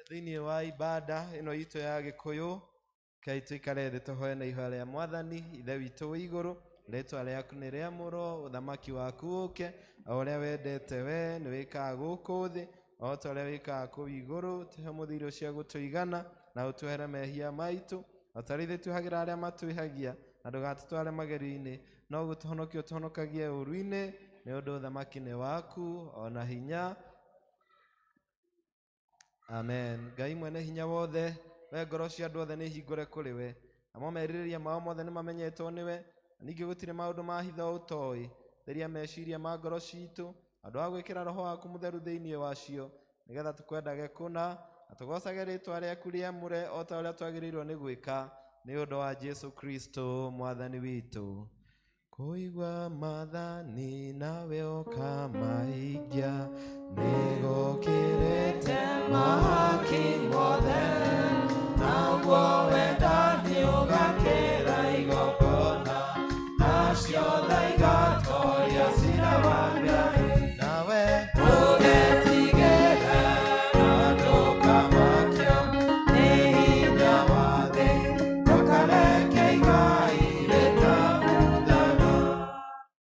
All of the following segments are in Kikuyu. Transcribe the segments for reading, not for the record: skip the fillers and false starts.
Thĩinĩ wa ibada ĩno itũ ya Gĩkũyũ, Rekei tũikare thĩ tũhoe na ihoya rĩa Mwathani. Ithe witũ wĩ igũrũ, rĩtwa rĩaku nĩ rĩamũrwo, ũthamaki waku ũke, o ũrĩa wendete we nĩ wĩkaga gũkũ thĩ, o ta ũrĩa wĩkaga kũu igũrũ. Tũhe ũmũthĩ irio cia gũtũigana, na ũtuohere mehia maitũ, o ta ũrĩa ithuĩ tuohagĩra arĩa matwĩhagia, na ndũgatũtware magerio-inĩ, no gũtũhonokia ũtũhonokagie ũũru-inĩ, nĩ ũndũ ũthamaki nĩ waku, o na hinya. Amen. Ngai mwene hinya wothe, we ngoro cia andũ othe nĩ hingũre kũrĩ we, namo merirĩria mao mothe nĩ mamenyetwo nĩwe, na ningĩ gũtirĩ maũndũ ma hitho ũtoĩ. Theria meciria ma ngoro citũ, na ũndũ wa gwĩkĩra Roho waku Mũtheru thĩinĩ wacio, nĩgetha tũkwendage kũna, na tũgoocage rĩĩtwa rĩaku rĩamũre o ta ũrĩa twagĩrĩirwo nĩ gwĩka, nĩ ũndũ wa Jesu Kristo Mwathani witũ. Kũigua maathani nawe ũkamahingia nĩgũkĩrĩte mahaki mothe, naguo wendani ũgakĩra igongona, nacio tha igatoria cira wa Ngai. Nawe ndũgetigĩre na ndũkamakio nĩ hinya wa thĩ, ndũkareke igai rĩtabuthana.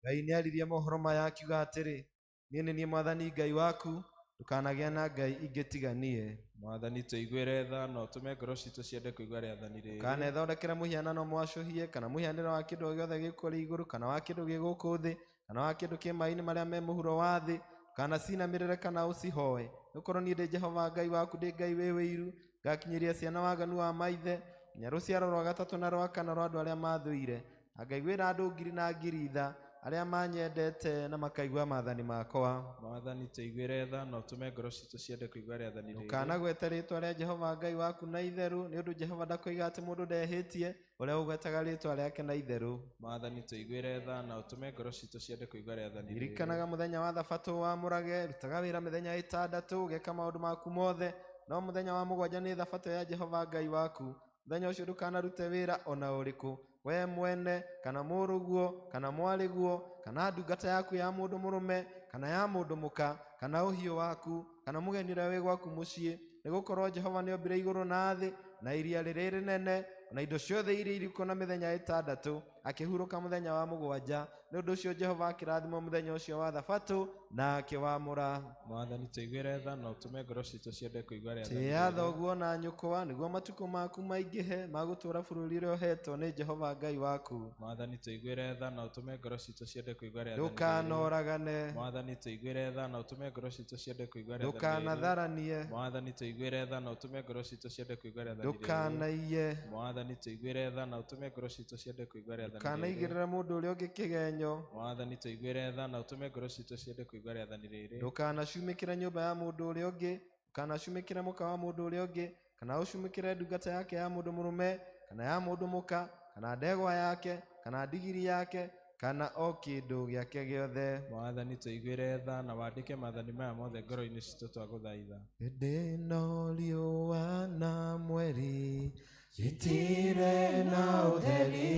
Ngai nĩaririe mohoro maya akiuga atĩrĩ, Niĩ nĩ niĩ Mwathani Ngai waku, ndũkanagĩe na ngai ingĩ tiga niĩ. Mwathani, tũiguĩre tha na ũtũme ngoro citũ ciende kũigua rĩathani rĩrĩ. Ndũkanethondekere mũhianano mwacũhie, kana mũhianĩre wa kĩndũ o gĩothe gĩ kũrĩa igũrũ, kana wa kĩndũ gĩ gũkũ thĩ, kana wa kĩndũ kĩ maĩ-inĩ marĩa me mũhuro wa thĩ. Ndũkanacinamĩrĩre kana ũcihoe, nĩgũkorwo niĩ ndĩ Jehova Ngai waku, ndĩ Ngai wĩ ũiru, ngakinyĩria ciana waganu wa maithe, nginya rũciaro rwa gatatũ na rwa kana rwa andũ arĩa maathũire, na ngaiguĩra andũ ngiri na ngiri tha, arĩa manyendete na makaigua maathani makwa. Mwathani, tũiguĩre tha na ũtũme ngoro citũ ciende kũigua rĩathani rĩrĩ. Ndũkanagwete rĩĩtwa rĩa Jehova Ngai waku na itherũ, nĩ ũndũ Jehova ndakoiga atĩ mũndũ ndehĩtie, ũrĩa ũgwetaga rĩĩtwa rĩake na itherũ. Mwathani, tũiguĩre tha na ũtũme ngoro citũ ciende kũigua rĩathani rĩrĩ. Ririkanaga mũthenya wa Thabatũ wamũrage, rutaga wĩra mĩthenya ĩtandatũ, ũgeka maũndũ maku mothe, no mũthenya wa mũgwanja nĩ Thabatũ ya Jehova Ngai waku. Mũthenya ũcio ndũkanarute wĩra o na ũrĩkũ, wee mwene, kana mũrũguo, kana mwarĩguo, kana ndungata yaku ya mũndũ mũrũme, kana ya mũndũ mũka, kana ũhiũ waku, kana mũgeni ũrĩa wĩ gwaku mũciĩ, nĩ gũkorũo Jehova nĩombire igũrũ na thĩ, na iria rĩrĩ rĩnene, o na indo ciothe iria irĩ kuo na mĩthenya ĩtandatũ, akĩhurũka mũthenya wa mũgwanja. Nĩ ũndũ ũcio Jehova akĩrathima mũthenya ũcio wa Thabatũ na akĩwamũra. Mwathani, tũiguĩre tha na ũtũme ngoro citũ ciende kũigua rĩathani Tĩĩa rĩrĩ. thoguo na nyũkwa, nĩguo matukũ maku maingĩhe ma gũtũũra bũrũri ũrĩa ũheetwo nĩ Jehova Ngai waku. Mwathani, tũiguĩre tha na ũtũme ngoro citũ ciende kũigua rĩathani rĩrĩ. Ndũkanoragane. Mwathani, tũiguĩre tha na ũtũme ngoro citũ ciende kũigua rĩathani rĩrĩ. Ndũkanatharanie. Mwathani, tũiguĩre tha na ũtũme ngoro citũ ciende kũigua rĩathani rĩrĩ. Ndũkanaiye. Mwathani, tũiguĩre tha na ũtũme ngoro citũ ciende kũigua rĩathani rĩrĩ. Ndũkanaigĩrĩre mũndũ ũrĩa ũngĩ kĩgenyo. Mwathani, tũiguĩre tha na ũtũme ngoro citũ ciende kũigua rĩathani rĩrĩ. Ndũkanacumĩkĩre nyũmba ya mũndũ ũrĩa ũngĩ. Ndũkanacumĩkĩre mũka wa mũndũ ũrĩa ũngĩ, kana ũcumĩkĩre ndungata yake ya mũndũ mũrũme, kana ya mũndũ mũka, kana ndegwa yake, kana ndigiri yake, kana o kĩndũ gĩake gĩothe. Mwathani, tũiguĩre tha na wandĩke maathani maya mothe ngoro-inĩ citũ twagũthaitha. Hĩndĩ ĩno riũa na mweri itirĩ na ũtheri,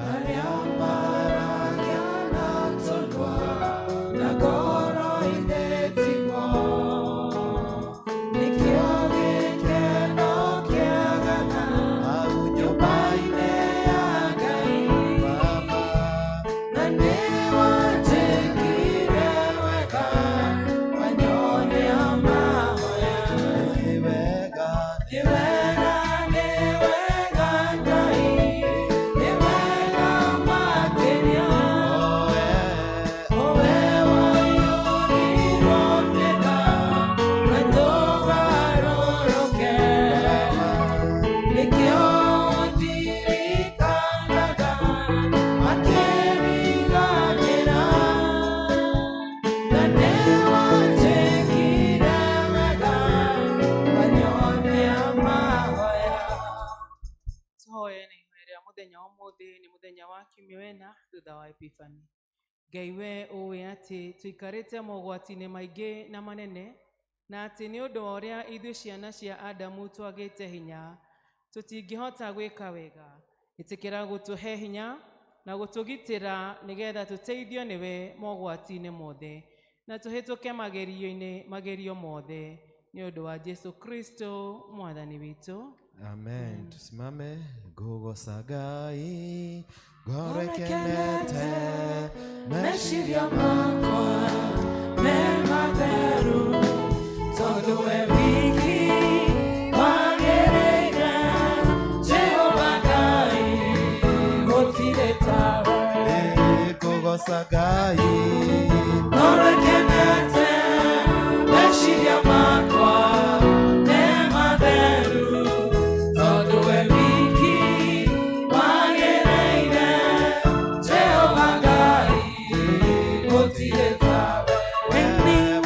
arĩa maragia na tũnua na ngoro-inĩ tiguo, nĩkĩo gĩkeno kĩagaga hau nyũmba-inĩ ya Ngai. Baba, na nĩwanjĩkire wega, wanyonia mahoya. Nĩ wega, nĩ wega, nĩ wega Ngai. Mũthenya wa ũmũthĩ nĩ mũthenya wa kiumia wena thutha wa Epifani. Ngai we ũĩ atĩ tũikarĩte mogwati-inĩ maingĩ na manene, na atĩ nĩ ũndũ wa ũrĩa ithuĩ ciana cia Adamu twagĩte hinya, tũtingĩhota gwĩka wega. Ĩtĩkĩra gũtũhe hinya na gũtũgitĩra nĩgetha tũteithio nĩwe mogwati-inĩ mothe na tũhĩtũke magerio-inĩ magerio mothe nĩ ũndũ wa Jesu Kristo mwathani witũ. Amen. Tusimame. Ngũgoca Ngai ngoro ĩkenete Meciria makwa me matheru tondũ we wiki wagĩrĩire Jehova Ngai gũtirĩ tawe. Ngũgoca Ngai Ngoro ĩkenete meciria makwa me matheru tondũ we wiki wagĩrĩire Jehova Ngai gũtirĩ tawe.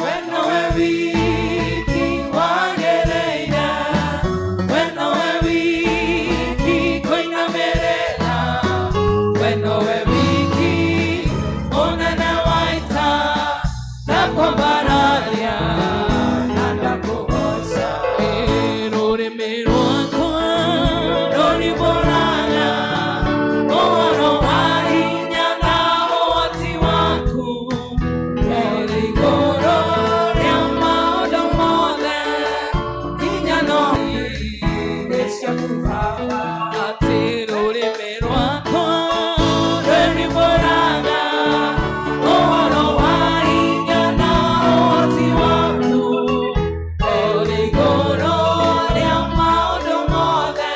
We nowe wiki wagĩrĩire, we nowe wiki kũinamĩrĩra, we nowe wiki mũnene wa ita ndakwambararia na ndakũgoca. Rũrĩmĩ rwakwa rũrimbũraga ũhoro wa hinya na ũhoti waku. Ũrĩ igũrũ rĩa maũndũ mothe, hinya no nĩ ciaku Baba. Atĩ rũrĩmĩ rwakwa rũrimbũraga ũhoro wa hinya na ũhoti waku. Ũrĩ igũrũ rĩa maũndũ mothe,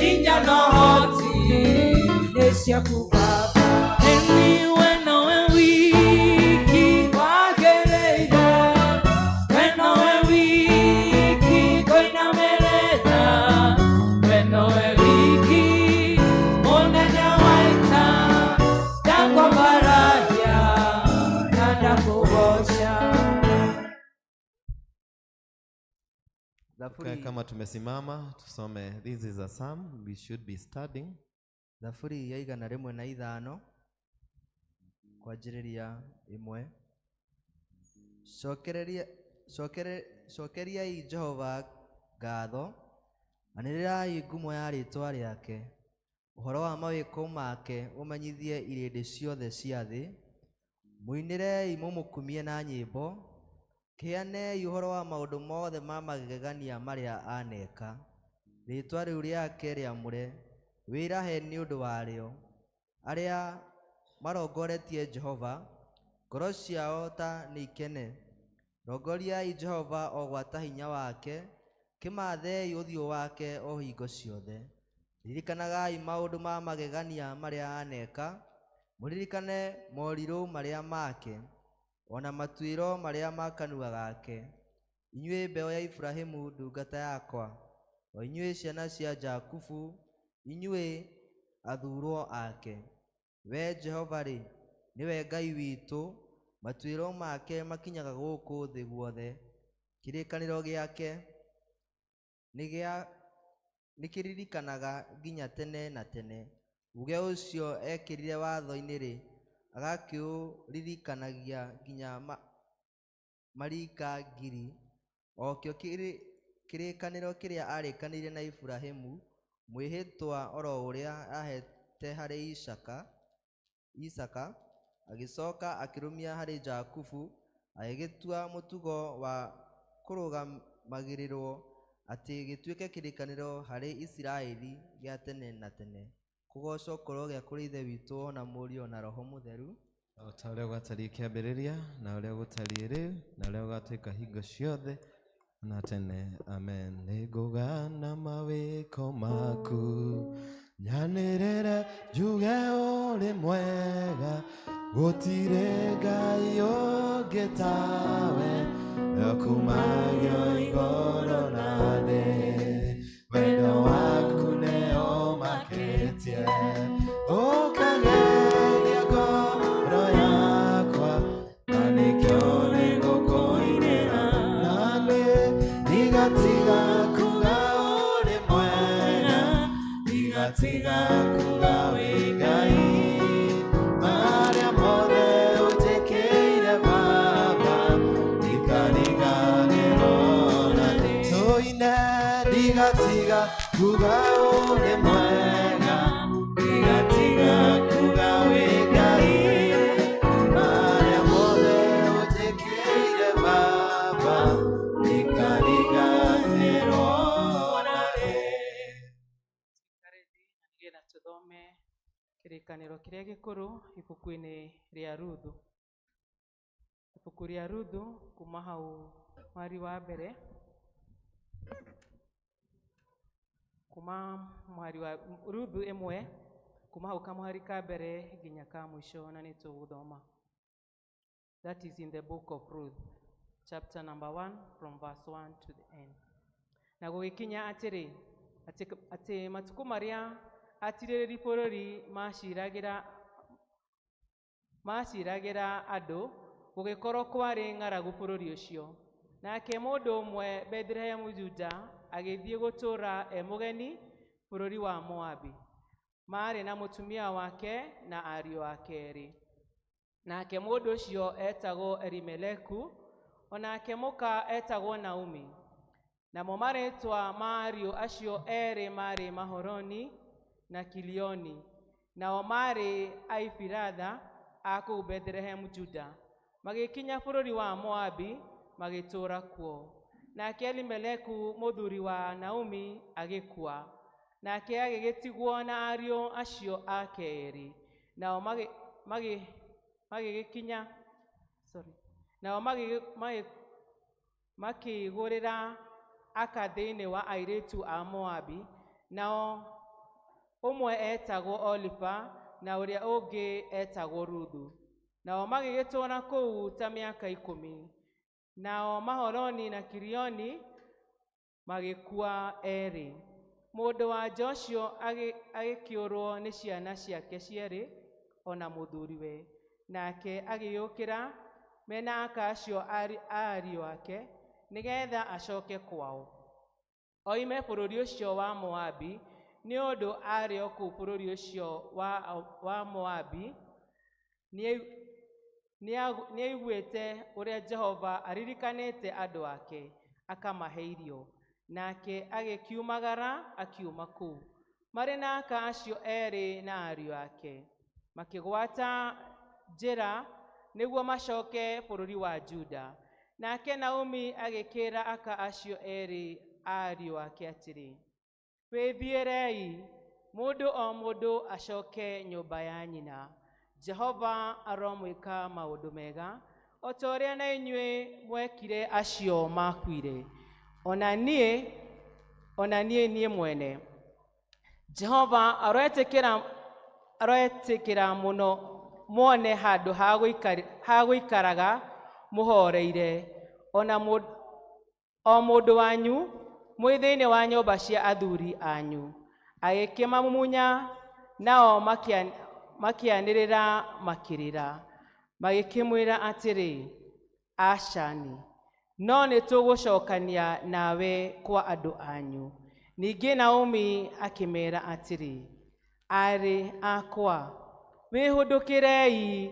hinya na ũhoti nĩ ciaku Baba. Ĩni we nowe wiki wagĩrĩire, we nowe wiki kũinamĩrĩra, we nowe wiki mũnene wa ita ndakwambararia na ndakũgoca. Tukae Zaburi, kama tumesimama tusome. This is a psalm we should be studying. Thaburi ya 105 kwanjĩrĩria 1. Cokereria cokeriai Jehova ngatho, anĩrĩrai ngumo ya rĩĩtwa rĩake. Ũhoro wa mawĩko make ũmenyithie irĩndĩ ciothe cia thĩ. Mũinĩrei mũmũkumie na nyĩmbo, kĩheanei ũhoro wa maũndũ mothe ma magegania marĩa aneka. Rĩĩtwa rĩu rĩake rĩamũre, wĩrahe nĩ ũndũ warĩo. Arĩa marongoretie Jehova, ngoro ciao ta nĩikene. Rongoriai Jehova o gwata hinya wake, kĩmathei ũthiũ wake o hingo ciothe. Ririkanagai maũndũ ma magegania marĩa aneka, mũririkane morirũ marĩa make, ona matuĩro marĩa ma kanua gake. Inyuĩ mbeũ ya Iburahĩmu ndungata yakwa, o inyuĩ ciana cia Jakubu, inyuĩ athuurwo ake. We Jehova-rĩ, nĩwe Ngai witũ, matuĩro make makinyaga gũkũ thĩ guothe. Kĩrĩkanĩro gĩake nĩkĩririkanaga nginya tene na tene. Uuge ũcio ekĩrire watho-inĩ-rĩ, agakĩũririkanagia nginya marika ngiri, o kĩo kĩrĩkanĩro kĩrĩa aarĩkanĩire na Iburahĩmu, mwĩhĩtwa oro ũrĩa aahete harĩ Isaaka, agĩcoka akĩrũmia harĩ Jakubu, agĩgĩtua mũtugo wa kũrũgamagĩrĩrwo atĩ gĩtuĩke kĩrĩkanĩro harĩ Isiraeli gĩa tene na tene. Kũgoocwo kũrogĩa kũrĩ Ithe witũ na Mũriũ na Roho Mũtheru. O ta ũrĩa gwatariĩ kĩambĩrĩria na ũrĩa gũtariĩ rĩu na ũrĩa gũgatuĩka hingo ciothe na tene. Amen. Nĩngũgana mawĩko maku nyanĩrĩre njuge ũrĩ mwega, gũtirĩ Ngai ũngĩ tawe, ũkumagio igũrũ na thĩ. Wendo waku nĩũmakĩtie, ũkageria ngoro yakwa, na nĩkĩo nĩngũkũinĩra. Na niĩ ndigatiga kuga ũrĩ mwega, Ndigatiga kuga wĩ Ngai, marĩa mothe ũnjĩkĩire Baba, ndikariganĩrwo na rĩ. Tũine ndigatiga kuga ũrĩ mwega, ndigatiga kuga wĩ Ngai, marĩa mothe ũnjĩkĩire Baba, ndikariganĩrwo na rĩ. Tuikare thĩ na nĩgetha tũthome kĩrĩkanĩro kĩrĩa gĩkũrũ ibuku-inĩ rĩa Ruthu. Ibuku rĩa Ruthu kuma hau mwari wa mbere, kuma mwari wa Ruthu 1 kuma hau kamũhari ka mbere nginya ka mũico, na nĩ tũgũthoma. That is in the book of Ruth, chapter number 1 from verse 1 to the end. Na gũgĩkinya atĩrĩ, atĩ matukũ marĩa atirĩrĩri bũrũri maciragĩra andũ, gũgĩkorwo kwarĩ ng'aragu bũrũri ũcio. Nake mũndũ ũmwe Bethilehemu Juda agĩthiĩ gũtũũra e mũgeni bũrũri wa Moabi, marĩ na mũtumia wake na ariũ ake erĩ. Nake mũndũ ũcio etagwo Elimeleku, onake mũka etagwo Naomi. Namo marĩtwa ma ariũ acio erĩ marĩ Mahoroni na Kilioni, nao marĩ Aifiratha a kũu Bethilehemu Juda. Magĩkinya bũrũri wa Moabi, magĩtũũra kuo. Nake Elimeleku mũthuri wa Naomi agĩkua, nake agĩgĩtigwo na ariũ acio ake erĩ. Nao magĩgĩkinya, sorry, nao makĩgũrĩra aka thĩinĩ wa airĩtu a Moabi, nao ũmwe etagwo Olifa na ũrĩa ũngĩ etagwo Ruthu. Nao magĩgĩtũũra kũu ta mĩaka 10. Nao Maholoni na Kilioni magĩkua erĩ. Mũndũ wa nja ũcio agĩkĩũrwo nĩ ciana ciake cierĩ ona mũthuriwe. Nake agĩũkĩra mena aka acio a ariũ ake nĩgetha acoke kwao, oime bũrũri ũcio wa Moabi, nĩ ũndũ aarĩ o kũu bũrũri ũcio wa Moabi. Nĩaiguĩte ũrĩa Jehova aririkanĩte andũ ake akamahe irio. Nake agĩkiumagara akiuma kũu marĩ na aka acio erĩ na ariũ ake, makĩgwata njĩra nĩguo macoke bũrũri wa Juda. Nake Naomi agĩkĩra aka acio erĩ a ariũ ake atĩrĩ, wĩthiĩrei, mũndũ o mũndũ acoke nyũmba ya nyina. Jehova aromwĩka maũndũ mega, o ta ũrĩa na inyuĩ mwekire acio makuire, ona niĩ mwene. Jehova aroetĩkĩra mũno muone handũ ha gũikaraga mũhoreire, o mũndũ wanyu mwĩ thĩinĩ wa nyũmba cia athuri anyu. Agĩkĩmamumunya, nao makĩanĩrĩra makĩrĩra, magĩkĩmwĩra atĩrĩ, acani, no nĩtũgũcokania nawe kwa andũ anyu. Ningĩ Naomi akĩmera atĩrĩ, arĩ akwa, wĩhũndũkĩrei,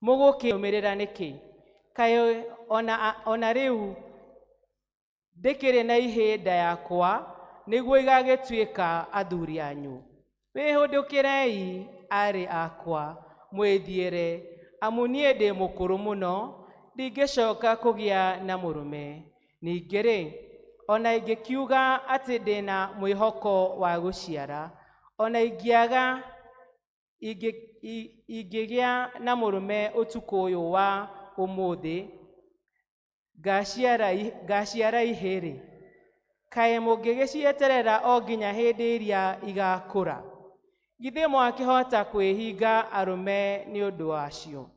mũgũkĩũmĩrĩra nĩkĩ? Kaĩ ona rĩu ndĩkĩrĩ na ihĩnda yakwa nĩguo igagĩtuĩka athuri anyu. Wĩhũndũkĩrei, arĩ akwa, mwĩthiĩre, amu niĩ ndĩ mũkũrũ mũno, ndingĩcoka kũgĩa na mũrũme. Ningĩ-rĩ, ona ingĩkiuga atĩ ndĩna mwĩhoko wa gũciara, ona ingĩgĩa na mũrũme ũtukũ ũyũ wa ũmũthĩ, ngaciara ihĩrĩ. Kaĩ mũngĩgĩcieterera o nginya hĩndĩ ĩrĩa igakũra? Githĩ mwakĩhota kwĩhinga arũme nĩ ũndũ wacio?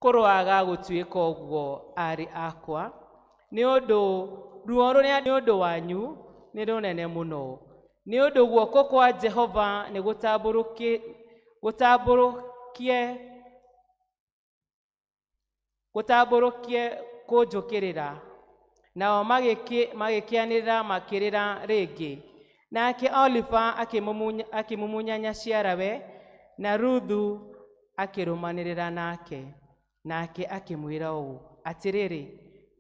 Kũroaga gũtuĩka ũguo, arĩ akwa, nĩ ũndũ ruo rũrĩa nĩ ũndũ wanyu nĩ rũnene mũno. Nĩ ũndũ guoko kwa Jehova nĩ gũtambũrũkie kũnjũkĩrĩra. Nao magĩkĩanĩrĩra makĩrĩra rĩngĩ. Nake Olifa akĩmumunya nyaciarawe, na Ruthu akĩrũmanĩrĩra nake. Nake akĩmwĩra ũũ, atĩrĩrĩ,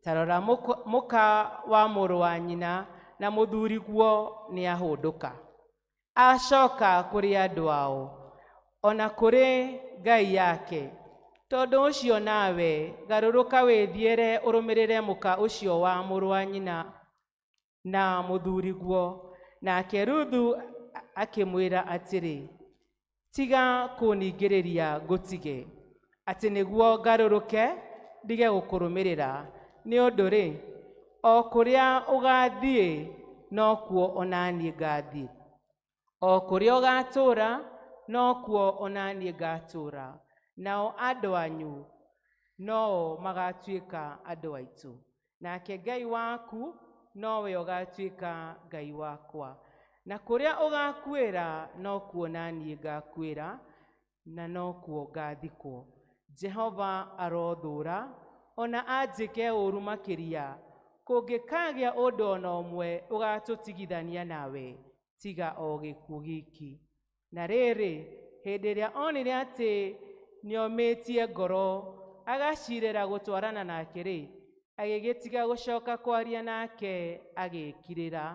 ta rora mũka wa mũrũ wa nyina na mũthuriguo nĩahũndũka, acoka kũrĩ andũ ao, ona kũrĩ Ngai yake. Tondũ ũcio nawe garũrũka wĩthiĩre ũrũmĩrĩre mũka ũcio wa mũrũ wa nyina na mũthuriguo. Nake Ruthu akĩmwĩra atĩrĩ, tiga kũningĩrĩria ngũtige, atĩ nĩguo ngarũrũke ndige gũkũrũmĩrĩra, nĩ ũndũ rĩ, o kũrĩa ũgaathiĩ nokuo ona niĩ ngathiĩ, o kũrĩa ũgatũũra nokuo ona niĩ ngatũũra, nao andũ anyu noo magatuĩka andũ aitũ, nake Ngai waku nowe ũgatuĩka Ngai wakwa, na kũrĩa ũgakuĩra nokuo na niĩ ngakuĩra, na nokuo ngathikwo. Jehova arothũũra ona anjĩke ũũru makĩria, kũngĩkagĩa ũndũ ona ũmwe ũgatũtigithania nawe, tiga o gĩkuũ giki. Na rĩrĩ, hĩndĩ ĩrĩa onire atĩ nĩomĩtie ngoro agacirĩra gũtwarana nake rĩ, agĩgĩtiga gũcoka kwaria nake agĩkirĩra.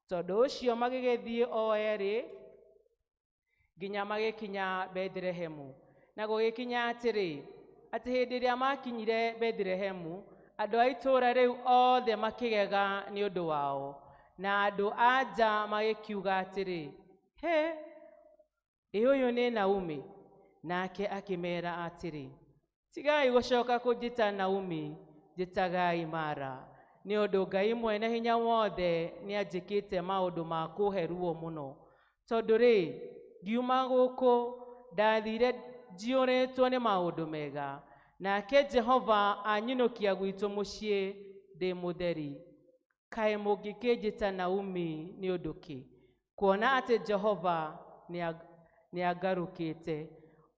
Tondũ ũcio magĩgĩthiĩ o erĩ nginya magĩkinya Bethlehemu. Na gũgĩkinya atĩrĩ, atĩ hĩndĩ ĩrĩa makinyire Bethlehemu, andũ a itũũra rĩu othe makĩgega nĩ ũndũ wao, na andũ a nja magĩkiuga atĩrĩ, he, ĩ ũyũ nĩ Naomi? Nake akĩmeera atĩrĩ, tigai gũcoka kũnjĩta Naomi, njĩtagai Mara, nĩ ũndũ Ngai mwene hinya wothe nĩanjĩkĩte maũndũ ma kũhe ruo mũno. Tondũ rĩ, ngiuma gũkũ ndathire njiyũrĩtwo nĩ maũndũ mega, nake Jehova anyinũkia gwitũ mũciĩ ndĩ mũtheri. Kaĩ mũngĩkĩnjĩta Naomi nĩ ũndũ kĩ, kuona atĩ Jehova nĩangarũkĩte,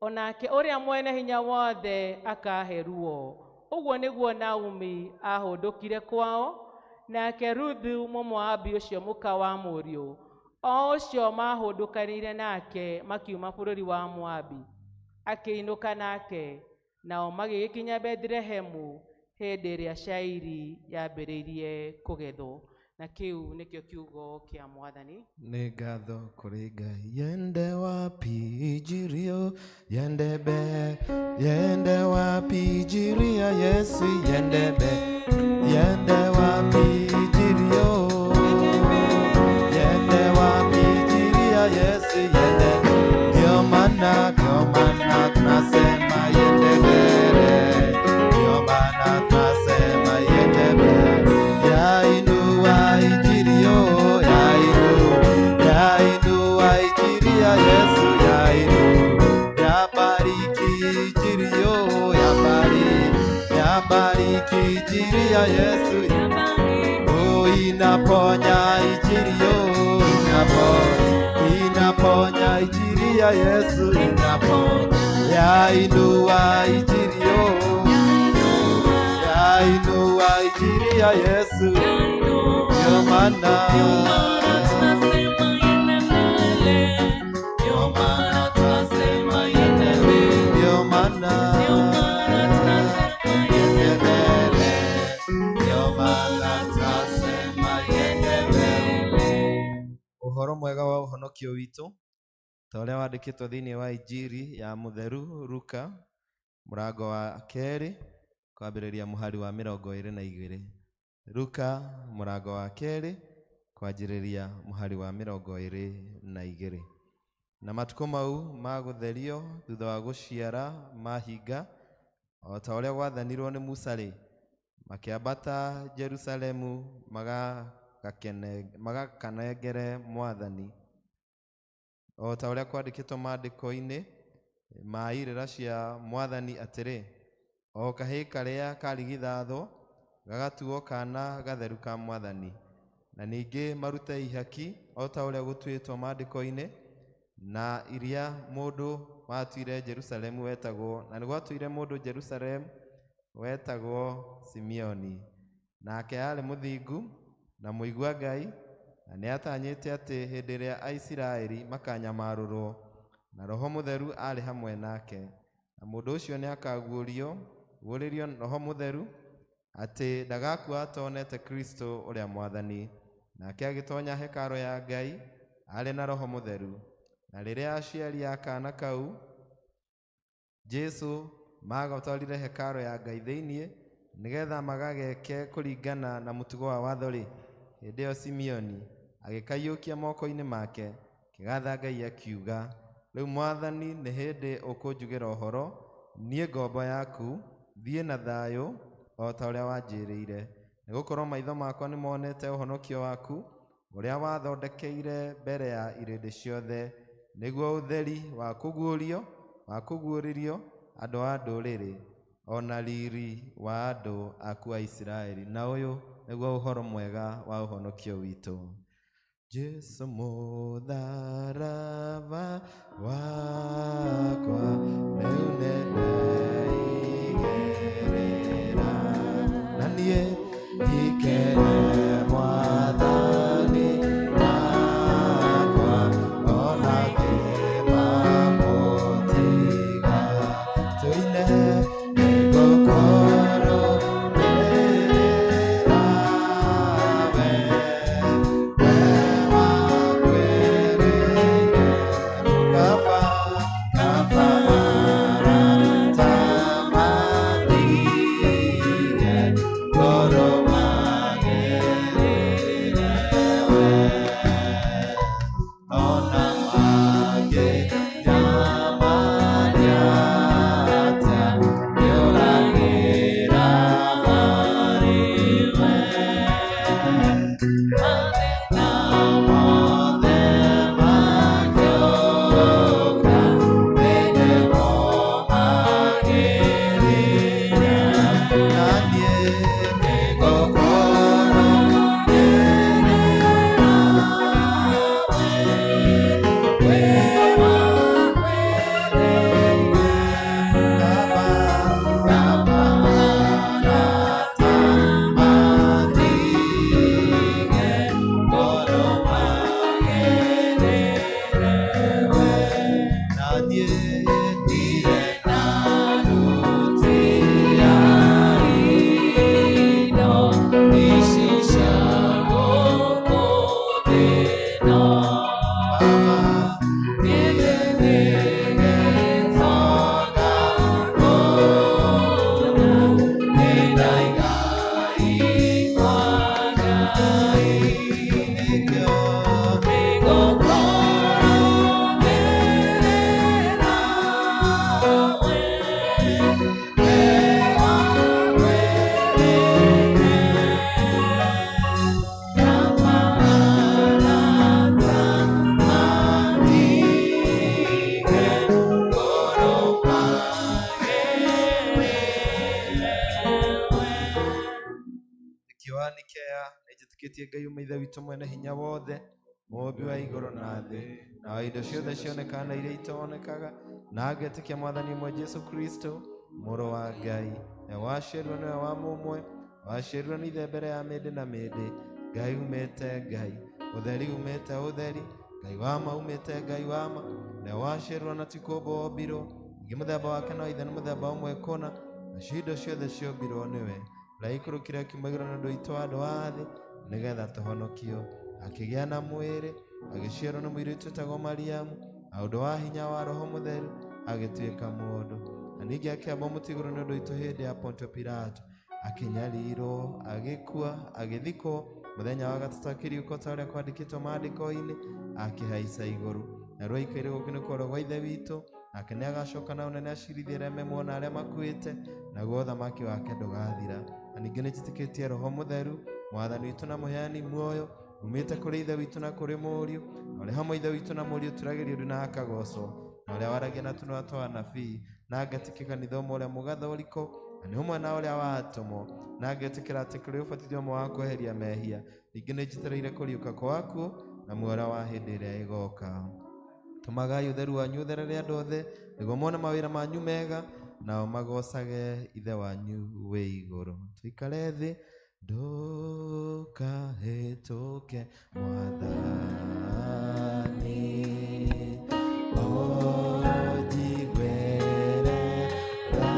onake ũrĩa mwene hinya wothe akahe ruo. Ũguo nĩguo Naomi ahũndũkire kwao, nake Ruthu Mũmoabi ũcio mũka wa mũriũ, o ũcio mahũndũkanĩire nake makiuma bũrũri wa Moabi, akĩinũka nake, nao magĩgĩkinya Bethlehemu hĩndĩ ĩrĩa cairi yambĩrĩirie kũgethwo. Na kĩu nĩkĩo kiugo kĩa Mwathani. Nĩ ngatho kũrĩ Ngai. Yende wapi ijirio, yende be, yende wapi ijiria Yesu, yende be, yende wapi ijirio, yende wapi ijiria Yesu, yende. Ndio maana tunasema yende mbele, ndio maana tunasema yende mbele, yainua ijirio, yainua ijiria Yesu, yainua, yabariki ijirio, yabariki ijiria Yesu, oh, inaponya ijirio, inaponya ijiria Yesu, inaponya, yainua ijirio, yainua ijiria Yesu, ndio maana tunasema yende mbele, ndio maana yende mbele, ndio maana tunasema yende mbele. Ũhoro mwega wa ũhonokio witũ ta ũrĩa wandĩkĩtwo thĩinĩ wa Injiri ya Mũtheru Luka mũrango wa kerĩ kwambĩrĩria mũhari wa 22. Luka mũrango wa kerĩ kwanjĩrĩria mũhari wa 22. Na matukũ mau ma gũtherio thutha wa gũciara mahinga, o ta ũrĩa gwathanirwo nĩ Musa rĩ, makĩambata Jerusalemu magakanengere Mwathani, o ta ũrĩa kwandĩkĩtwo maandĩko-inĩ ma irĩra cia Mwathani atĩrĩ, o kahĩĩ karĩa karigithathwo gagatuo kaana gatheru ka Mwathani, na ningĩ marute ihaki o ta ũrĩa gũtuĩtwo maandĩko-inĩ, na iria mũndũ watuire Jerusalemu wetagwo, na nĩ gwatuire mũndũ Jerusalemu wetagwo Simeoni. Nake aarĩ mũthingu na mũigua Ngai, Na nĩatanyĩte atĩ hĩndĩ ĩrĩa Aisiraeli makanyamarũrwo, na Roho Mũtheru aarĩ hamwe nake. Na mũndũ ũcio nĩakaguũrio guũrĩrio Roho Mũtheru atĩ ndagakua atonete Kristo ũrĩa Mwathani. Nake agĩtonya hekarũ ya Ngai arĩ na Roho Mũtheru. Na rĩrĩa aciari a kaana kau Jesu magatwarire hekarũ ya Ngai thĩinĩ nĩgetha magageke kũringana na mũtugo wa watho-rĩ, hĩndĩ ĩyo Simeoni agĩkaiyũkia moko-inĩ make, akĩgatha Ngai akiuga, rĩu Mwathani nĩ hĩndĩ ũkũnjugĩra ũhoro, niĩ ngombo yaku, thiĩ na thayũ o ta ũrĩa wanjĩrĩire, nĩgũkorwo maitho makwa nĩmonete ũhonokio waku ũrĩa wathondekeire mbere ya irĩndĩ ciothe, nĩguo ũtheri wa kũguũrĩrio andũ a ndũrĩrĩ, o na riri wa andũ aku a Isiraeli. Na ũyũ nĩguo ũhoro mwega wa ũhonokio witũ. Jesu mũtharaba wakwa rĩu nĩndeigĩrĩra, na niĩ ndikere Mwathani wakwa ona ngĩmamũtiga. Tũine nĩngũkorwo ndĩrĩ nawe, we wakwĩrĩire kaba kaba arata mathire ngoro magĩrĩire we, ona mangĩnyamaria atĩa nĩũragĩra harĩ we. Mathĩna mothe mangĩũka nĩguo magĩrĩire, na niĩ nĩngũkorwo ndĩrĩ nawe, we wakwĩrĩire kaba kaba arata matige ngoro magĩrĩire we, na niĩ ndirĩ ndarutĩra indo ici cia gũkũ thĩ ĩno. Baba Niĩ nĩngĩtonga kũna, nĩndaiga kwa Ngai. nĩkĩo Nĩngũkorwo ndĩrĩ nawe, we wakwĩrĩire kaba arata matige ngoro magĩrĩire we. Kĩoa nĩkĩa nĩnjĩtĩkĩtie Ngai ũmwe Ithe witũ mwene hinya wothe, mũũmbi wa igũrũ na thĩ, na wa indo ciothe cionekaga na iria itonekaga, na ngetĩkia Mwathani ũmwe Jesũ Kristo, mũrũ wa Ngai, na waciarirwo nĩwe wa mũmwe, waciarirwo nĩ Ithe mbere ya mĩndĩ na mĩndĩ, Ngai umĩte Ngai, ũtheri umĩte ũtheri, Ngai wa ma umĩte Ngai wa ma, na waciarirwo na ti kũũmbwo ombirwo, ningĩ mũthemba wake na wa Ithe nĩ mũthemba ũmwe kũna, nacio indo ciothe ciombirwo nĩwe. Ũrĩa aikũrũkire akiuma igũrũ nĩ ũndũ witũ andũ a thĩ, nĩgetha tũhonokio. Akĩgĩa na mwĩrĩ, agĩciarwo nĩ mũirĩtu wĩtagwo Mariamu, na ũndũ wa hinya wa Roho Mũtheru agĩtuĩka mũndũ. Na ningĩ akĩambwo mũtĩ igũrũ nĩ ũndũ witũ hĩndĩ ya Pontio Pilato, akĩnyarirwo, agĩkua, agĩthikwo, mũthenya wa gatatũ akĩriũka ta ũrĩa kwandĩkĩtwo maandĩko-inĩ, akĩhaica igũrũ. Narĩo aikaire guoko-inĩ kwa ũrĩo gwa Ithe witũ, nake nĩagacoka na ũnene acirithie arĩa me muoyo na arĩa makuĩte, naguo ũthamaki wake ndũgathira. Na ningĩ nĩnjĩtĩkĩtie Roho Mũtheru, Mwathani witũ na mũheani muoyo, umĩte kũrĩ Ithe witũ na kũrĩ Mũriũ, na ũrĩa hamwe Ithe witũ na Mũriũ turagĩrio ndu na akagocwo, na ũrĩa waragia na tũnua twa anabii, na ngetĩkia kanitha ũmwe ũrĩa mũgathoriko, na nĩ ũmwe na ũrĩa wa atũmwo, na ngetĩkĩra atĩ kũrĩ ũbatithio ũmwe wa kweheria mehia, ningĩ nĩnjetereire kũriũka kwa akuũ na muoyo wa hĩndĩ ĩrĩa ĩgoka. Tũmagai ũtheru wanyu ũtherere andũ othe, nĩguo mone mawĩra manyu mega, nao magocage Ithe wanyu wĩ igũrũ. Tũikare thĩ. Ndũkahĩtũke Mwathani, ũnjiguĩre tha,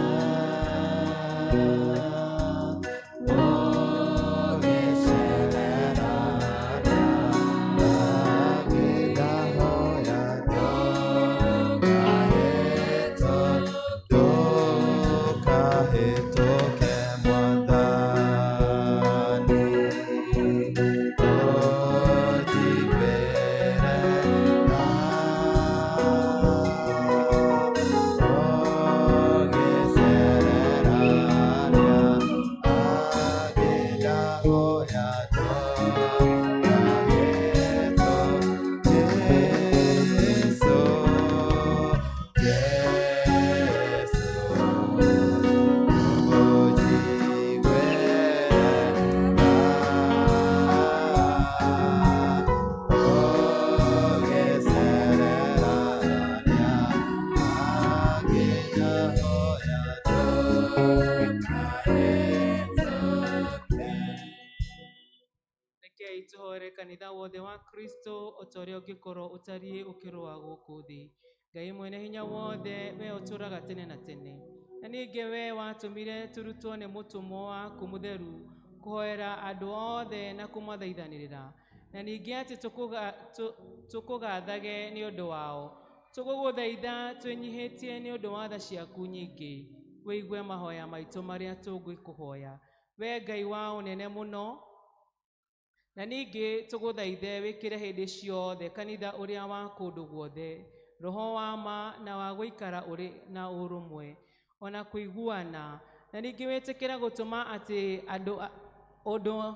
ũgĩcerera arĩa angĩ, ndahoya ndũkahĩtũke Mwathani, ũnjiguĩre tha, ũgĩcerera arĩa angĩ, ndahoya ndũkahĩtũke Jesũ, Jesũ, Rekei tũhoere kanitha wothe wa Kristo o ta ũrĩa ũngĩkorwo ũtariĩ ũkĩrũa gũkũ thĩ. Ngai mwene hinya wothe, we ũtũũraga tene na tene, na ningĩ we watũmire tũrutwo nĩ mũtũmwo waku mũtheru kũhoera andũ othe na kũmathaithanĩrĩra, na ningĩ atĩ tũkũgathage nĩ ũndũ wao. Tũgũgũthaitha twĩnyihĩtie nĩ ũndũ wa tha ciaku nyingĩ, wĩigue mahoya maitũ marĩa tũngĩkũhoya. We Ngai wa ũnene mũno, na ningĩ tũgũthaithe wĩkĩre hĩndĩ ciothe kanitha ũrĩa wa kũndũ guothe roho wa ma na wa gũikara ũrĩ na ũrũmwe ona kũiguana, na ningĩ wĩtĩkĩre gũtũma atĩ andũ ũndũ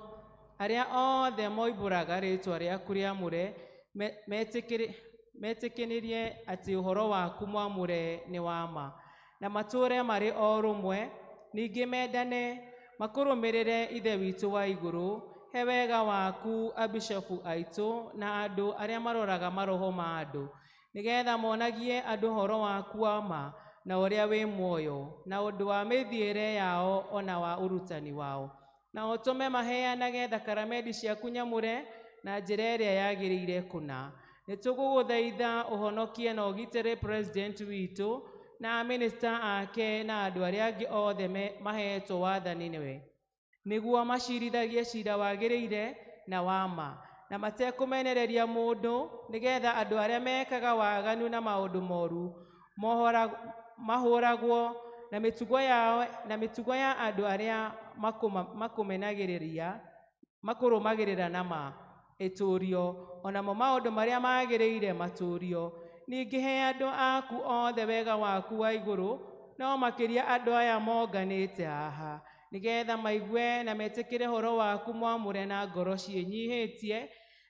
arĩa othe moimbũraga rĩtwa rĩaku rĩamũre metĩkĩrĩrie atĩ ũhoro waku mwamũre nĩ wa ma, na matũũre marĩ o rũmwe, ningĩ mendane, makũrũmĩrĩre Ithe witũ wa igũrũ. He wega waku abishopu aitũ na andũ arĩa maroraga maroho ma andũ, nĩgetha monagie andũ ũhoro waku wa ma na ũrĩa wĩ muoyo, na ũndũ wa mĩthiĩre yao ona wa ũrutani wao, na ũtũme maheanage thakramenti ciaku nyamũre na njĩra ĩrĩa yagĩrĩire kũna. Nĩ tũgũgũthaitha ũhonokie na ũgitĩre president witũ na minista ake na andũ arĩa angĩ othe maheetwo wathani nĩwe, nĩguo maciirithagie ciira wagĩrĩire na wa ma, na matekũmenereria mũndũ, nĩgetha andũ arĩa mekaga waganu na maũndũ moru mahũragwo, na mĩtugo yao, na mĩtugo ya andũ arĩa makũmenagĩrĩria, makũrũmagĩrĩra na ma ĩtũũrio, onamo maũndũ marĩa magĩrĩire matũũrio. Ningĩ he andũ aku othe wega waku wa igũrũ, no makĩria andũ aya monganĩte haha, nĩgetha maigue na metĩkĩre ũhoro waku mwamũre na ngoro ciĩnyihĩtie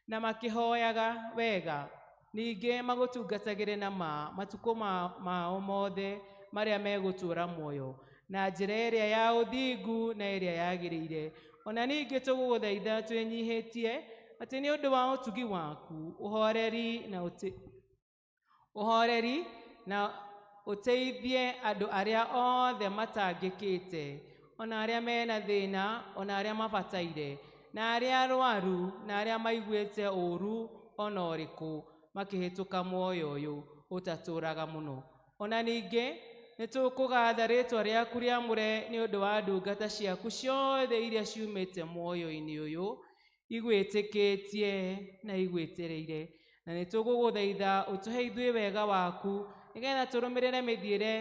na makĩhoyaga wega. Ningĩ magũtungatagĩre na ma matukũ mao mothe marĩa megũtũũra muoyo, na njĩra ĩrĩa ya ũthingu na ĩrĩa yagĩrĩire. Ona ningĩ tũgũgũthaitha twĩnyihĩtie atĩ nĩ ũndũ wa ũtugi waku, ũhoreri na ũteithie andũ arĩa othe matangĩkĩte, ona arĩa mena thĩna, ona arĩa mabataire, na arĩa arwaru, na arĩa maiguĩte ũũru ona ũrĩkũ makĩhĩtũka muoyo ũyũ ũtatũũraga mũno. Ona ningĩ nĩ tũkũgatha rĩtwa rĩaku rĩamũre nĩ ũndũ wa ndungata ciaku ciothe iria ciumĩte muoyo-inĩ ũyũ, igwĩtĩkĩtie na igwĩtĩrĩire. Na nĩ tũgũgũthaitha ũtũhe ithuĩ wega waku, nĩgetha tũrũmĩrĩre mĩthiĩre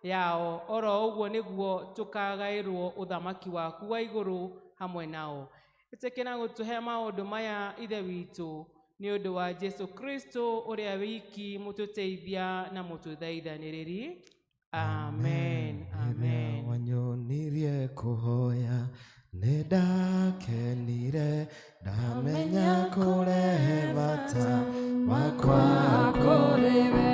yao oro ũguo nĩguo tũkagaĩrwo ũthamaki waku wa igũrũ hamwe nao. Ĩtĩkĩra gũtũhe maũndũ maya Ithe witũ, nĩ ũndũ wa Jesũ Kristo ũrĩa wiki mũtũteithia na mũtũthaithanĩrĩri. Amen. Amen. Rĩrĩa wanyonirie kũhoya nĩ ndakenire, ndamenya kũrehe bata wakwa kũrĩ we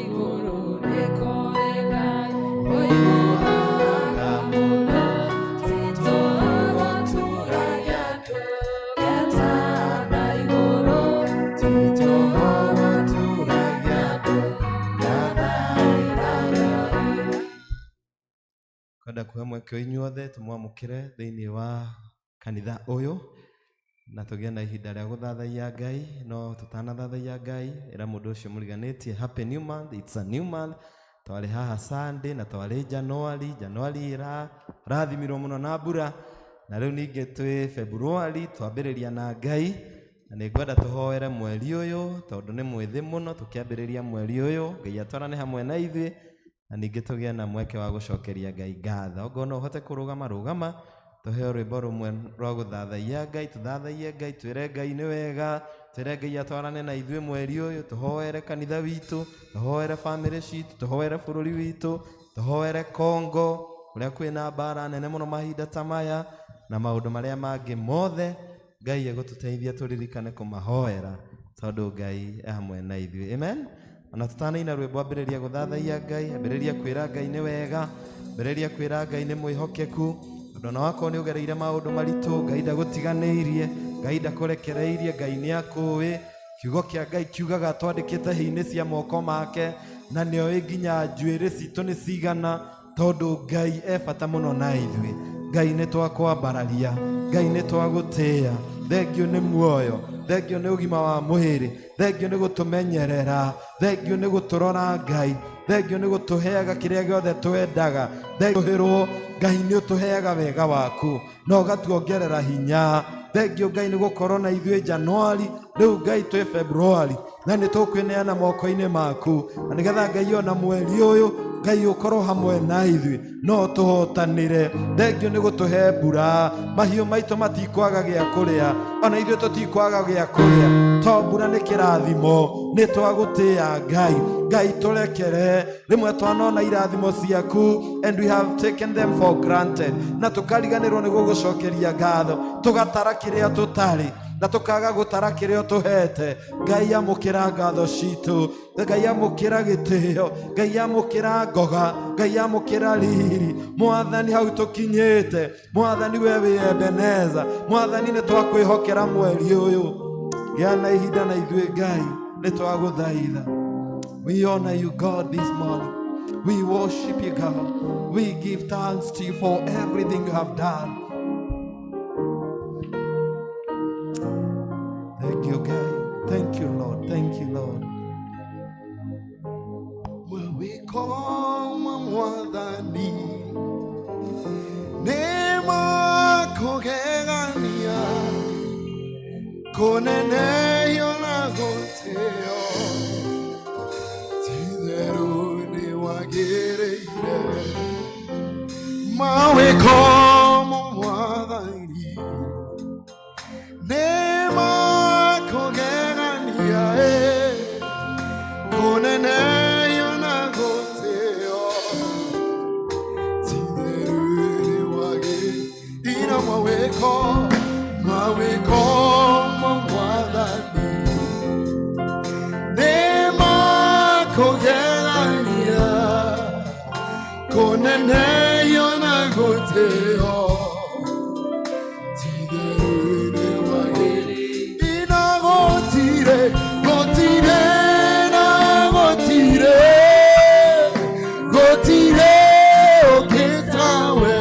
igũrũ nĩ kũrĩ Ngai ũiguaga mũno, ti tũhoro tũragia ndũgeta na igũrũ, ti tũhoro tũragia ndũgeta na igũrũ. Kwenda kuhe mweke inyuothe tũmwamũkĩre thĩinĩ wa Kanitha ũyũ na tũgĩe na ihinda rĩa gũthathaiya Ngai. No tũtanathathaiya Ngai, ĩra mũndũ ũcio mũriganĩtie happy new month. It's a new month. Twarĩ haha Sunday na twarĩ January. January ĩrathimirwo mũno na mbura, na rĩu ningĩ twĩ February, twambĩrĩria na Ngai. Na nĩ ngwenda tũhoere mweri ũyũ tondũ nĩ mwĩthĩ mũno. Tũkĩambĩrĩria mweri ũyũ, Ngai atwarane hamwe na ithuĩ, na ningĩ tũgĩe na mweke wa gũcokeria Ngai ngatho. Ongorwo no ũhote kũrũgama, rũgama, tũheo rwĩmbo rũmwe rwa gũthathaiya Ngai. Tũthathaiye Ngai, twĩre Ngai nĩ wega, twĩre Ngai atwarane na ithuĩ mweri ũyũ, tũhoere kanitha witũ, tũhoere bamĩrĩ citũ, tũhoere bũrũri witũ, tũhoere Kongo kũrĩa kwĩna mbara nene mũno mahinda ta maya, na maũndũ marĩa mangĩ mothe Ngai egũtũteithia tũririkane kũmahoera tondũ Ngai e hamwe na ithuĩ. Amen. Ona tũtanaina rwĩmbo, ambĩrĩria gũthathaiya Ngai, ambĩrĩria kwĩra Ngai nĩ wega, ambĩrĩria kwĩra Ngai nĩ mwĩhokeku, tondũ ona wakorwo nĩ ũgereire maũndũ maritũ, Ngai ndagũtiganĩirie, Ngai ndakũrekereirie, Ngai nĩ akũĩ. Kiugo kĩa Ngai kiugaga twandĩkĩte hĩ-inĩ cia moko make, na nĩoĩ nginya njuĩrĩ citũ nĩ cigana, tondũ Ngai e bata mũno na ithuĩ. Ngai nĩ twakwambararia, Ngai nĩ twagũtĩĩa, thengio nĩ muoyo, thengio nĩ ũgima wa mwĩrĩ, thengio nĩ gũtũmenyerera, thengio nĩ gũtũrora Ngai, thengio nĩ gũtũheaga kĩrĩa gĩothe twendaga, thengio Ngai nĩ ũtũheaga wega waku na ũgatuongerera hinya. Thengio Ngai nĩ gũkorwo na ithuĩ Januari, rĩu Ngai twĩ Februari, na nĩ tũkwĩneana moko-inĩ maku, na nĩgetha Ngai ona mweri ũyũ Ngai ũkorwo hamwe na ithuĩ no tũhotanĩre. Thengio nĩ gũtũhe mbura, mahiũ maitũ matikwaga gĩa kũrĩa, ona ithuĩ tũtikwaga gĩa kũrĩa, to mbura nĩ kĩrathimo. Nĩ twagũtĩĩa Ngai. Ngai tũrekere, rĩmwe twanona irathimo ciaku and we have taken them for granted, na tũkariganĩrwo nĩ gũgũcokeria ngatho, tũgatara kĩrĩa tũtarĩ na tũkaga gũtara kĩrĩa ũtũhete. Ngai amũkĩra ngatho citũ, Ngai amũkĩra gĩtĩo, Ngai amũkĩra ngoga, Ngai amũkĩra riri. Mwathani, hau tũkinyĩte, Mwathani, we wĩ Ebeneza. Mwathani, nĩ twakwĩhokera mweri ũyũ, gĩa na ihinda na ithuĩ. Ngai nĩ twagũthaitha. We honor you, God, this morning. We worship you, God. We give thanks to you for everything you have done. Thank you, God. Thank you, Lord. Thank you, Lord. Mawĩko ma Mwathani nĩ makũgegania, kũnenehio na gũtĩo, ti-itherũ nĩ wagĩrĩire. Mawĩko ma Mwathani nĩ makũgegania, kũnenehio na gũtĩo, ti-itherũ nĩ wagĩrĩire. Mawĩko ma Mwathani nĩ makũgegania, kũnenehio na gũtĩo, ti-itherũ nĩ wagĩrĩire. Na gũtirĩ, gũtirĩ, na gũtirĩ, gũtirĩ ũngĩ tawe,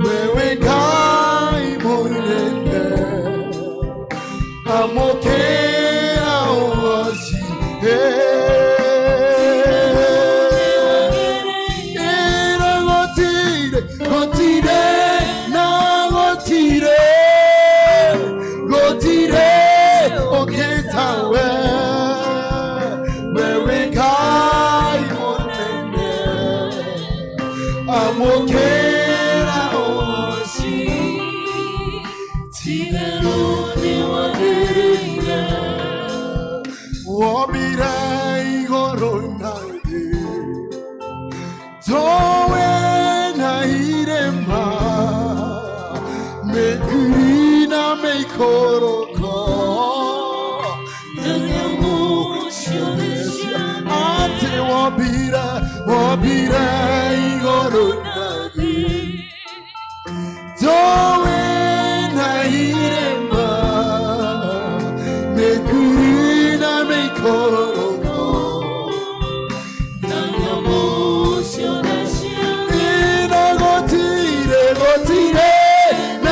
wewe Ngai mũnene, amũkĩra ũgoci. Ĩra gũtirĩ, gũtirĩ, na gũtirĩ, gũtirĩ ũngĩ tawe, wewe Ngai mũnene, amũkĩra ũgoci, ti-itherũ nĩ wagĩrĩire. Wombire igũrũ na thĩ, towe na irĩma, mĩkuri na mĩikũrũko, na nyamũ ciothe atĩ wombire igũrũ na thĩ, towe na irĩma, mĩkuri na mĩikũrũko, na nyamũ ciothe. Ina gũtirĩ, gũtirĩ, na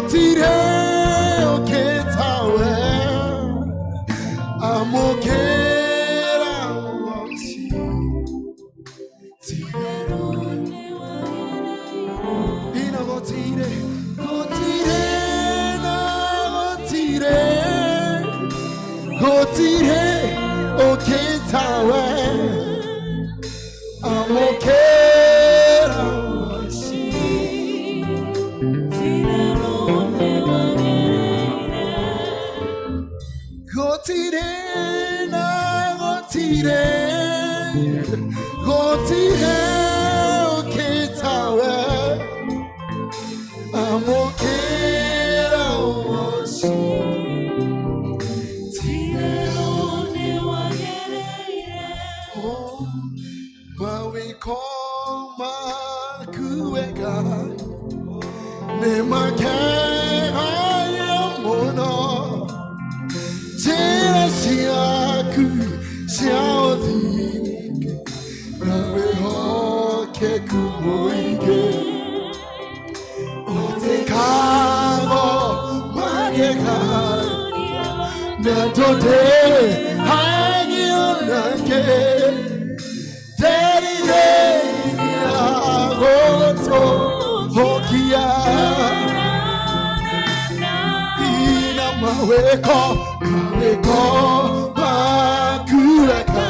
Gotire oketawe amokera wosi Ina gotire gotire na gotire gotire oketawe amokera wosi. Gotire na gotire gotire oketawe amokera wosi. Oh, mawiko makuega ne makega muno njĩra ciaku cia ũthingu na wĩhokeku mũingĩ ũtĩkago magega na ndũndĩhagio nake nderirĩria gũtũhũkia ina maweko maweko makureka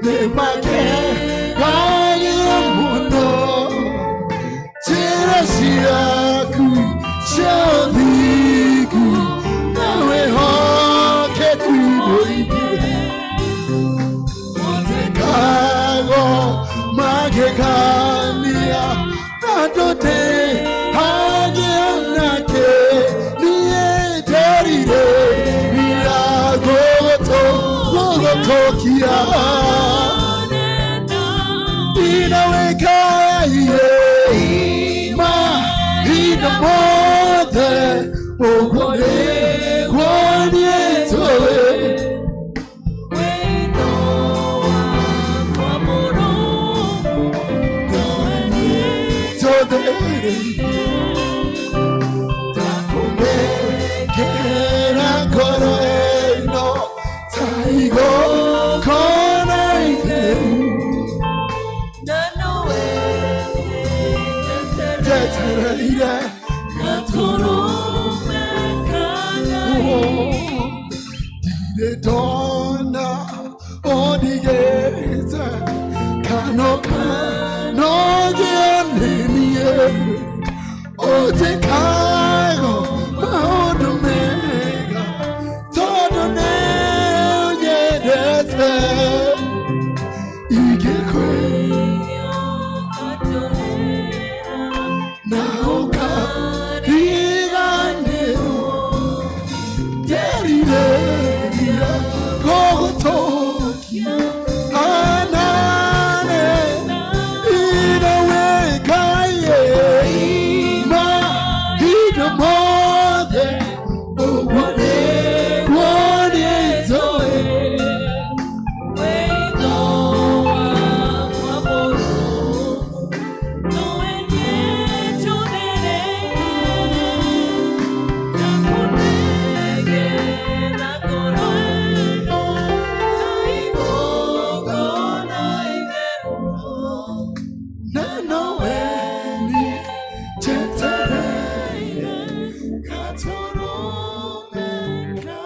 ne makegania muno njĩra ciaku cia ũthingu na wĩhokeku mũingĩ ũtĩkago magegania na ndũndĩhagia nake niĩ nderirĩria gũgũtũkia inawekaie mahinda mothe ũguo nĩguo niĩ njũĩ. Ndakumekera ngoro ĩno ta igongona itheru njetereire ndirĩ ndona ũndigĩte kano kano gĩanĩnie ũtĩkago maũndũ mega tondũ nĩũnyendete ingĩkwĩ na ũkariganĩrwo nderirĩria gũgũtũkia anane inawekaye mahinda mothe ũguo nĩguo niĩ njũĩ. Na nowe niĩ njetereire gatũrũme ka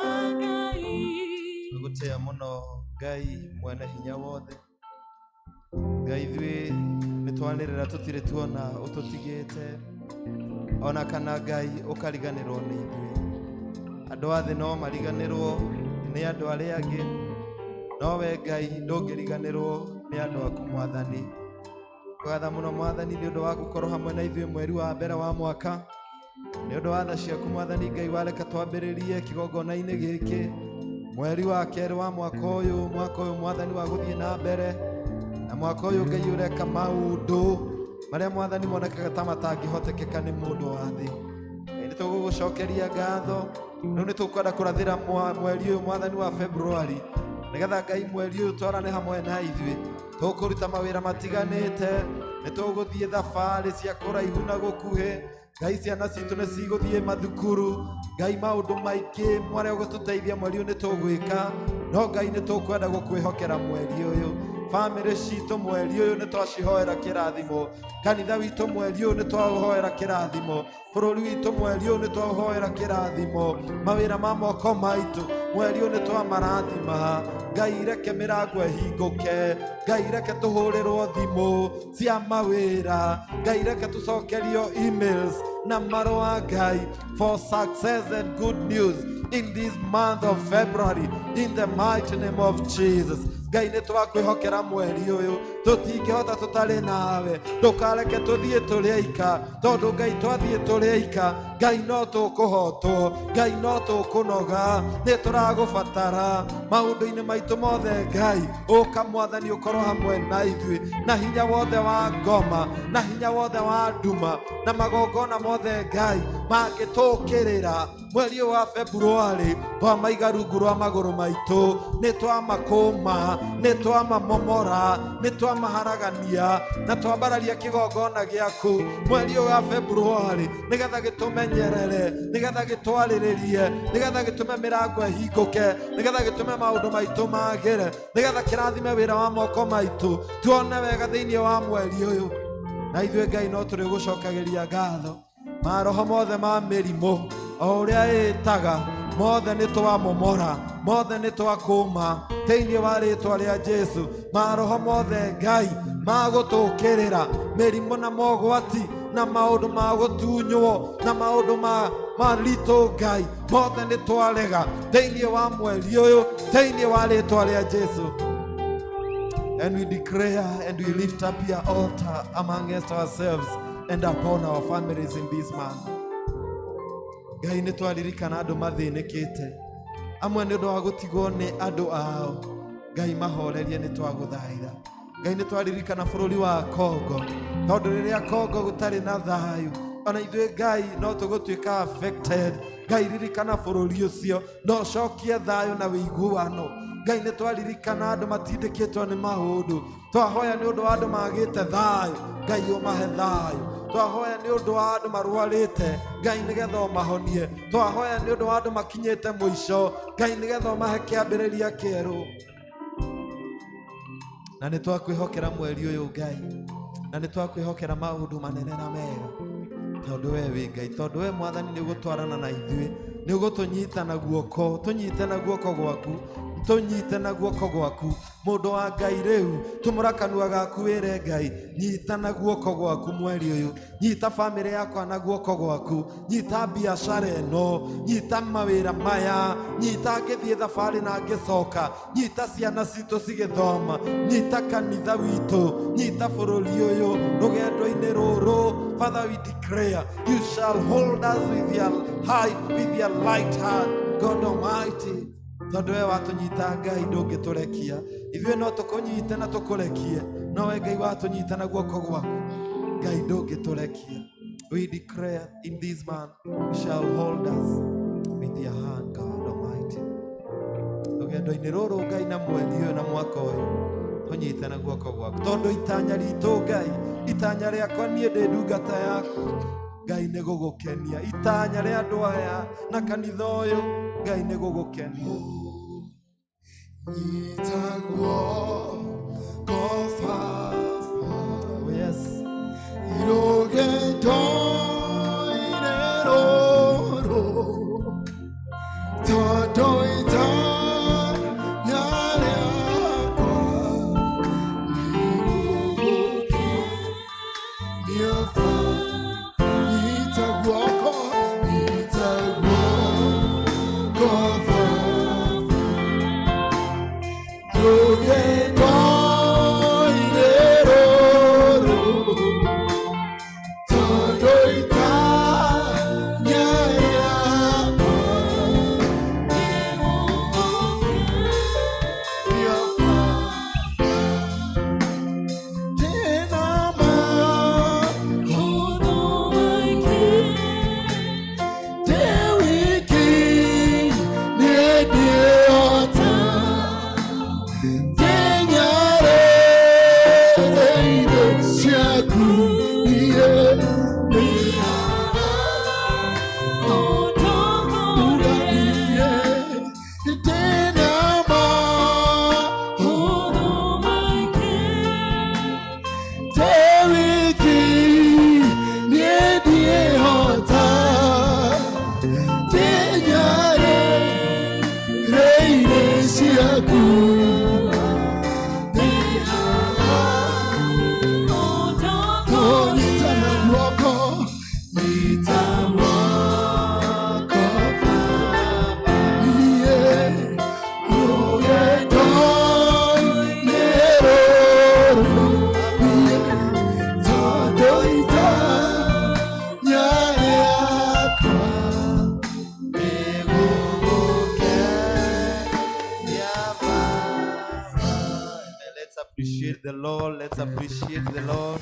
Gũtĩa mũno Ngai mwene hinya wothe. Ngai ithuĩ nĩ twanĩrĩra tũtirĩ tuona ũtũtigĩte ona kana Ngai ũkariganĩrwo nĩ ithuĩ. Andũ a thĩ no mariganĩrwo nĩ andũ arĩa angĩ, no we Ngai ndũngĩriganĩrwo nĩ andũ aku Mwathani. Kũgatha mũno Mwathani nĩ ũndũ wa gũkorwo hamwe na ithuĩ mweri wa mbere wa mwaka, nĩ ũndũ wa tha ciaku Mwathani Ngai wareka twambĩrĩrie kĩgongona-inĩ gĩkĩ mweri wa kerĩ wa mwaka ũyũ, mwaka ũyũ Mwathani wa gũthiĩ na mbere, na mwaka ũyũ Ngai ũreka maũndũ marĩa Mwathani monekaga ta matangĩhotekeka nĩ mũndũ wa thĩ. Ngai nĩ tũgũgũcokeria ngatho. Rĩu nĩ tũkwenda kũrathĩra mweri ũyũ Mwathani wa February, nĩgetha Ngai mweri ũyũ twarane hamwe na ithuĩ. Tũkũruta mawĩra matiganĩte, nĩ tũgũthiĩ thabarĩ cia kũraihu na gũkuhĩ, Ngai ciana citũ nĩ cigũthiĩ mathukuru. Ngai maũndũ maingĩ marĩa ũgũtũteithia mweri ũyũ nĩ tũgwĩka, no Ngai nĩ tũkwenda gũkwĩhokera mweri ũyũ. Bamĩrĩ citũ mweri ũyũ nĩ twacihoera kĩrathimo, kanitha witũ mweri ũyũ nĩ twaũhoera kĩrathimo, bũrũri witũ mweri ũyũ nĩ twaũhoera kĩrathimo, mawĩra ma moko maitũ mweri ũyũ nĩ twamarathima. Ngai reke mĩrango ĩhingũke, Ngai reke tũhũrĩrwo thimũ cia mawĩra, Ngai reke tũcokerio emails na marũa, Ngai, for success and good news in this month of February, in the mighty name of Jesus. Ngai nĩ twakwĩhokera mweri ũyũ, tũtingĩhota tũtarĩ nawe. Ndũkareke tũthiĩ tũrĩ aika, tondũ Ngai twathiĩ tũrĩ aika, Ngai no tũkũhotwo, Ngai no tũkũnoga. Nĩ tũragũbatara maũndũ-inĩ maitũ mothe. Ngai ũka Mwathani ũkorwo hamwe na ithuĩ, na hinya wothe wa ngoma, na hinya wothe wa nduma, na magongona mothe Ngai mangĩtũkĩrĩra mweri ũyũ wa Februari, twamaiga rungu rwa magũrũ maitũ. Nĩ twamakũma, nĩ twamamomora, nĩ twamaharagania na twambararia kĩgongona gĩaku mweri ũyũ wa Februari, nĩgetha gĩtũmenyerere, nĩgetha gĩtwarĩrĩrie, nĩgetha gĩtũme mĩrango ĩhingũke, nĩgetha gĩtũme maũndũ maitũ magĩre, nĩgetha kĩrathime wĩra wa moko maitũ, tuone wega thĩinĩ wa mweri ũyũ. Na ithuĩ Ngai no tũrĩgũcokagĩria ngatho. Maroho mothe ma mĩrimũ o ũrĩa ĩtaga mothe nĩ twamomora, mothe nĩ twakũma thĩinĩ wa rĩtwa rĩa Jesu. Maroho mothe Ngai magũtũkĩrĩra mĩrimũ na mogwati na maũndũ ma gũtunywo na maũndũ ma maritũ, Ngai mothe nĩ twarega thĩinĩ wa mweri ũyũ, thĩinĩ wa rĩtwa rĩa Jesu. And we declare and we lift up your altar amongst ourselves and upon our families in this month. Ngai nĩ twaririkana andũ mathĩnĩkĩte amwe nĩ ũndũ wa gũtigwo nĩ andũ ao. Ngai mahorerie, nĩ twagũthaitha. Ngai nĩ twaririkana bũrũri wa Kongo, tondũ rĩrĩa Kongo gũtarĩ na thayũ, ona ithuĩ Ngai no tũgũtuĩka affected. Ngai ririkana bũrũri ũcio na ũcokie thayũ na wĩiguano. Ngai nĩ twaririkana andũ matindĩkĩtwo nĩ maũndũ. Twahoya nĩ ũndũ wa andũ magĩte thayũ, Ngai ũmahe thayũ. Twahoya nĩ ũndũ wa andũ marwarĩte, Ngai nĩgetha ũmahonie. Twahoya nĩ ũndũ wa andũ makinyĩte mũico, Ngai nĩgetha ũmahe kĩambĩrĩria kĩerũ. Na nĩ twakwĩhokera mweri ũyũ Ngai, na nĩ twakwĩhokera maũndũ manene na mega, tondũ we wĩ Ngai, tondũ we Mwathani nĩ ũgũtwarana na ithuĩ, nĩ ũgũtũnyita na guoko. Tũnyite na guoko gwaku, tũnyite na guoko gwaku. Mũndũ wa Ngai, rĩu tũmũra kanua gaku wĩre Ngai, nyita na guoko gwaku mweri ũyũ, nyita bamĩrĩ yakwa na guoko gwaku, nyita biacara ĩno, nyita mawĩra maya, nyita ngĩthiĩ thabarĩ na ngĩcoka, nyita ciana citũ cigĩthoma, nyita kanitha witũ, nyita bũrũri ũyũ rũgendo-inĩ rũrũ. Father, we declare you shall hold us with your high, with your light hand, God Almighty, tondũ we watũnyita Ngai ndũngĩtũrekia. Ithuĩ no tũkũnyite na tũkũrekie, no we Ngai watũnyita na guoko gwaku, Ngai ndũngĩtũrekia. We declare in this month you shall hold us with your hand, God Almighty. Rũgendo-inĩ rũrũ Ngai, na mweri ũyũ na mwaka ũyũ, tũnyite na guoko gwaku, tondũ itanya ritũ Ngai, itanya rĩakwa niĩ ndĩ ndungata yaku Ngai, nĩ gũgũkenia. Itanya rĩa andũ aya na kanitha ũyũ Ngai nĩ gũgũkenia. Nyita guoko Baba. Oh, yes. Rũgendo-inĩ rũrũ, tondũ itanya rĩakwa nĩ gũgũkenia Baba. Nyita guoko, nyita guoko Baba. Rũgendo-inĩ rũrũ, tondũ itanya rĩakwa nĩ gũgũkenia Baba. Ndĩna maũndũ maingĩ. Let's appreciate the Lord.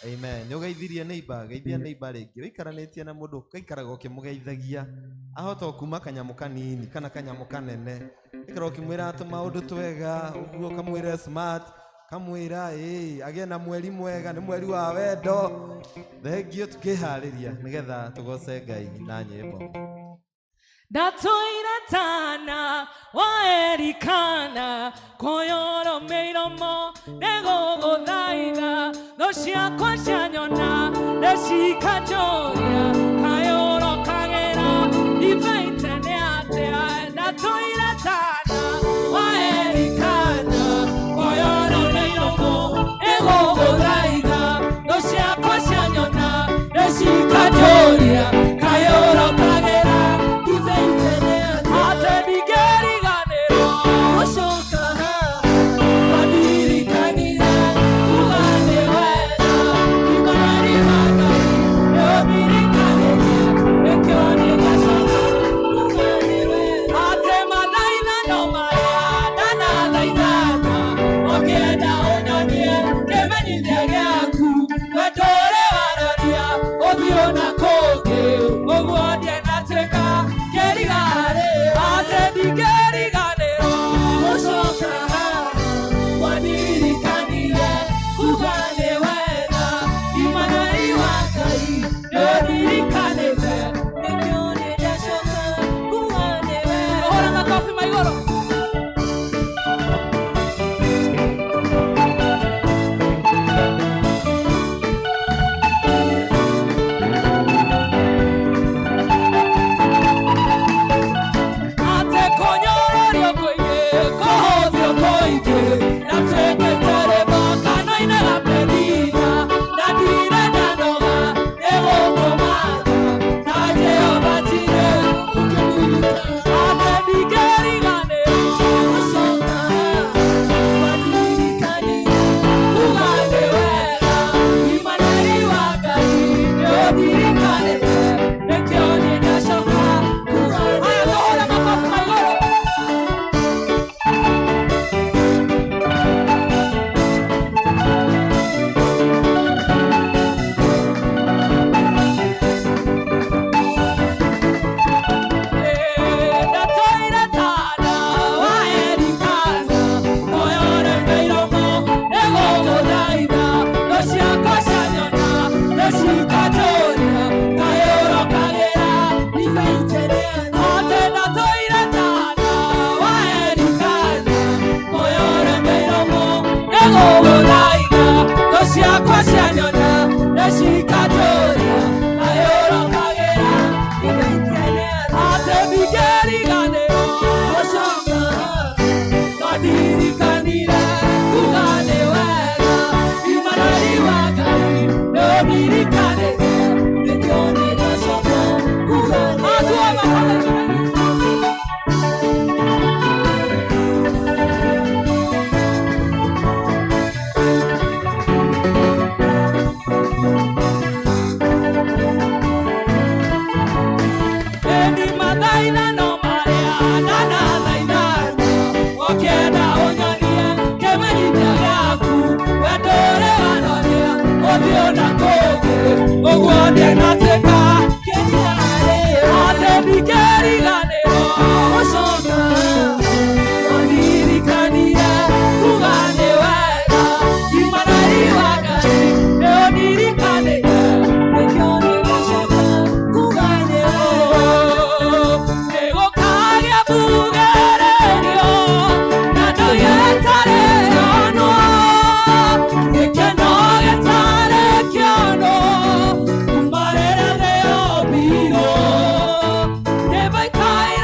Amen. Nĩ ũgeithirie neighbor, geithia neighbor rĩngĩ. Ũikaranĩtie na mũndũ ũgaikaraga ũkĩmũgeithagia. Ahota o kuma kanyamũ kanini kana kanyamũ kanene. Ikara ũkĩmwĩra tũmaũndũ twega, ũguo ũkamwĩra smart, kamwĩra ĩĩ agĩe na mweri mwega, nĩ mweri wa wendo. Thengio tukĩharĩria nĩgetha tũgoce Ngai na nyĩmbo. Ndatũire tana waerikana kũyũrũ mĩromo nĩgũgũthaitha thũ ciakwa cianyona nĩcikanjũria kayũrũ kagĩra ibaite nĩ atĩa. Ndatũire tana waerikana kũyũrũ mĩromo nĩgũgũthaitha thũ ciakwa cianyona nĩcikanjũria kayũrũ kagĩra ate ndingĩriganĩrwo gũcoka haha wandirikanire kuga nĩ wega Imanari wa Ngai nĩũndirikanĩtie nĩkĩo nĩngacoka kuga nĩ wega ate mathaithano maya ndanathaithana ũkĩenda ũnyonie kĩmenyithia gĩaku wendo ũrĩ wararia ũthiũ na kũngĩ ũguo ndienatuĩka kĩrigarĩ ate ndingĩriganĩrwo gũcoka haha wandirikanire kuga nĩ wega Imanari wa Ngai nĩũndirikanĩte nĩkĩo nĩndacoka kuga nĩ wega. Hũra makobi ma igũrũ. Ate kũnyũrũrio kũingĩ kũhũthio kũingĩ na tuĩkĩte rĩmbo kanua-inĩ ga Penina na ndirĩ ndanoga nĩ gũkũmatha na Jehova tire ate ndingĩriganĩrwo gũcoka wandirikanire kuga nĩ wega Imanari wa Ngai nĩũndirikanĩte nĩkĩo nĩndacoka kuga nĩ wega. Aya tũhũre makobi ma igũrũ. Ndatũire tana waerikana kũyũrĩ mĩromo nĩgũgũthaitha thũ ciakwa cianyona nĩcikanjũria kayũrũ kagĩra ate ndatũire tana waerikana kũyũrĩ mĩromo nĩgũgũthaitha thũ ciakwa cianyona nĩcikanjũria kayũrũ kagĩra ate ndingĩriganĩrwo gũcoka wandirikanire kuga nĩ wega Imanari wa Ngai nĩũndirikanĩte nĩkĩo nĩndacoka kuga nĩ wega. Endi mathaithano marĩa ndanathaithana ũkĩenda ũnyonie kĩmenyithia gĩaku wendo ũrĩ wanonia ũthiũ na kũngĩ ũguo ndienatuĩka ate ndingĩriganĩrwo gũcoka wandirikanire kuga nĩ wega Imanari wa Ngai nĩũndirikanĩte nĩkĩo nĩndacoka kuga nĩ wega. Nĩgũkagĩa mbugĩrĩrio na andũ gĩtarĩ onwo gĩkeno gĩtarĩ kĩonwo kuma rĩrĩa thĩ yombirwo nĩmaikaire.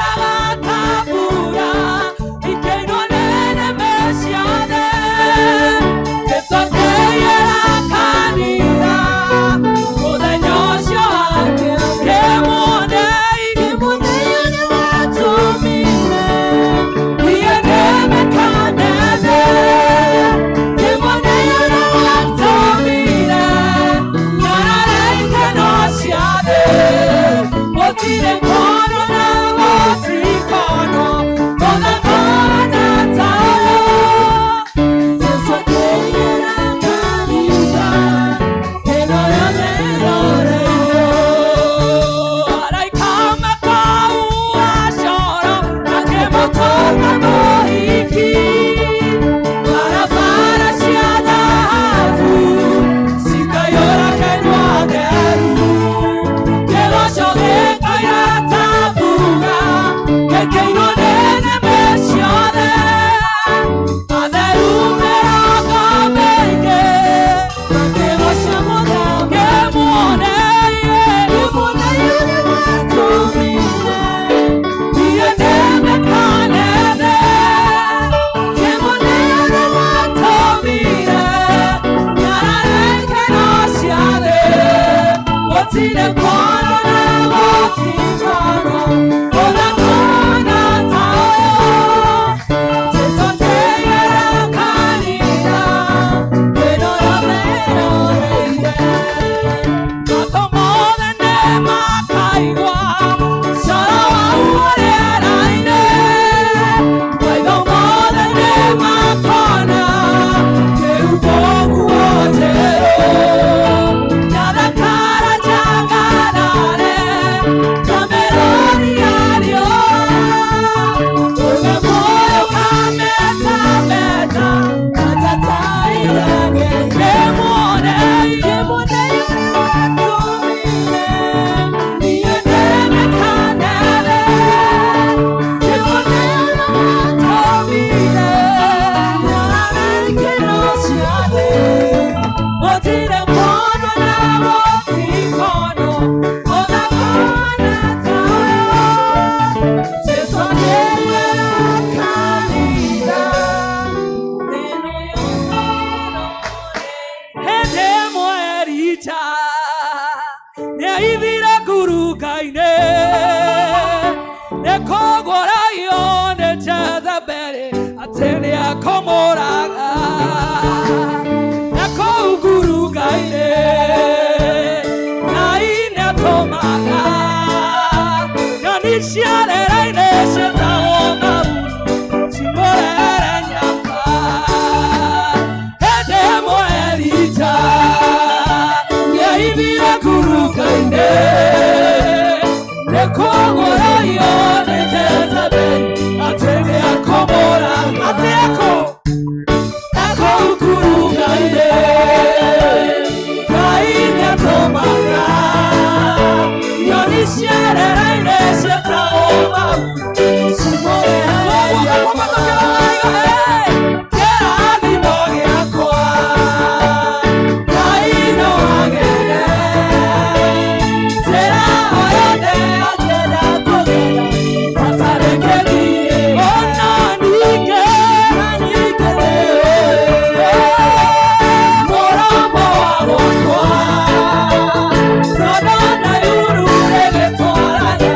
Gũtirĩ kwono na gũtikonwo, ona kuona ta ũyũ. Jesũ ndeigĩra kanitha, ĩno yothe ĩroreire. Matũ mothe nĩmakaigua coro wau rĩera-inĩ. Maitho mothe nĩmakona kĩhumo nguo njerũ. Njathakara njangarare ta mĩrũri ya riũa. Ũme muoyo kametameta ta njata irenge. Kĩmuone, kĩmuone ũrĩa watũmire niĩ ndĩmĩkanere. Kĩmuone ũrĩa watũmire nyarare ikeno cia thĩ. Gũtirĩ mũndũ na gũtikonwo, ona kuona ta ũyũ. Jesũ nĩwe kanitha, ĩno yothe hĩndĩ ĩmwe Elija nĩaithire ngurunga-inĩ nĩkũgũragio nĩ Jezebeli atĩ nĩekũmũraga na kũu ngurunga-inĩ Ngai nĩatũmaga nyoni cia rĩera-inĩ ciĩtagwo maburu cimũrehere nyama. Hĩndĩ ĩmwe Elija nĩaithire ngurunga-inĩ nĩkũgũragio nĩ Jezebeli atĩ nĩekũmũraga atĩ ekũ ekũu ngurunga-inĩ Ngai nĩatũmaga nyoni cia rĩera-inĩ ciĩtagwo maburu cimũrehere nyama. Kĩrathimo gĩakwa Ngai no agere njĩra o yothe angĩenda kũgera bata reke thiĩ. Ona ningĩ ningĩ mũromo wa gwakwa tondũ na yuru rĩgĩtwarana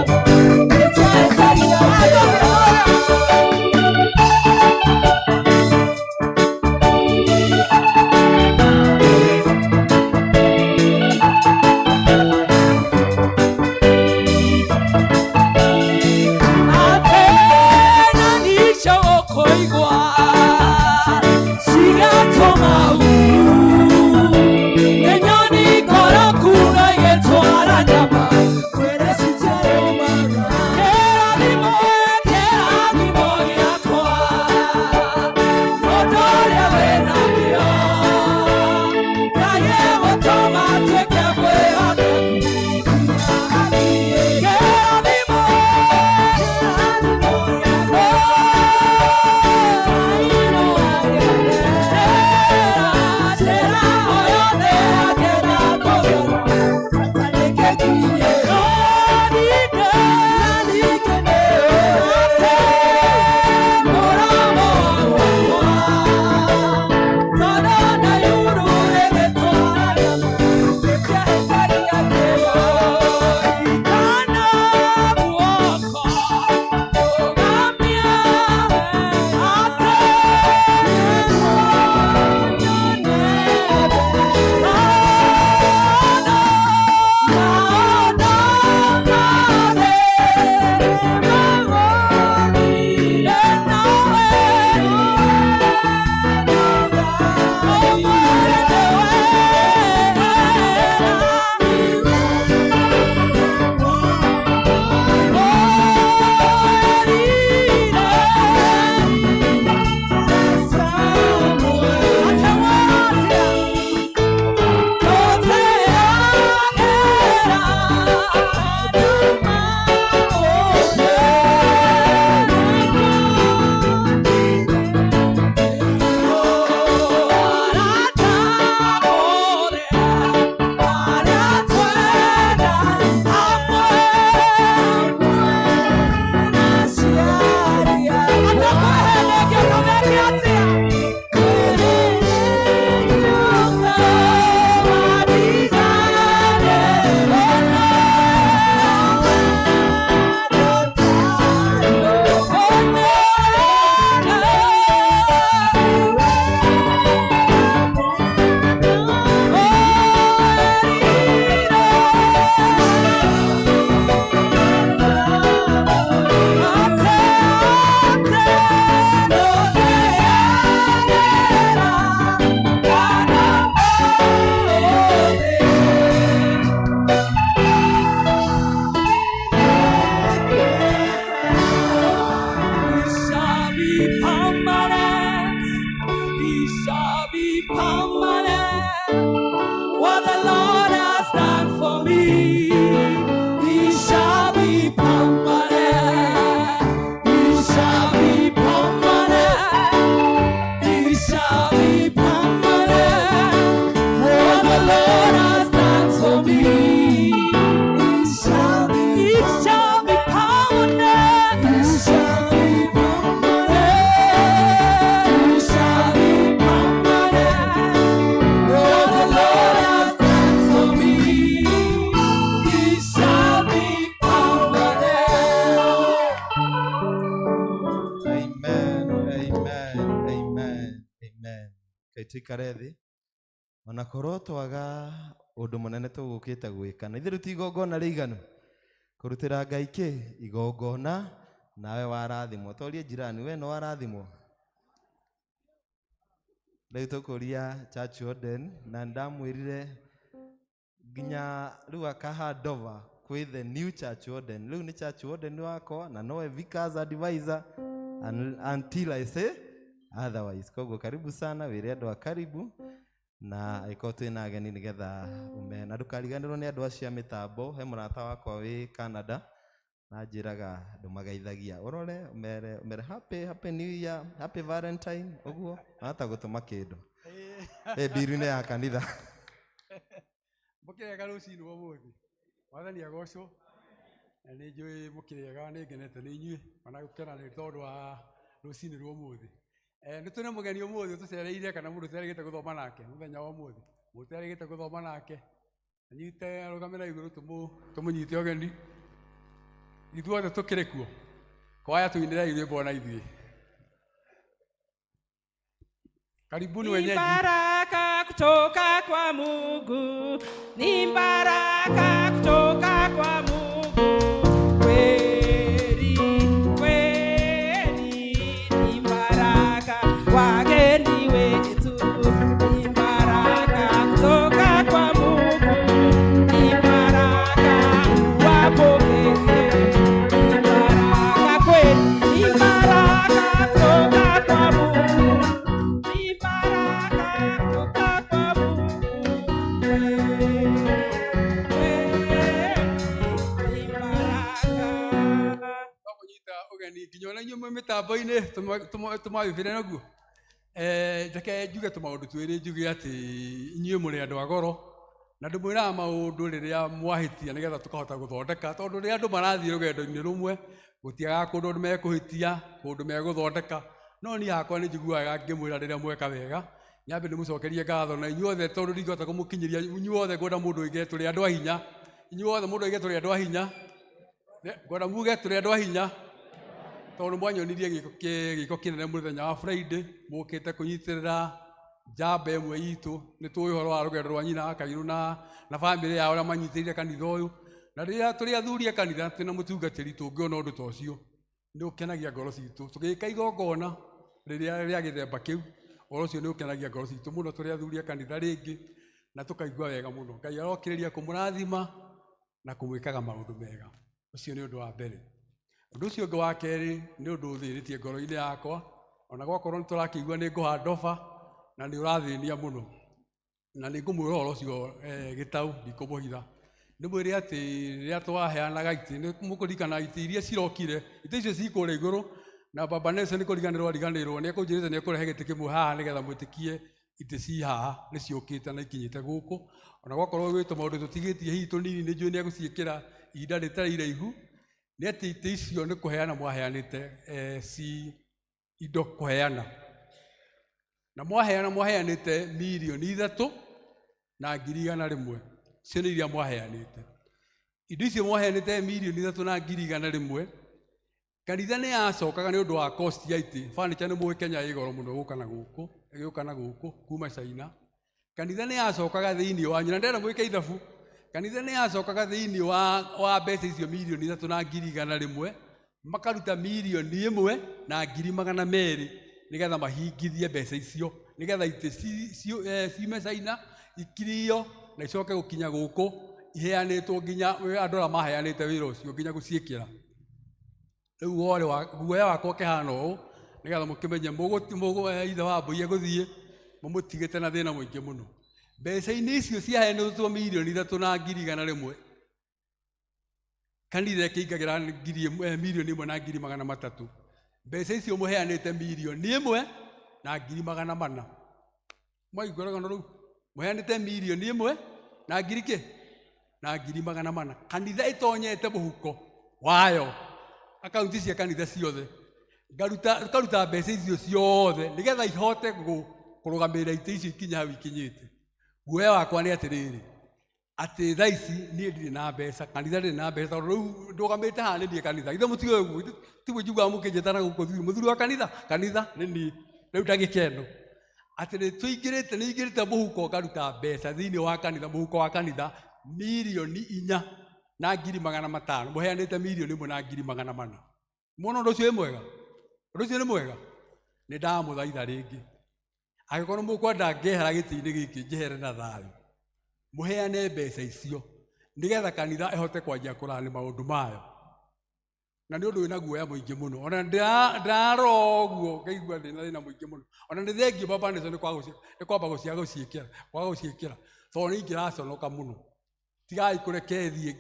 Tuikare thĩ. Ona korwo twaga ũndũ mũnene tũgũkĩte gwĩka. Na ithuĩ ti igongona rĩiganu. Kũrutĩra Ngai kĩ? Igongona, nawe warathimwo. Torie jirani, we no warathimwo? Rĩu tũkũria Church Warden, na ndamwĩrire nginya rĩu akahandova kwĩ the new Church Warden. Rĩu nĩ Church Warden wakwa na nowe Vicar's advisor until I say otherwise. Koguo karibu sana, wĩre andũ a karibu na angĩkorwo twĩna ageni nĩgetha ume na ndũkariganĩrwo nĩ andũ acio a mĩtambo. He mũrata wakwa wĩ Canada na njĩraga ndũmageithagia, ũrore ũmere ũmere happy happy new year, happy Valentine, ũguo ahota gũtũma kĩndũ ĩ mbiru-inĩ ya kanitha. Mũkĩrega rũcinĩ rwa ũmũthĩ, Mwathani agocwo. Na nĩ njũĩ mũkĩrega, nĩ ngenete nĩ inyuĩ ona gũkena nĩ tondũ wa rũcinĩ rwa ũmũthĩ. Nĩ tũrĩ mũgeni ũmũthĩ ũtũcereire kana mũndũ ũterĩgĩte gũthoma nake mũthenya wa ũmũthĩ, mũndũ ũterĩgĩte gũthoma nake anyite arũgame na igũrũ tũmũnyite ũgeni. Ithuothe tũkĩrĩ kuo, kwaya tũinĩre rwĩmbo na ithuĩ. Karibuni Ni wenyeji. baraka kutoka kwa Mungu, ni baraka kutoka kwa Mungu. Kweli, kweli, ni baraka wageni wetu, ni baraka kutoka kwa Mungu, ni baraka wapokee, ni baraka kweli, ni baraka kutoka kwa Mungu. Ni baraka kutoka kwa Mungu, kweli, kweli, ni baraka. Twamũnyita ũgeni nginya ona inyuĩ mwĩ mĩtambo-inĩ tũmawĩbĩre naguo. Reke njuge tũmaũndũ twĩrĩ, njuge atĩ inyuĩ mũrĩ andũ a goro na ndĩmwĩraga maũndũ rĩrĩa mwahĩtia nĩgetha tũkahota gũthondeka, tondũ rĩrĩa andũ marathiĩ rũgendo-inĩ rũmwe gũtiagaga kũndũ andũ mekũhĩtia, kũndũ megũthondeka. No niĩ hakwa nĩ njiguaga ngĩmwĩra rĩrĩa mweka wega, nyambe ndĩmũcokerie ngatho na inyuothe, tondũ ndingĩhota kũmũkinyĩria inyuothe. Ngwenda mũndũ oige tũrĩ andũ a hinya, inyuothe mũndũ oige tũrĩ andũ a hinya. Ngwenda muge tũrĩ andũ a hinya, tondũ mwanyonirie gĩko kĩnene mũthenya wa Friday mũkĩte kũnyitĩrĩra njamba ĩmwe itũ. Nĩ tũĩ ũhoro wa rũgendo rwa nyina wa Kairũ na bamĩrĩ yao ũrĩa manyitĩrĩire kanitha ũyũ. Na rĩrĩa tũrĩ athuri a kanitha twĩna mũtungatĩri tũngĩona ũndũ ta ũcio nĩ ũkenagia ngoro citũ. Tũgĩka igongona rĩrĩa rĩa gĩthemba kĩu, ũhoro ũcio nĩ ũkenagia ngoro citũ mũno tũrĩ athuri a kanitha rĩngĩ, na tũkaigua wega mũno. Ngai arokĩrĩria kũmũrathima na kũmwĩkaga maũndũ mega. Ũcio nĩ ũndũ wa mbere. Ũndũ ũcio ũngĩ wa kerĩ nĩ ũndũ ũthĩnĩtie ngoro-inĩ yakwa, ona gwakorwo nĩ tũrakĩigua nĩ ngũhandoba na nĩ ũrathĩnia mũno, na nĩ ngũmwĩra ũhoro ũcio gĩtau, ndikũmũhitha. Ndĩmwĩre atĩ rĩrĩa twaheanaga itĩ, nĩ mũkũririkana itĩ iria cirokire, itĩ icio ci kũrĩa igũrũ, na Baba Nelson nĩ kũriganĩrwo ariganĩrwo, nĩ ekũnjĩrĩte nĩ ekũrehe gĩtĩ kĩmwe haha nĩgetha mwĩtĩkie itĩ ci haha nĩ ciũkĩte na ikinyĩte gũkũ. Ona gwakorwo gwĩ tũmaũndũ tũtigĩtie hihi tũnini, nĩ njũĩ nĩ egũciĩkĩra ihinda rĩtarĩ iraihu. Nĩ atĩ itĩ icio nĩ kũheana mwaheanĩte, ci indo kũheana, na mwaheana mwaheanĩte 3,100,000. Icio nĩ iria mwaheanĩte. Indo icio mwaheanĩte 3,100,000, kanitha nĩ yacokaga nĩ ũndũ wa cost ya itĩ. Furniture nĩ mũĩ Kenya ĩ goro mũno gũka na gũkũ, ĩgĩũka na gũkũ kuma China. Kanitha nĩ yacokaga thĩinĩ wanyu, na ndĩrenda mwĩke ithabu. Kanitha nĩ yacokaga thĩinĩ wa mbeca icio 3,100,000, makaruta 1,200,000 nĩgetha mahingithie mbeca icio, nĩgetha itĩ ciume China ikirio na icoke gũkinya gũkũ iheanĩtwo nginya andũ arĩa maheanĩte wĩra ũcio nginya gũciĩkĩra. Rĩu guoya wakwa ũkĩhana ũũ nĩgetha mũkĩmenye ithe wa mbũi egũthiĩ mũmũtigĩte na thĩna mũingĩ mũno. Mbeca-inĩ icio ciaheanĩtwo 3,100,000, kanitha ĩkĩingagĩra 1,300,000. Mbeca icio mũheanĩte 1,400,000. Mwaigua rũgano rũu? Mũheanĩte 1 na ngiri kĩ? Na ngiri magana mana. Kanitha ĩtonyete mũhuko wayo, akaunti cia kanitha ciothe, ngaruta mbeca icio ciothe nĩgetha ihote kũrũgamĩrĩra itĩ icio ikinye hau ikinyĩte. Guoya wakwa nĩ atĩrĩrĩ, atĩ thaa ici niĩ ndirĩ na mbeca, kanitha ndĩrĩ na mbeca, tondũ rĩu ndũgamĩte haha nĩ niĩ kanitha. Ithe mũtiũĩ ũguo, tiguo njiguaga mũkĩnjĩta na gũkũ thuri, mũthuri wa kanitha, kanitha nĩ niĩ. Rĩu ndagĩka ĩno Atĩ nĩ tũingĩrĩte nĩ ingĩrĩte mũhuko ngaruta mbeca thĩinĩ wa kanitha, mũhuko wa kanitha 4,500,000, mũheanĩte 1,400,000. Muona ũndũ ũcio wĩ mwega? Ũndũ ũcio nĩ mwega? Nĩ ndamũthaitha rĩngĩ, angĩkorwo mũkwenda ngehera gĩtĩ-inĩ gĩkĩ njehere na thayũ, mũheane mbeca icio nĩgetha kanitha ĩhote kwanjia kũrani maũndũ mayo. Na nĩ ũndũ wĩna guoya mũingĩ mũno, ona ndarora ũguo ngaigua ndĩna thĩna mũingĩ mũno. Ona nĩ thengio baba nĩcio nĩ kwamba gũciaga gũciĩkĩra, tondũ nĩ ingĩraconoka mũno. Tigai kũreke thiĩ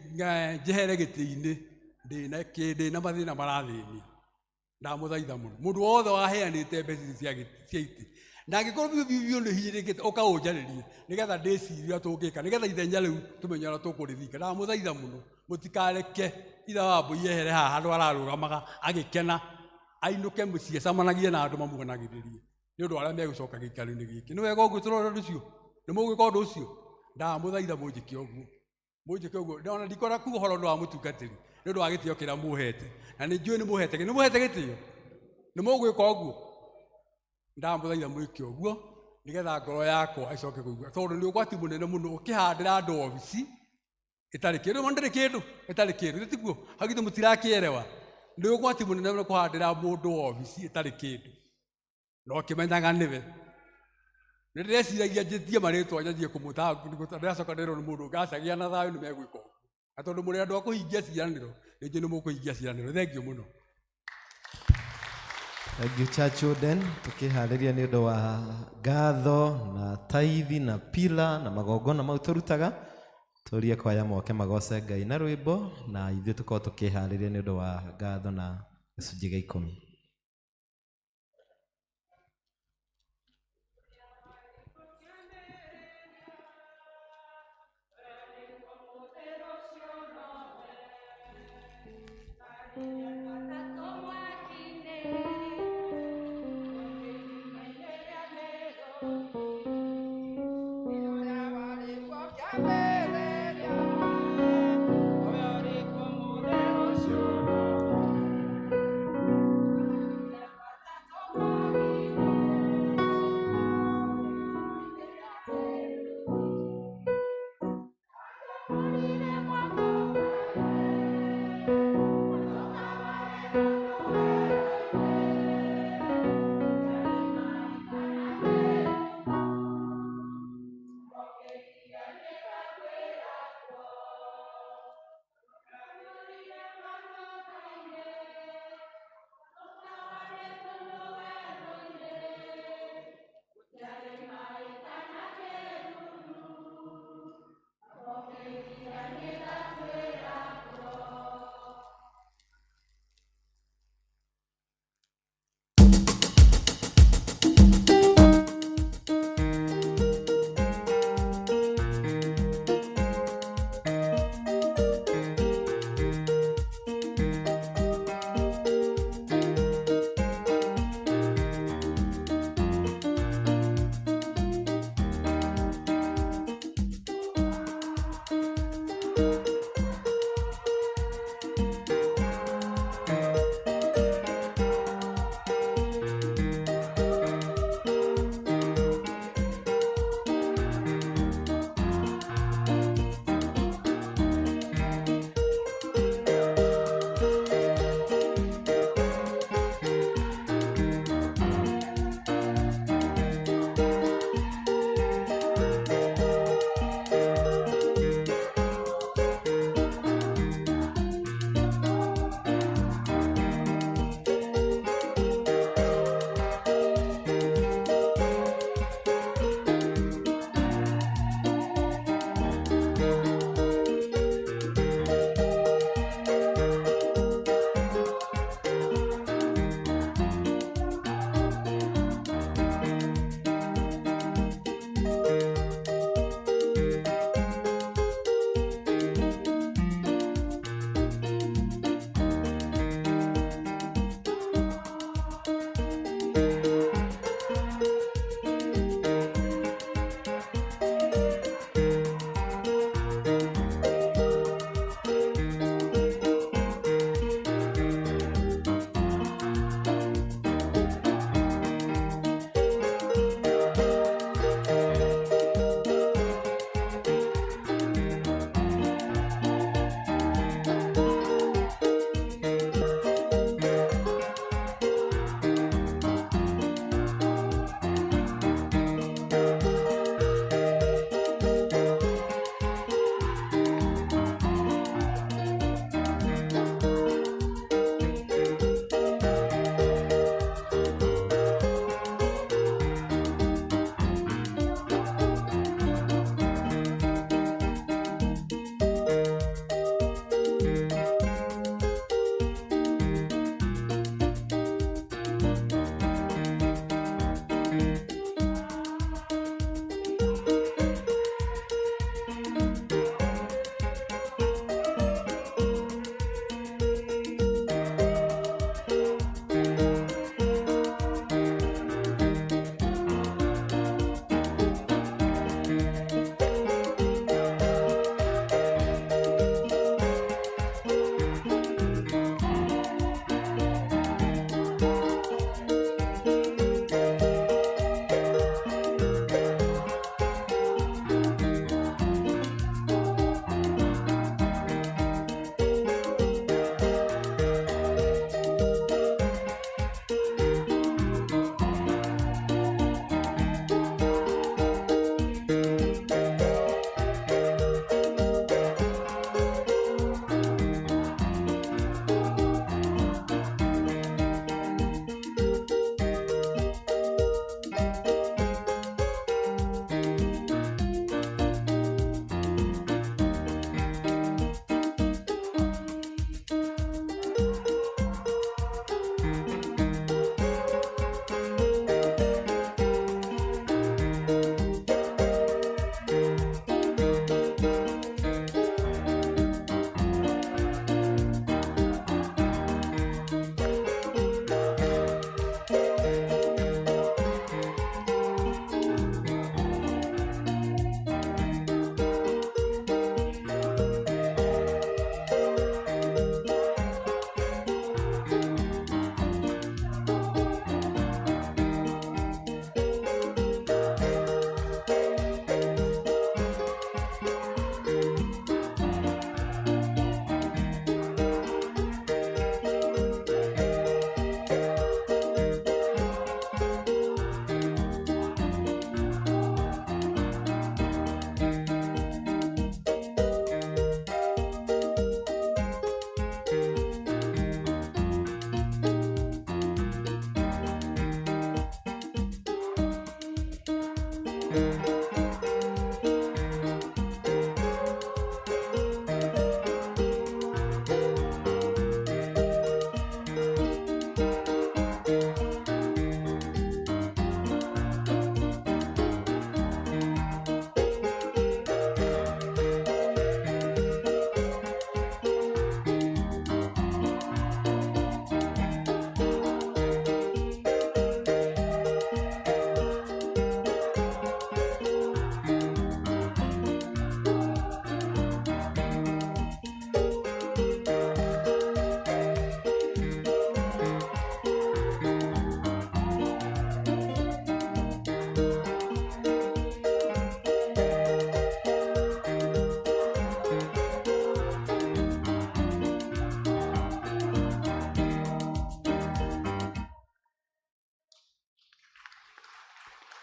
njehere gĩtĩ-inĩ ndĩna mathĩna marathĩnia. Ndamũthaitha mũno mũndũ wothe waheanĩte mbeca ici cia itĩ, na angĩkorwo biũ biũ biũ nĩ hinyĩrĩkĩte, ũkaũnjarĩrie nĩgetha ndĩcirie ũrĩa tũngĩka, nĩgetha ithenya rĩu tũmenye ũrĩa tũkũrĩthika. Ndamũthaitha mũno mũtikareke ithe wa mbũi ehere haha handũ ararũgamaga agĩkena, ainũke mũciĩ acemanagie na andũ mamuonagĩrĩrie nĩ ũndũ wa arĩa megũcoka gĩikaro-inĩ gĩkĩ. Nĩ wega ũguo tũrona ũndũ ũcio? Nĩ mũgwĩka ũndũ ũcio? Ndamũthaitha mũnjĩke ũguo, mũnjĩke ũguo. Ona ndikwenda kuga ũhoro ũndũ wa mũtungatĩri nĩ ũndũ wa gĩtĩo kĩrĩa mũhete, na nĩ njũĩ nĩ mũhete, nĩ mũhete gĩtĩo, nĩ mũgwĩka ũguo. Ndamũthaitha mwĩke ũguo nĩgetha ngoro yakwa ĩcoke kũigua, tondũ nĩ ũgwati mũnene mũno ũkĩhandĩra andũ obici ĩtarĩ kĩndũ. Ma ndĩrĩ kĩndũ, ĩtarĩ kĩndũ, tiguo? Hau githĩ mũtirakĩerewa? Nĩ ũgwati mũnene mũno kũhandĩra mũndũ obici ĩtarĩ kĩndũ, na ũkĩmenyaga nĩwe. Nĩ ndĩreciragia njĩtie marĩtwa nyanjie kũmũta, ndĩracoka ndĩrwo nĩ mũndũ ngacagia na thayũ nĩ megwĩka ũguo. Na tondũ mũrĩ andũ a kũhingia ciĩranĩro, nĩ njũĩ nĩ mũkũhingia ciĩranĩro. Thengiũ mũno. Thank you Church Warden, tukiharĩria nĩ ũndũ wa ngatho na taithi na pila na magongona mau tũrutaga, tũrie kwaya moke magoce Ngai na rwĩmbo, na ithuĩ tũkorwo tũkĩharĩria nĩ ũndũ wa ngatho na gĩcunjĩ gĩa 10.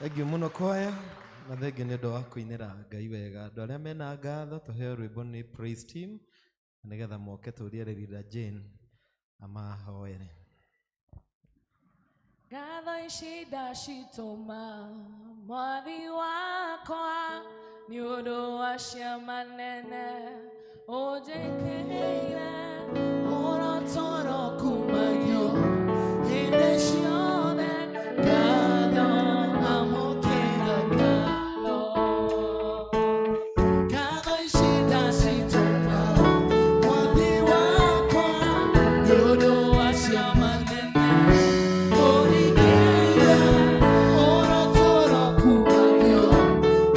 Thengiũ mũno kwaya na thengiũ nĩ ũndũ wa kũinĩra Ngai wega. Andũ arĩa mena ngatho tũheo rwĩmbo nĩ praise team na nĩgetha moke tũrie Leader Jane amahoere. Ngatho ici ndacitũma mwathi wakwa nĩ ũndũ wa ciama nene ũnjĩkĩire ũrotoro kumagio hĩndĩ ciothe ngatho amũkĩra ngatho ngatho ici ndacitũma mwathi wakwa nĩ ũndũ wa ciama nene ũringĩire ũrotoro kumagio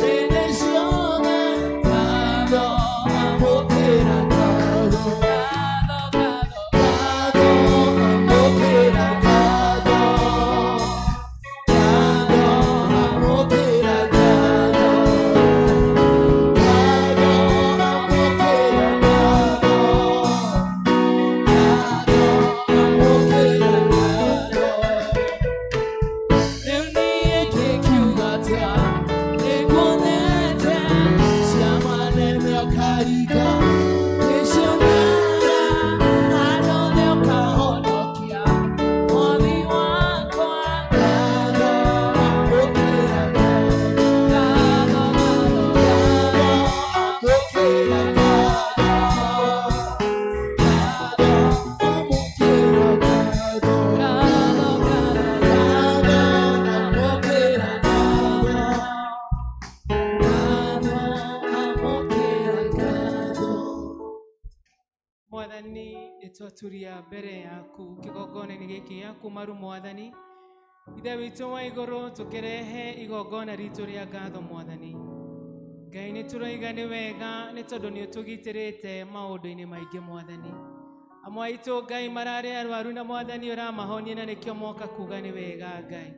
hĩndĩ ciothe ngatho amũkĩra ngatho ngatho amũkĩra ngatho ngatho amũkĩra ngatho ngatho amũkĩra ngatho Rĩu niĩ ngĩkiuga atĩa nĩnguonete ciama nene ũkaringa ngĩcionaga andũ othe ũkahonokia mwathi wakwa ngatho amũkĩra ngatho ngatho ngatho amũkĩra ngatho amũkĩra ngatho ngatho amũkĩra ngatho amũkĩra ngatho. Mwathani nĩtwaturia mbere yaku kĩgongona-inĩ gĩkĩ gĩaku maru mwathani ithe witũ wa igũrũ tũkĩrehe igongona ritũ rĩa ngatho mwathani Ngai nĩtũroiga nĩ wega nĩ tondũ nĩ ũtũgitĩrĩte maũndũ-inĩ maingĩ mwathani amwe aitũ Ngai mararĩ arwaru na mwathani ũramahonia na nĩkĩo moka kuga nĩ wega Ngai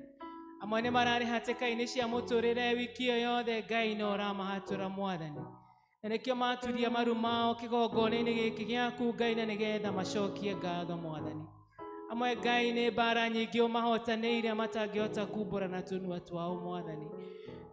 amwe nĩ mararĩ hatĩka-inĩ cia mũtũrĩre wiki ĩyo yothe Ngai no ũramahatũra mwathani na nĩkĩo maturia maru mao kĩgongona-inĩ gĩkĩ gĩaku Ngai na nĩgetha macokie ngatho mwathani amwe Ngai nĩ mbara nyingĩ ũmahotanĩire matangĩhota kumbũra na tũnua twao mwathani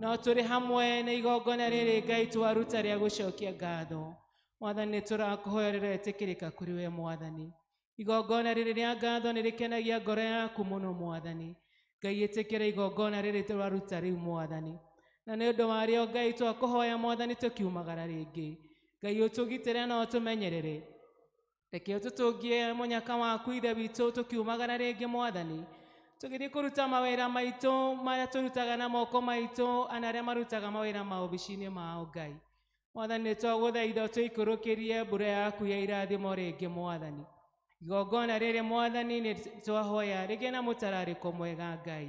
no tũrĩ hamwe na igongona rĩrĩ Ngai twaruta rĩa gũcokia ngatho mwathani nĩ tũrakũhoya rĩretĩkĩrĩka kũrĩ we mwathani igongona rĩrĩ rĩa ngatho nĩ rĩkenagia ngoro yaku mũno mwathani Ngai ĩtĩkĩra igongona rĩrĩ tũraruta rĩu mwathani na nĩ ũndũ warĩo Ngai twakũhoya mwathani tũkiumagara rĩngĩ Ngai ũtũgitĩre na ũtũmenyerere reke ũtũtũngie mũnyaka waku ithe witũ tũkiumagara rĩngĩ mwathani tũgĩthiĩ kũruta mawĩra maitũ marĩa tũrutaga na moko maitũ ana arĩa marutaga mawĩra maobici-inĩ mao Ngai mwathani nĩ twagũthaitha ũtũikũrũkĩrie mbura yaku ya irathimo rĩngĩ mwathani igongona rĩrĩ mwathani nĩ twahoya rĩgĩe na mũtararĩko mwega Ngai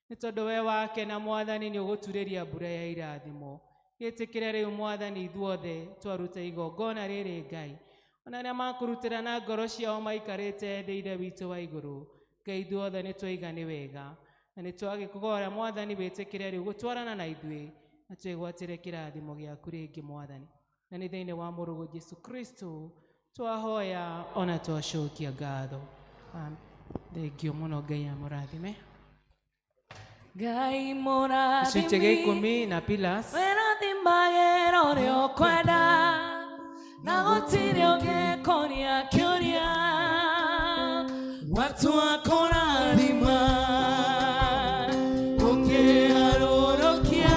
nĩ tondũ we wakena mwathani nĩ ũgũturĩria mbura ya irathimo gĩtĩkĩre rĩu mwathani ithuothe twaruta igongona rĩrĩ Ngai ona arĩa makũrutĩra na ngoro ciao maikarĩte thĩ ithe witũ wa igũrũ Ngai ithuothe nĩ twaiga nĩ wega na nĩ twagĩkũgora mwathani wĩtĩkĩre rĩu gũtwarana na ithuĩ na twĩgwatĩre kĩrathimo gĩaku rĩngĩ mwathani na nĩ thĩinĩ wa mũrũguo Jesu Kristo twahoya ona twacokia ngatho. Amen. Thengio mũno Ngai amũrathime. Ngai Gĩcunjĩ gĩa mũrathimi ikũmi na pillars wĩrathimagĩra ũrĩa ũkwenda na gũtirĩ ũngĩkũria kĩũria Watu wakũrathima ũkĩharũrũkia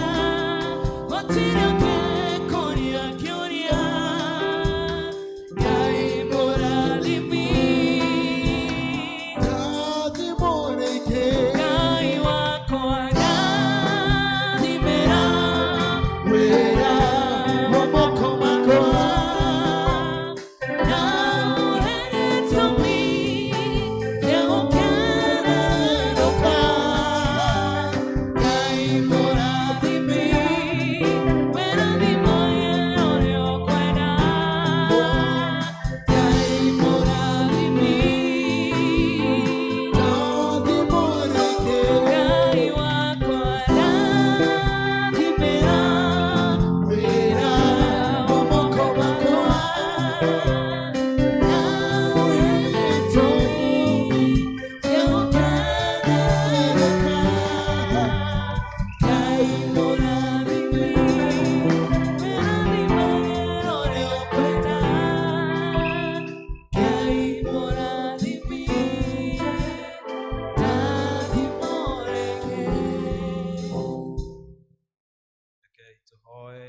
Rekei tũhoe.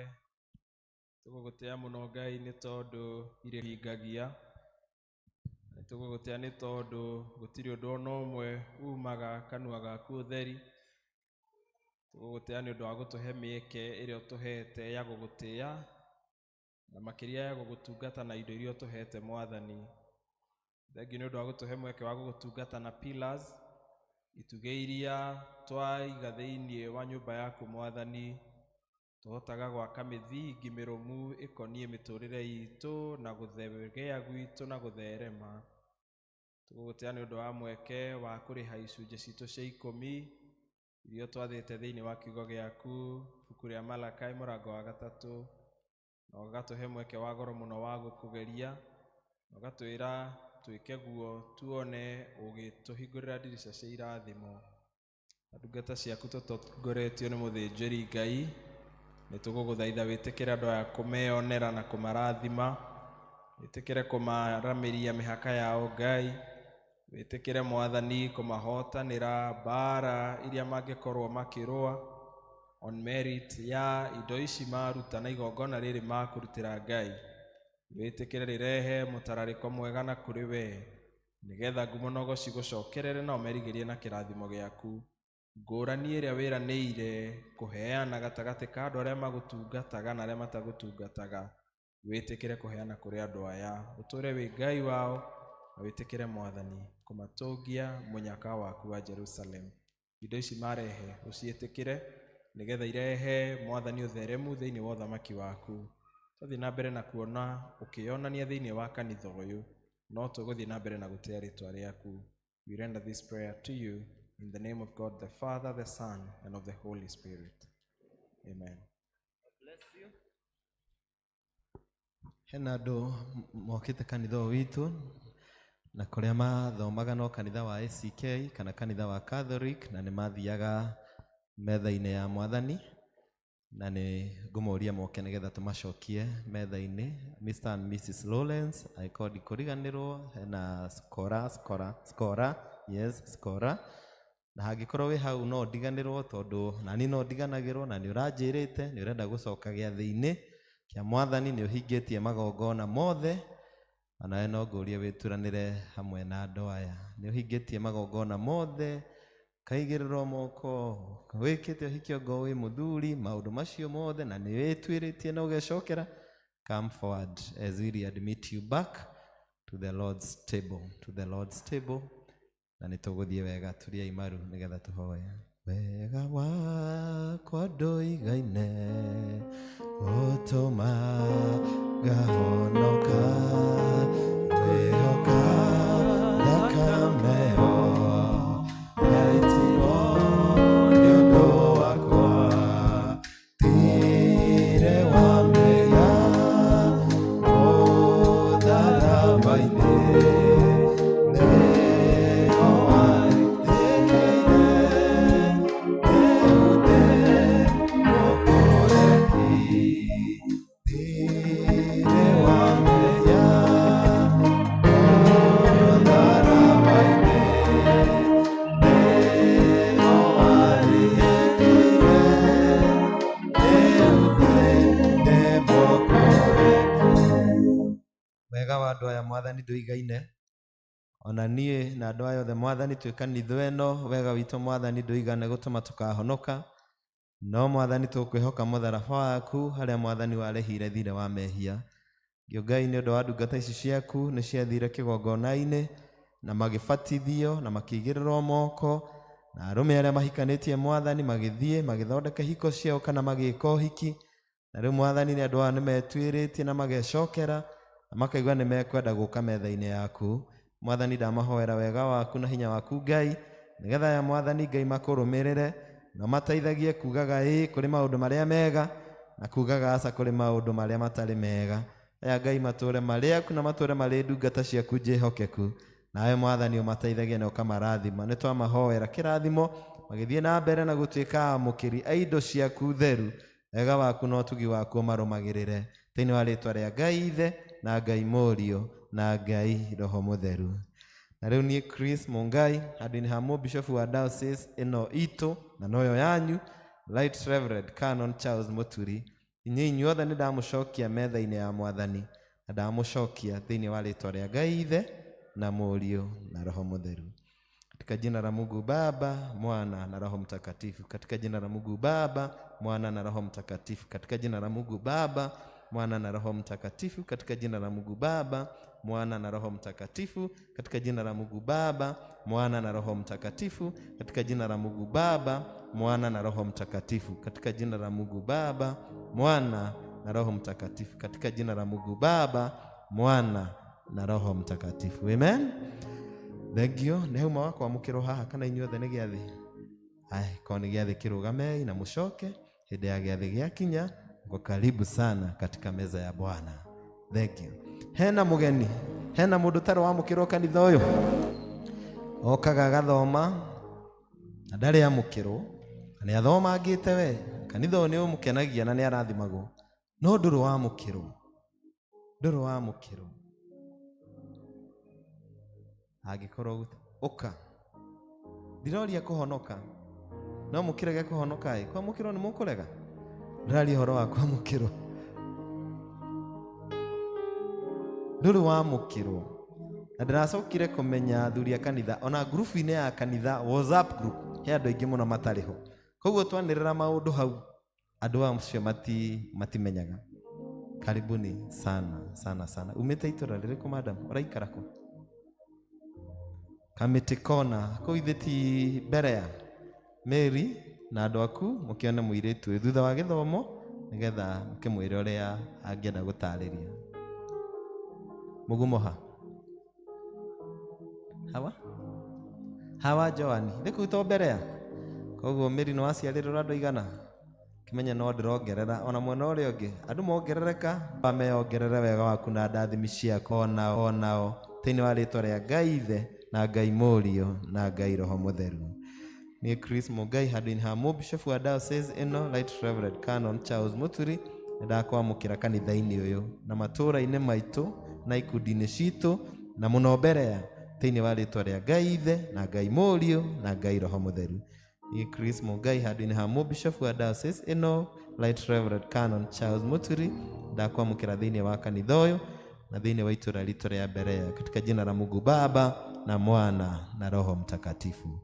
Tũgũgũtĩa mũno Ngai nĩ tondũ iria hingagia. Nĩ tũgũgũtĩa nĩ tondũ gũtirĩ ũndũ ona ũmwe umaga kanua gaku ũtheri. Tũgũgũtĩa nĩ ũndũ wa gũtũhe mĩeke ĩrĩa ũtũhete ya gũgũtĩa na makĩria ya gũgũtungata na indo iria ũtũhete Mwathani. Thengiũ nĩ ũndũ wa gũtũhe mweke wa gũgũtungata na pillars, itugĩ iria twaiga thĩinĩ wa nyũmba yaku Mwathani. Tũhotaga gwaka mĩthingi mĩrũmu ĩkoniĩ mĩtũrĩre itũ na gũthegea gwitũ na gũtherema. Tũgũgũtĩa nĩ ũndũ wa mweke wa kũrĩha icunjĩ citũ cia ikũmi iria twathĩte thĩinĩ wa kiugo gĩaku, ibuku rĩa Malakai mũrango wa 3, na ũgatũhe mweke wa goro mũno wa gũkũgeria, na ũgatwĩra twĩke guo tuone ũgĩtũhingũrĩra ndirica cia irathimo. Ndungata ciaku tũtongoretio nĩ mũthĩnjĩri Ngai, nĩ tũgũgũthaitha wĩtĩkĩre andũ aya kũmeyonera na kũmarathima, wĩtĩkĩre kũmaramĩria mĩhaka yao Ngai, wĩtĩkĩre Mwathani kũmahotanĩra mbara iria mangĩkorwo makĩrũa on merit ya indo ici maruta na igongona rĩrĩ makũrutĩra Ngai. Wĩtĩkĩre rĩrehe mũtararĩko mwega na kũrĩ we, nĩgetha ngumo na ũgoci gũcokerere na ũmerigĩrie na kĩrathimo gĩaku. Ngũrani ĩrĩa wĩranĩire kũheana gatagatĩ ka andũ arĩa magũtungataga na arĩa matagũtungataga, wĩtĩkĩre kũheana kũrĩ andũ aya. Ũtũũre wĩ Ngai wao na wĩtĩkĩre Mwathani kũmatũngia mũnyaka waku wa Jerusalem. Indo ici marehe ũciĩtĩkĩre nĩgetha irehe Mwathani ũtheremu thĩinĩ wa ũthamaki waku. Twathiĩ na mbere na kuona ũkĩyonania thĩinĩ wa kanitha ũyũ, no tũgũthiĩ na mbere na gũtĩa rĩtwa rĩaku. We render this prayer to you in the name of God the Father, the Son, and of the Holy Spirit. Amen. Hena andũ mokĩte kanitha ũyũ witũ na kũrĩa mathomaga no kanitha wa ACK kana kanitha wa Catholic, na nĩ mathiaga metha-inĩ ya Mwathani, na nĩ ngũmoria moke nĩgetha tũmacokie metha-inĩ. Mr and Mrs Lawrence, angĩkorwo ndikũriganĩrwo, hena Scora, Scora, Scora, yes, Scora. Na hangĩkorwo wĩ hau no ndiganĩrwo tondũ nani no ndiganagĩrwo, na nĩ ũranjĩrĩte nĩ ũrenda gũcoka gĩathĩ-inĩ kĩa Mwathani, nĩ ũhingĩtie magongona mothe, onawe no ngũrie wĩturanĩre hamwe na andũ aya. Nĩ ũhingĩtie magongona mothe, kaigĩrĩrwo moko, wĩkĩte ũhiki ongoo wĩ mũthuri, maũndũ macio mothe, na nĩ wĩtuĩrĩtie na ũgecokera. Come forward as we readmit you back to the Lord's table, to the Lord's table. Na nĩ tũgũthiĩ wega, turiai maru nĩgetha tũhoe. Wega wakwa ndũigaine gũtũma ngahonoka, ngwĩhoka thakame ĩyo yaitirwo nĩ ũndũ wakwa. Thiirĩ wa mehia mũtharaba-inĩ nĩho warĩkĩire, rĩu ndĩ mũkũreki. Thiirĩ wa mehia mũtharaba-inĩ nĩho warĩkĩire, rĩu ndĩ mũkũreki. Wega wa andũ aya Mwathani ndũigaine, ona niĩ na andũ aya othe Mwathani twĩ kanitha ĩno, wega witũ Mwathani ndũigane gũtũma tũkahonoka, no Mwathani tũkwĩhoka mũtharaba waku harĩa Mwathani warĩhire thirĩ wa mehia. Ngai nĩ ũndũ wa ndungata ici ciaku nĩ ciathire kĩgongona-inĩ na magĩbatithio na makĩigĩrĩrwo moko, na arũme arĩa mahikanĩtie Mwathani magĩthiĩ magĩthondeka ihiko ciao kana magĩka ũhiki, na rĩu Mwathani nĩ andũ aya nĩ metuĩrĩtie na magecokera na makaigua nĩ mekwenda gũka metha-inĩ yaku. Mwathani ndamahoera wega waku na hinya waku Ngai, nĩgetha aya Mwathani Ngai makũrũmĩrĩre na mateithagie kugaga ĩĩ kũrĩ maũndũ marĩa mega na kugaga aca kũrĩ maũndũ marĩa matarĩ mega. Aya Ngai matũre marĩ aku na matũre marĩ ndungata ciaku njĩhokeku. Nawe Mwathani ũmateithagie na ũkamarathima. Nĩ twamahoera kĩrathimo magĩthiĩ na mbere na gũtuĩka amũkĩri a indo ciaku theru. Wega waku na ũtugi waku ũmarũmagĩrĩre. Thĩinĩ wa rĩtwa rĩa Ngai Ithe na Ngai Mũriũ na Ngai Roho Mũtheru. Na rĩu niĩ Chris Mungai handũ-inĩ ha mũbishofu wa diocese ĩno itũ na noyo yanyu, Right Reverend Canon Charles Muturi, inyuĩ inyuothe nĩ ndamũcokia metha-inĩ ya Mwathani na ndamũcokia thĩinĩ wa rĩtwa rĩa Ngai Ithe na Mũriũ na Roho Mũtheru. Katika jina la Mungu Baba, Mwana na Roho Mtakatifu. Katika jina la Mungu Baba, Mwana na Roho Mtakatifu. Katika jina la Mungu Baba, Mwana na Roho Mtakatifu. Katika jina la Mungu Baba, Mwana na Roho Mtakatifu. Katika jina la Mungu Baba, Mwana na Roho Mtakatifu. Katika jina la Mungu Baba, Mwana na Roho Mtakatifu. Katika jina la Mungu Baba, Mwana na Roho Mtakatifu. Katika jina la Mungu Baba, Mwana na Roho Mtakatifu. Amen. Thengio nĩ hauma wa kwamũkĩrwo haha kana inyuothe nĩ gĩathĩ? Aya, korwo nĩ gĩathĩ kĩrũgamei na mũcoke hĩndĩ ya gĩathĩ gĩakinya, mko karibu sana katika meza ya Bwana. Thank you. Hena mũgeni, hena mũndũ ũtarĩ wamũkĩrwo kanitha ũyũ, okaga agathoma na ndarĩ amũkĩrwo, na nĩ athomangĩte we, kanitha ũyũ nĩ ũmũkenagia na nĩ arathimagwo, no ndũrĩ wamũkĩrwo, ndũrĩ wamũkĩrwo. Angĩkorwo ũka, ndiroria kũhonoka, no mũkĩrege kũhonoka ĩ, kwamũkĩrwo nĩ mũkũrega? Ndĩraria ũhoro wa kwamũkĩrwo. Ndũrĩ wamũkĩrwo. Na ndĩracokire kũmenya athuri a kanitha, ona ngurubu-inĩ ya kanitha, WhatsApp group, he andũ aingĩ mũno matarĩ ho. Koguo twanĩrĩra maũndũ hau, andũ acio matimenyaga. Karibuni sana sana sana. Umĩte itũra rĩrĩkũ madam? Ũraikara kũ? Kamĩtĩ kona kũu ithe ti mbere ya Mary na andũ aku mũkĩone mũirĩtu ũyũ thutha wa gĩthomo nĩgetha mũkĩmwĩre ũrĩa angĩenda gũtarĩria. Mũgumo ha? Hawa? Hawa Joani. Nĩ kũu to mbere ya? Koguo Mary nĩ waciarĩrwo andũ aigana? Kĩmenye no ndĩrongerera ona mwena ũrĩa ũngĩ. Andũ mongerereka, meyongerere wega waku na ndathimi ciaku onao onao. Thĩinĩ wa rĩtwa rĩa Ngai Ithe na Ngai Mũriũ na Ngai Roho Mũtheru. Niĩ Chris Mungai handũ-inĩ ha mũbishofu wa diocese ĩno, Right Reverend Canon Charles Muturi, nĩ ndakwamũkĩra kanitha-inĩ ũyũ na matũũra-inĩ maitũ na ikundi-inĩ citũ na mũno mbere ya thĩinĩ wa rĩtwa rĩa Ngai Ithe na Ngai Mũriũ na Ngai Roho Mũtheru. Niĩ Chris Mungai handũ-inĩ ha mũbishofu wa diocese ĩno, Right Reverend Canon Charles Muturi, ndakwamũkĩra thĩinĩ wa kanitha ũyũ na thĩinĩ wa itũũra ritũ rĩa Berea, katika jina la Mungu Baba na Mwana na Roho Mtakatifu.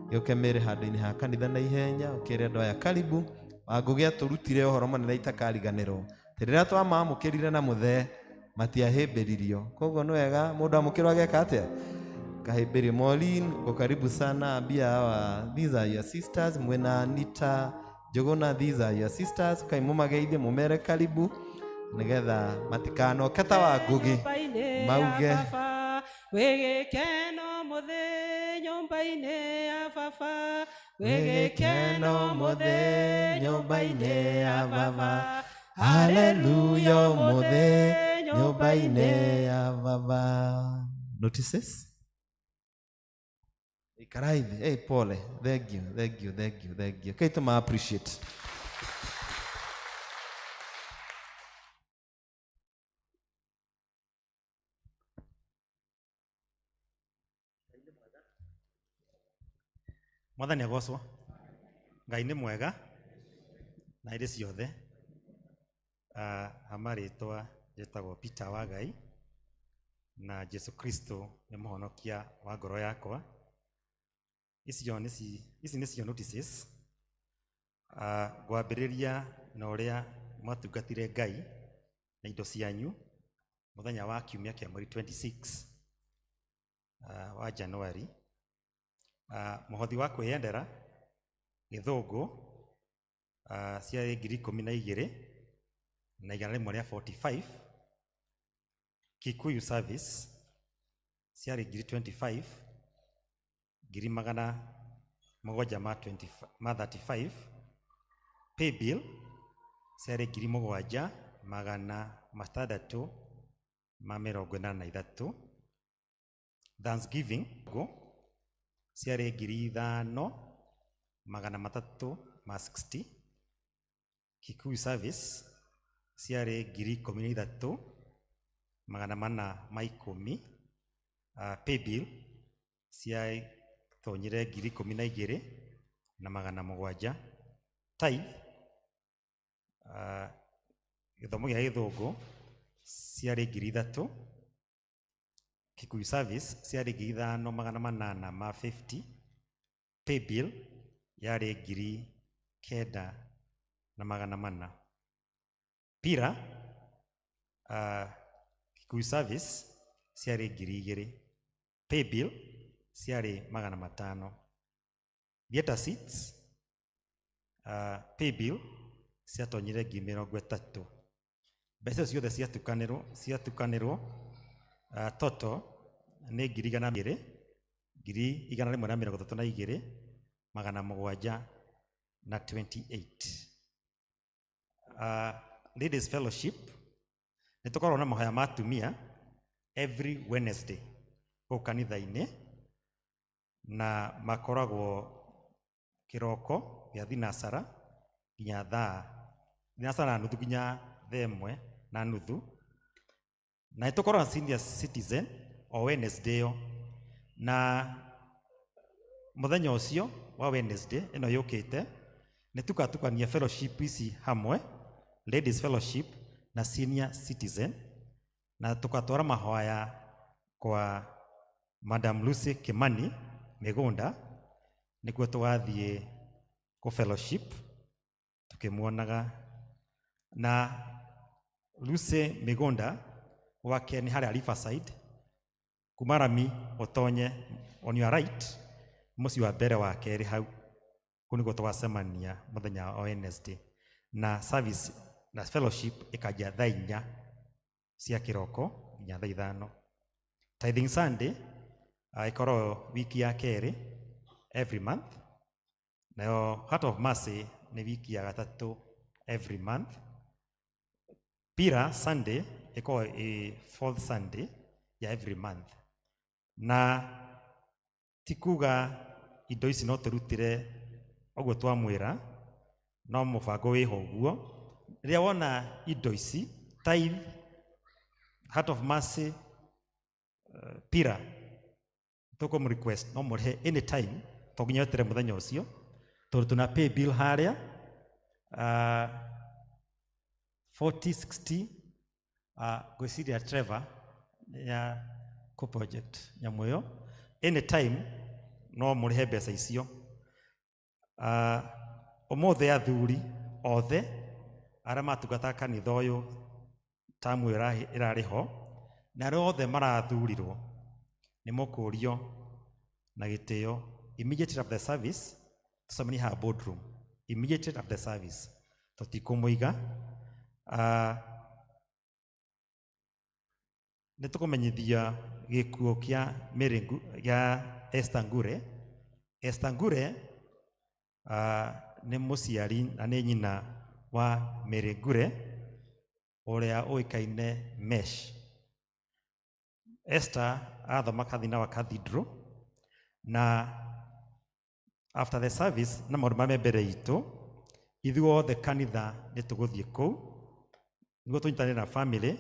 Gĩũke Mary handũ-inĩ ha kanitha na ihenya, ũkĩre andũ aya karibu. Wangũgĩ atũrutire ũhoro mũnene itakariganĩrwo. Rĩrĩa twamamũkĩrire na mũthee matiahĩmbĩririo. Koguo nĩ wega mũndũ amũkĩrwo ageka atĩa? Kahĩmbĩrio. Maureen, uko karibu sana. Ambia hawa, these are your sisters. Mwena Anita Njuguna, these are your sisters. Kai mũmageithie mũmere karibu nĩgetha matikanoke ta Wangũgĩ mauge wĩgĩkeno mũthĩ nyũmba-inĩ ya baba, wĩgĩkeno mũthĩ nyũmba-inĩ ya baba, haleluya mũthĩ nyũmba-inĩ ya baba. Notices? Ikarai thĩ. Hey, pole. Thank you, thank you, thank you, thank you. Kai tũma appreciate. Mwathani agocwo. Ngai nĩ mwega na hĩndĩ ciothe. Ha marĩtwa njĩtagwo Peter wa Ngai na Jesu Kristo nĩ mũhonokia wa ngoro yakwa. Ici nĩcio notices. Ngwambĩrĩria na ũrĩa mwatungatire Ngai na indo cianyu mũthenya wa kiumia kĩa mweri 26 wa January. Mũhothi wa kwĩyendera gĩthũngũ ciarĩ 12,145. Kikuyu service ciarĩ 25,000 735. Pay bill ciarĩ 7,400. matandatũ ma mĩrongo ĩnana na ithatũ. Thanksgiving go ciarĩ 5360. Kikuyu service ciarĩ 13,410. Paybill ciatonyire 12,700. Tithe, gĩthomo gĩa gĩthũngũ ciarĩ 3,000. Kikuyu service ciarĩ 5,850. Paybill yarĩ 9,400. Pira, Kikuyu service ciarĩ 2,000. Paybill ciarĩ 500. Theatre seats, paybill ciatonyire 30,000. Mbeca icio ciothe ciatukanĩrwo, total nĩ 102,732 728. Ladies Fellowship nĩ tũkoragwo na mahoya ma atumia every Wednesday gũkũ kanitha-inĩ, na makoragwo kĩroko gĩa thinacara nginya thaa thinacara na nuthu nginya thaa ĩmwe na nuthu. Na nĩ tũkoragwo na senior citizen o Wednesday ĩyo, na mũthenya ũcio wa Wednesday ĩno yũkĩte nĩ tukatukania fellowship ici hamwe, ladies fellowship na senior citizen, na tukatwara mahoya kwa Madam Lucy Kimani Migunda, nĩguo tũgathiĩ kũ fellowship tukĩmuonaga. Na Lucy Migunda gwake nĩ harĩa Riverside, kuma rami ũtonye on your right, mũciĩ wa mbere wa kerĩ hau, kũu nĩguo tũgacemania mũthenya wa Wednesday, na service na fellowship ĩkanjia thaa 4 cia kĩroko nginya thaa 5. Tithing Sunday ĩkoragwo wiki ya kerĩ every month, nayo Heart of Mercy nĩ wiki ya gatatũ every month. Pira Sunday ĩkoragwo ĩ fourth Sunday ya every month. Na ti kuga indo ici no tũrutĩre ũguo twamwĩra, no mũbango wĩho ũguo. Rĩrĩa wona indo ici, tithe, Heart of Mercy, Pira, tũkũmũ request no mũrĩhe anytime, to nginya weterere mũthenya ũcio, tondũ tuna pay bill harĩa 4060. Ngwĩciria Trevor ya co project nyamũ ĩyo, anytime no mũrĩhe mbeca icio. Ũmũthĩ athuri othe arĩa matungataga kanitha ũyũ tamu ĩyo ĩrarĩ ho, na arĩa othe marathurirwo nĩ mũkũrio na gĩtĩo immediately after the service tũcemanie haha boardroom immediately after the service, tũtikũmũiga. Nĩ tũkũmenyithia gĩkuũ kĩa Mary gĩa Esther Ngure. Esther Ngure nĩ mũciari na nĩ nyina wa Mary Ngure ũrĩa ũĩkaine Mesh. Esther athoma Kathina wa Cathedral, na after the service na maũndũ marĩa me mbere itũ, ithuothe kanitha nĩ tũgũthiĩ kũu nĩguo tũnyitanĩre na family,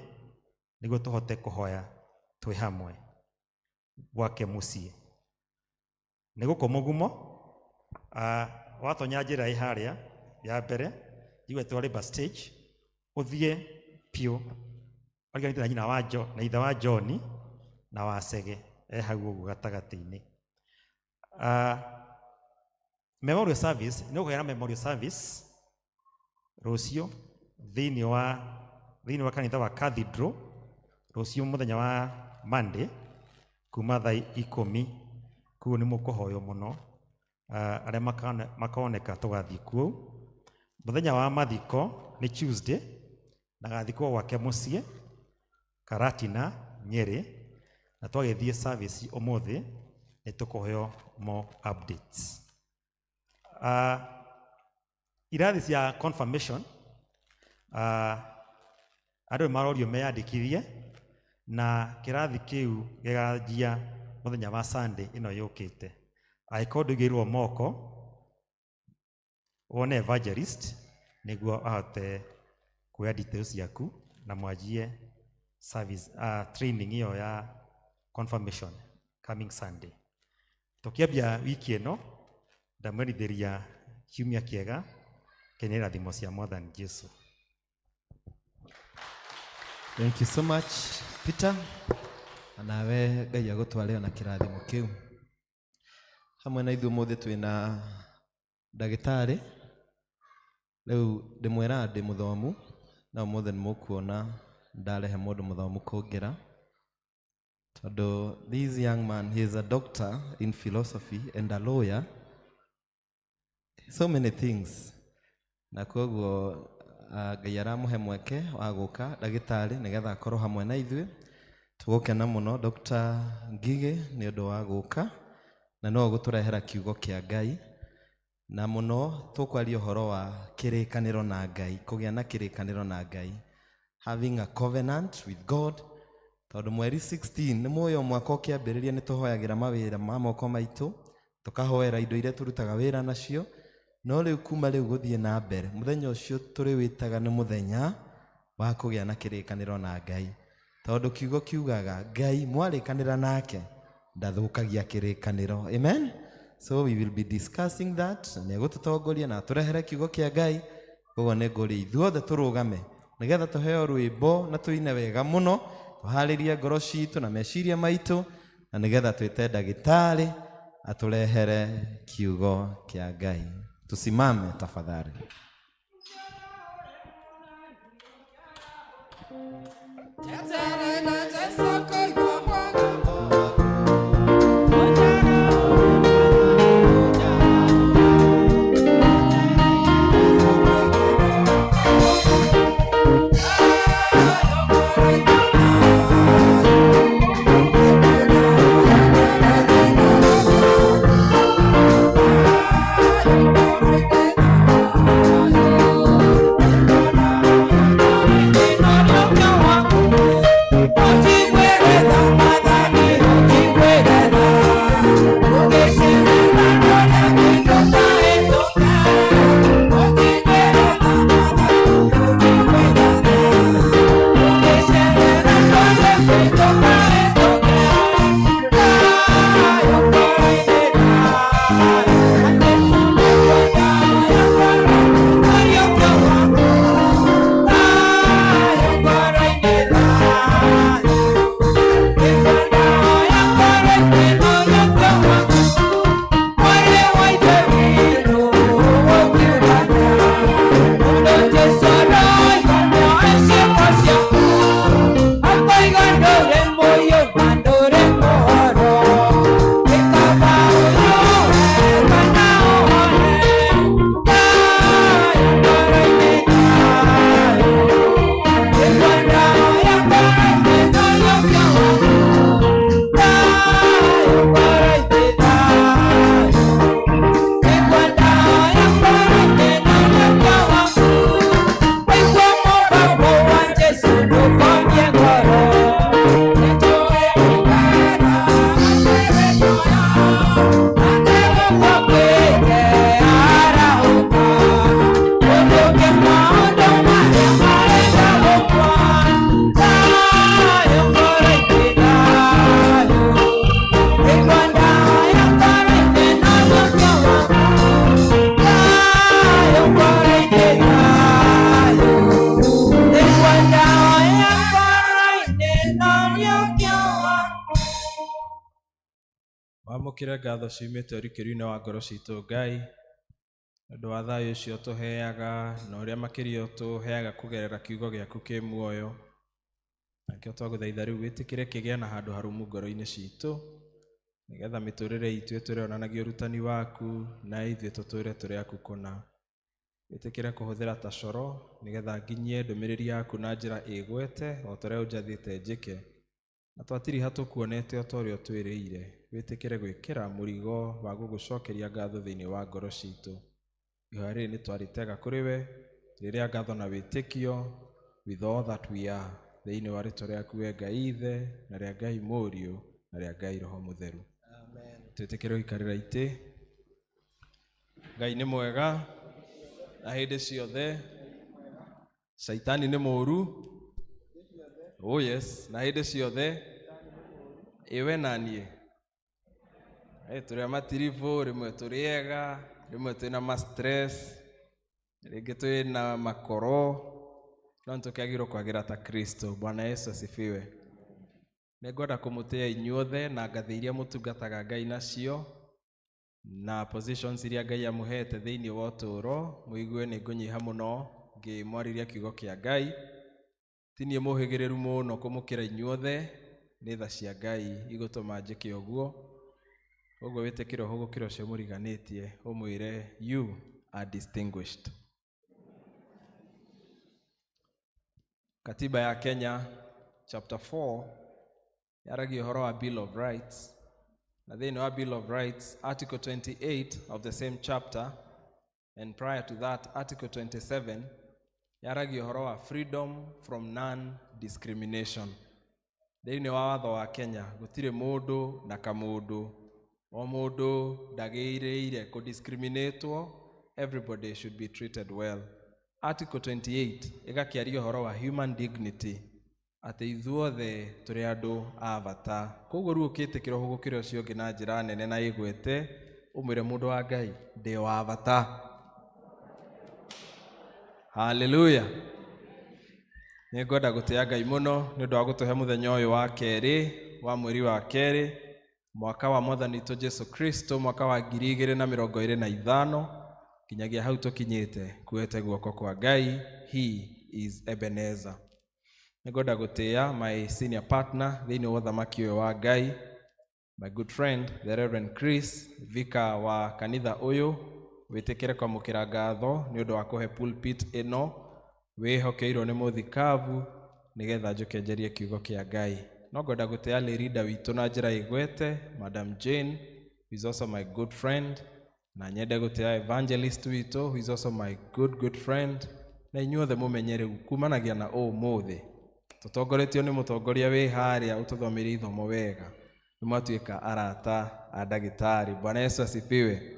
nĩguo tũhote kũhoya twĩ hamwe gwake mũciĩ. Nĩ gũkũ mũgumo, watonya njĩra ĩ harĩa ya mbere igwetwo Labour stage, ũthiĩ piũ ũriganĩte na nyina wa Jo na ithe wa John na wa Chege e hau ũguo gatagatĩ-inĩ. Memorial service nĩ ũkũgĩa na memorial service rũciũ thĩinĩ wa kanitha wa Cathedral rũciũ mũthenya wa Monday kuma thaa 10. Kũu nĩ mũkũhoywo mũno, arĩa makoneka tũgathiĩ kuo. Mũthenya wa mathiko nĩ Tuesday, na gathikwo gwake mũciĩ Karatina Nyeri, na twagĩthiĩ service ũmũthĩ nĩ tũkũheo more updates. Irathi cia confirmation, Andũ nĩ marorio meyandĩkithie na kĩrathi kĩu gĩganjia mũthenya wa Sunday ĩno yũkĩte. Angĩkorwo ndũigĩirwo moko wone evangelist nĩguo ahote kuoya details ciaku na mwanjie service training ĩyo ya confirmation coming Sunday. Tũkĩambia wiki ĩno ndamwerithĩria kiumia kĩega kĩna irathimo cia Mwathani Jesu. Thank you so much Peter, nawe Ngai agũtware ona kĩrathimo kĩu. Hamwe na ithuĩ ũmũthĩ twĩna ndagĩtarĩ. Rĩu ndĩmwĩraga ndĩ mũthomu na ũmũthĩ nĩ mũkuona ndarehe mũndũ mũthomu kũngĩra, tondũ this young man, he is a doctor in philosophy and a lawyer, so many things, na koguo Ngai aramũhe mweke wa gũka ndagĩtarĩ nĩgetha akorwo hamwe na ithuĩ. Tũgũkena mũno Dr. Ngigĩ nĩ ũndũ wa gũka na no gũtũrehera kiugo kĩa Ngai, na mũno tũkwaria ũhoro wa kĩrĩkanĩro na Ngai, kũgĩa na kĩrĩkanĩro na Ngai, having a covenant with God. Tondũ mweri 16 nĩ mũĩ o mwaka ũkĩambĩrĩria nĩ tũhoyagĩra mawĩra ma moko maitũ, tũkahoera indo iria tũrutaga wĩra nacio, no rĩu kuma rĩu gũthiĩ na mbere mũthenya ũcio tũrĩwĩtaga nĩ mũthenya wa kũgĩa na kĩrĩkanĩro na Ngai, tondũ kiugo kiugaga Ngai mwarĩkanĩra nake ndathũkagia kĩrĩkanĩro. Amen. So we will be discussing that, na nĩegũtũtongoria na atũrehere kiugo kĩa Ngai. Koguo nĩ ngũria ithuothe tũrũgame nĩgetha tũheo rwĩmbo na tũine wega mũno, tũharĩrie ngoro citũ na meciria maitũ, na nĩgetha twĩte ndagĩtarĩ atũrehere kiugo kĩa Ngai. Tusimame tafadhali. Wamũkĩre ngatho ciumĩte ũrikĩru-inĩ wa ngoro citũ Ngai, nĩ ũndũ wa thayũ ũcio ũtũheaga na ũrĩa makĩria ũtũheaga kũgerera kiugo gĩaku kĩ muoyo. Nakĩo twagũthaitha rĩu wĩtĩkĩre kĩgĩe na handũ harumu ngoro-inĩ citũ, nĩgetha mĩtũrĩre itũ ĩtũre yonanagia ũrutani waku na ithuĩ tũtũre tũrĩ aku kũna. Wĩtĩkĩre kũhũthĩra ta coro nĩgetha nginyie ndũmĩrĩri yaku na njĩra ĩgwete o ta ũrĩa ũnjathĩte njĩke, na twatiriha tũkuonete o ta ũrĩa ũtwĩrĩire. Wĩtĩkĩre gwĩkĩra mũrigo wa gũgũcokeria ngatho thĩinĩ wa ngoro citũ. Ihoya rĩrĩ nĩ twarĩtega kũrĩ we rĩrĩa ngatho na wĩtĩkio with all that we are thĩinĩ wa rĩtwa rĩaku we Ngai Ithe na rĩa Ngai Mũriũ na rĩa Ngai Roho Mũtheru. Amen. Twĩtĩkĩre gũikarĩra itĩ. Ngai nĩ mwega na hĩndĩ ciothe. Caitani nĩ mũũru. Oh yes, na hĩndĩ ciothe. Ĩwe na niĩ. Tũrĩ a matiribũ, rĩmwe tũrĩ ega, rĩmwe twĩna ma stress, rĩngĩ twĩna makoro, no nĩtũkĩagĩrĩirwo kwagĩra ta Kristo. Bwana Yesu asifiwe. Nĩngwenda kũmũtĩĩa inyuothe na ngathĩ iria mũtungataga Ngai nacio na positions iria Ngai amũhete thĩinĩ wa ũtũũro. Mũigue nĩ ngũnyiha mũno ngĩmwarĩria kiugo kĩa Ngai. Ti niĩ mũhĩgĩrĩru mũno kũmũkĩra inyuothe, nĩ tha cia Ngai igũtũma njĩke ũguo. Ũguo wĩtĩkĩre ũhũgũkĩre ũcio mũriganĩtie, ũmwĩre you are distinguished. Katiba ya Kenya chapter 4 yaragia ũhoro wa Bill of Rights, na thĩinĩ wa Bill of Rights article 28 of the same chapter and prior to that article 27 yaragia ũhoro wa freedom from non-discrimination. Thĩinĩ wa watho wa Kenya gũtirĩ mũndũ na kamũndũ, o mũndũ ndagĩrĩire kũdiscriminatwo, everybody should be treated well. Article 28 ĩgakĩaria ũhoro wa human dignity, atĩ ithuothe tũrĩ andũ a bata. Koguo rĩu ũkĩtĩkĩra ũhũgũkĩre ũcio ũngĩ na njĩra nene na ĩgwete, ũmwĩre mũndũ wa Ngai ndĩ wa bata. Hallelujah. Nĩngwenda gũtĩĩa Ngai mũno nĩ ũndũ wa gũtũhe mũthenya ũyũ wa kerĩ wa mweri wa kerĩ mwaka wa mwathani witũ Jesu Kristo mwaka wa 2025 nginyagia hau tũkinyĩte kuete guoko kwa Ngai. He is Ebenezer. Nĩngwenda gũtĩĩa my senior partner thĩinĩ wa ũthamaki ũyũ wa Ngai, my good friend the Reverend Chris, vicar wa kanitha ũyũ. Wĩtĩkĩre kwamũkĩra ngatho nĩ ũndũ wa kũhe pulpit ĩno wĩhokeirwo nĩ mũthikabu nĩgetha njũke njarie kiugo kĩa Ngai. No ngwenda gũtĩĩa lay leader witũ na njĩra ĩgwete, Madam Jane, who is also my good friend, na nyende gũtĩĩa evangelist witũ, who is also my good friend, na inyuothe mũmenye rĩu kumanagia na ũmũthĩ tũtongoretio nĩ mũtongoria wĩ harĩa ũtũthomeire ithomo wega, nĩ mwatuĩka arata a ndagĩtarĩ. Bwana Yesu asifiwe.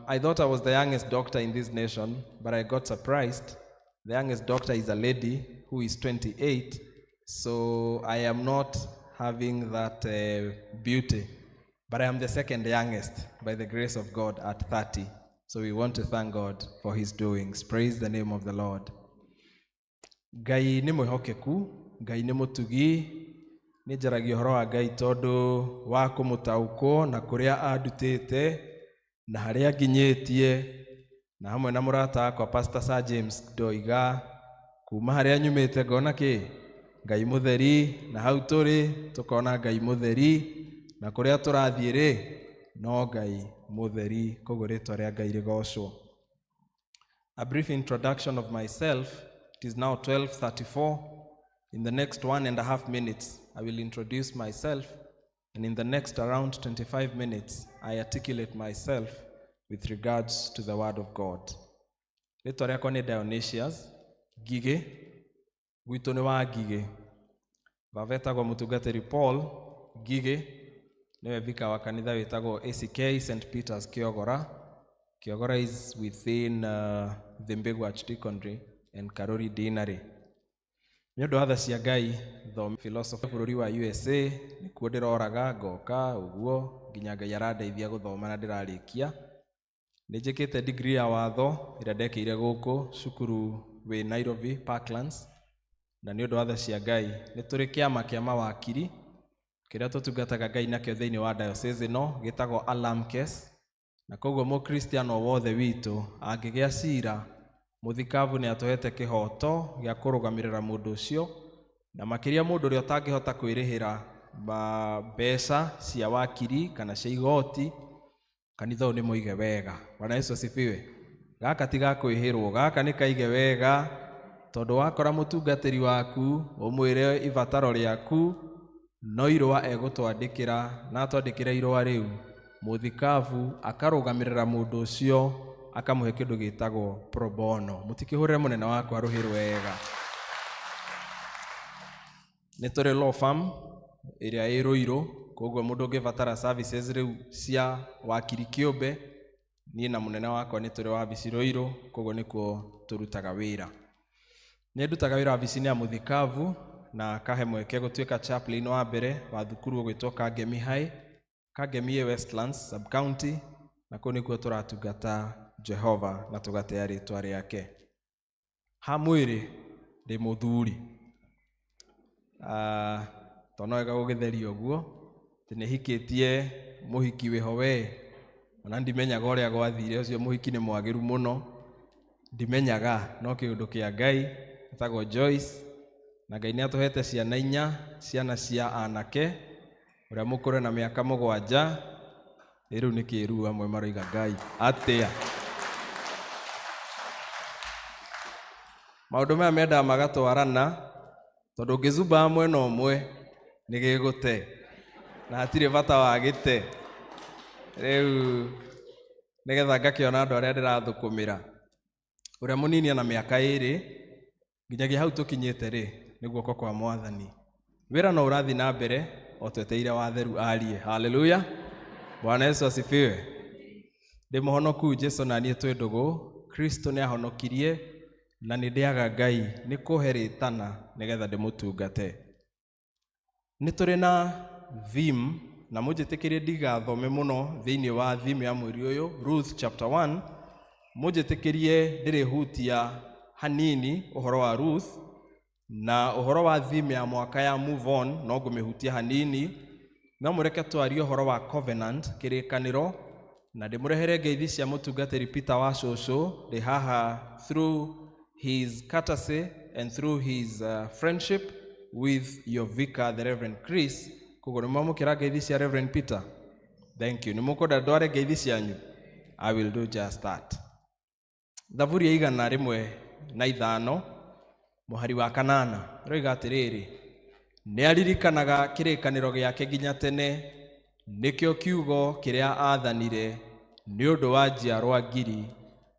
I thought I was the youngest doctor in this nation, but I got surprised. The youngest doctor is a lady who is 28, so I am not having that beauty. But I am the second youngest by the grace of God at 30. So we want to thank God for his doings. Praise the name of the Lord. Ngai nĩ mwĩhokeku, Ngai nĩ mũtugi. Nĩ njaragia ũhoro wa Ngai tondũ wa kũmũtaũkwo na kũrĩa andutĩte na harĩa nginyĩtie, na hamwe na mũrata wakwa Pastor Sir James ndoiga kuma harĩa nyumĩte ngona kĩ Ngai mũtheri, na hau tũrĩ tũkona Ngai mũtheri, na kũrĩa tũrathiĩ rĩ no Ngai mũtheri. Koguo rĩtwa rĩa Ngai rĩgocwo. A brief introduction of myself. It is now 12:34. In the next 1.5 minutes, I will introduce myself, and in the next around 25 minutes, I articulate myself with regards to the Word of God. Rĩtwa rĩakwa nĩ Dionysius Ngigĩ, gwitũ nĩ wa Ngigĩ. Baba etagwo mũtungatĩri Paul Ngigĩ, nĩwe vicar wa kanitha wĩtagwo ACK St. Peter's Kiogora. Kiogora is within the Mbegu Archdeaconry and Karori Deanery. Nĩ ũndũ wa tha cia Ngai, thoma philosophy bũrũri wa USA, nĩkuo ndĩroraga ngoka ũguo nginya Ngai arandeithia gũthoma na ndĩrarĩkia. Nĩ njĩkĩte degree ya watho ĩrĩa ndekĩire gũkũ cukuru wĩ Nairobi Parklands, na nĩ ũndũ wa tha cia Ngai nĩ tũrĩ kĩama kĩa mawakiri kĩrĩa tũtungataga Ngai nakĩo thĩinĩ wa diocese ĩno gĩtagwo Alamkes, na koguo mũkristiano wothe witũ angĩgĩa cira, mũthikabu nĩ atũhete kĩhoto gĩa kũrũgamĩrĩra mũndũ ũcio, na makĩria mũndũ ũrĩa ũtangĩhota kwĩrĩhĩra mbeca cia wakiri kana cia igoti, kanitha ũyũ nĩ mũige wega. Bwana Yesu asifiwe. Gaka ti ga kwĩhĩrwo, gaka nĩ kaige wega, tondũ wakora mũtungatĩri waku ũmwĩre ibataro rĩaku, no irũa egũtwandĩkĩra, na atwandĩkĩra irũa rĩu, mũthikabu akarũgamĩrĩra mũndũ ũcio akamũhe kĩndũ gĩtagwo pro bono. Mũtikĩhũrĩre mũnene wakwa rũhĩ rwega. Nĩ tũrĩ law firm ĩrĩa ĩ Ruiru, koguo mũndũ ũngĩbatara services rĩu cia wakiri kĩũmbe, niĩ na mũnene wakwa nĩ tũrĩ wabici Ruiru, koguo nĩkuo tũrutaga wĩra. Nĩ ndutaga wĩra wabici-inĩ ya Mũthikabu na kahe mweke gũtuĩka chaplain wa mbere wa thukuru ũgwĩtwo Kangemi High, Kangemi ĩ Westlands sub-county, na kũu nĩkuo tũratungata Jehova na tũgatĩa rĩtwa rĩake. Ha mwĩrĩ ndĩ mũthuri. To no wega gũgĩtheria ũguo, atĩ nĩ hikĩtie mũhiki wĩho we, ona ndimenyaga ũrĩa gwathire, ũcio mũhiki nĩ mwagĩru mũno, ndimenyaga, no kĩũndũ kĩa Ngai, etagwo Joyce, na Ngai nĩ atũhete ciana inya, ciana cia anake, ũrĩa mũkũrũ na mĩaka 7, rĩu nĩ kĩruu amwe maroiga Ngai atĩa. Maũndũ maya mendaga magatwarana, tondũ ũngĩzumba mwena ũmwe nĩ gĩgũte, na hatirĩ bata wa gĩte. Rĩu nĩgetha ngakĩona andũ arĩa ndĩrathũkũmĩra. Ũrĩa mũnini ana mĩaka 2, nginyagia hau tũkinyĩte rĩ, nĩ guoko kwa Mwathani. Wĩra no ũrathiĩ na mbere o tweteire watheru arie. Haleluya. Bwana Yesu asifiwe. Ndĩ mũhonoku Jesu na niĩ twĩ ndũgũ, Kristo nĩ ahonokirie na nĩ ndĩaga Ngai nĩ kũhe rĩtana nĩgetha ndĩmũtungate. Nĩ tũrĩ na theme, na mũnjĩtĩkĩrie ndigathome mũno thĩinĩ wa theme ya mweri ũyũ, Ruth chapter 1. Mũnjĩtĩkĩrie ndĩrĩhutia hanini ũhoro wa Ruth na ũhoro wa theme ya mwaka ya move on, no ngũmĩhutia hanini, no mũreke twarie ũhoro wa covenant, kĩrĩkanĩro, na ndĩmũrehere ngeithi cia mũtungatĩri Peter wa cũcũ ndĩ haha through his courtesy and through his friendship with your vicar, the Reverend Chris. Koguo nĩmwamũkĩra ngeithi cia Reverend Peter? Thank you. Nĩmũkwenda ndware ngeithi cianyu? I will do just that. Thaburi ya 105 mũhari wa 8 ĩroiga atĩrĩrĩ, nĩ aririkanaga kĩrĩkanĩro gĩake nginya tene, nĩkĩo kiugo kĩrĩa aathanire nĩ ũndũ wa njiarwa ngiri,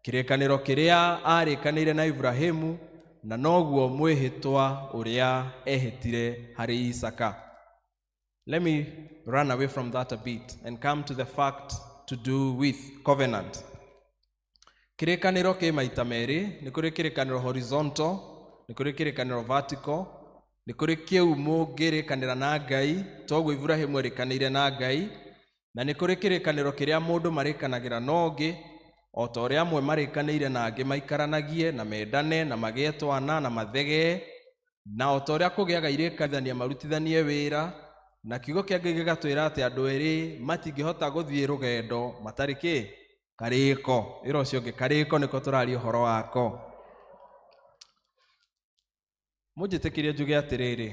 kĩrĩkanĩro kĩrĩa aarĩkanĩire na Ibrahimu, na noguo mwĩhĩtwa ũrĩa ehĩtire harĩ Isaka. Let me run away from that a bit and come to the fact to do with covenant. Kĩrĩkanĩro kĩ maita merĩ, nĩ kũrĩ kĩrĩkanĩro horizontal, nĩ kũrĩ kĩrĩkanĩro vertical, nĩ kũrĩ kĩu mũngĩrĩkanĩra na Ngai, toguo Ibrahimu erĩkanĩire na Ngai, na nĩ kũrĩ kĩrĩkanĩro kĩrĩa mũndũ marĩkanagĩra na ũngĩ, o ta ũrĩa amwe marĩkanĩire na angĩ maikaranagie na mendane na magĩe twana na mathegee, na o ta ũrĩa kũgĩaga irĩkanithania marutithanie wĩra, na kiugo kĩa Ngai gĩgatwĩra atĩ andũ erĩ matingĩhota gũthiĩ rũgendo matarĩ kĩ? Karĩko. Ĩra ũcio ũngĩ, karĩko nĩko tũraria ũhoro wako. Mũnjĩtĩkĩrie njuge atĩrĩrĩ,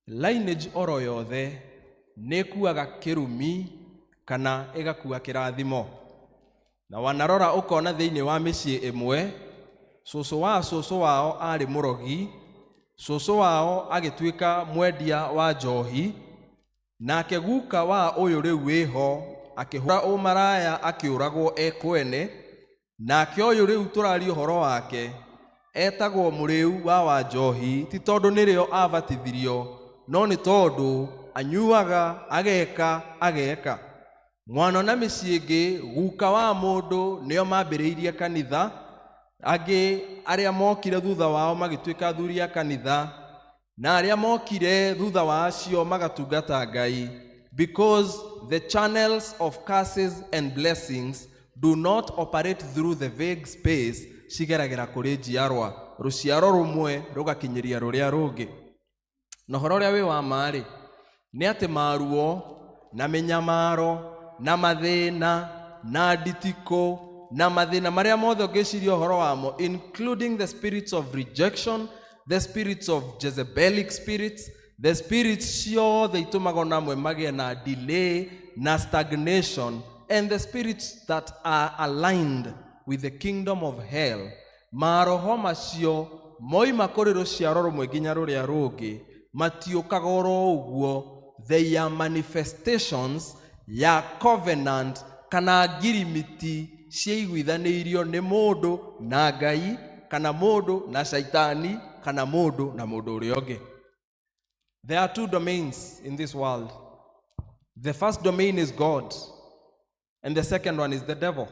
lineage oro yothe nĩ ĩkuaga kĩrumi kana ĩgakua kĩrathimo. Na wanarora ũkona thĩinĩ wa mĩciĩ ĩmwe, cũcũ wa cũcũ wao arĩ mũrogi, cũcũ wao agĩtuĩka mwendia wa njohi, nake guka wa ũyũ rĩu wĩho akĩhũra ũmaraya akĩũragwo ekwene, nake ũyũ rĩu tũraria ũhoro wake etagwo mũrĩu wa njohi, ti tondũ nĩrĩo abatithirio, no nĩ tondũ anyuaga ageka ageka. Mwana na mĩciĩ ĩngĩ guka wa mũndũ nĩo mambĩrĩirie kanitha, angĩ arĩa mokire thutha wao magĩtuĩka athuri a kanitha, na arĩa mokire thutha wa acio magatungata Ngai, because the channels of curses and blessings do not operate through the vague space, cigeragĩra kũrĩ njiarwa, rũciaro rũmwe rũgakinyĩria rũrĩa rũngĩ. Na ũhoro ũrĩa wĩ wa ma-rĩ, nĩ atĩ maruo na mĩnyamaro na mathĩna na nditikũ na mathĩna marĩa mothe ũngĩciria ũhoro wamo, including the spirits of rejection, the spirits of Jezebelic spirits, the spirits ciothe itũmaga ona amwe magĩe na delay na stagnation, and the spirits that are aligned with the kingdom of hell. Maroho macio moima kũrĩ rũciaro rũmwe nginya rũrĩa rũngĩ, matiũkaga oro ũguo. They are manifestations ya covenant kana ngirimiti ciaiguithanĩirio nĩ mũndũ na Ngai kana mũndũ na Shaitani kana mũndũ na mũndũ ũrĩa ũngĩ. There are two domains in this world. The first domain is God, and the second one is the devil.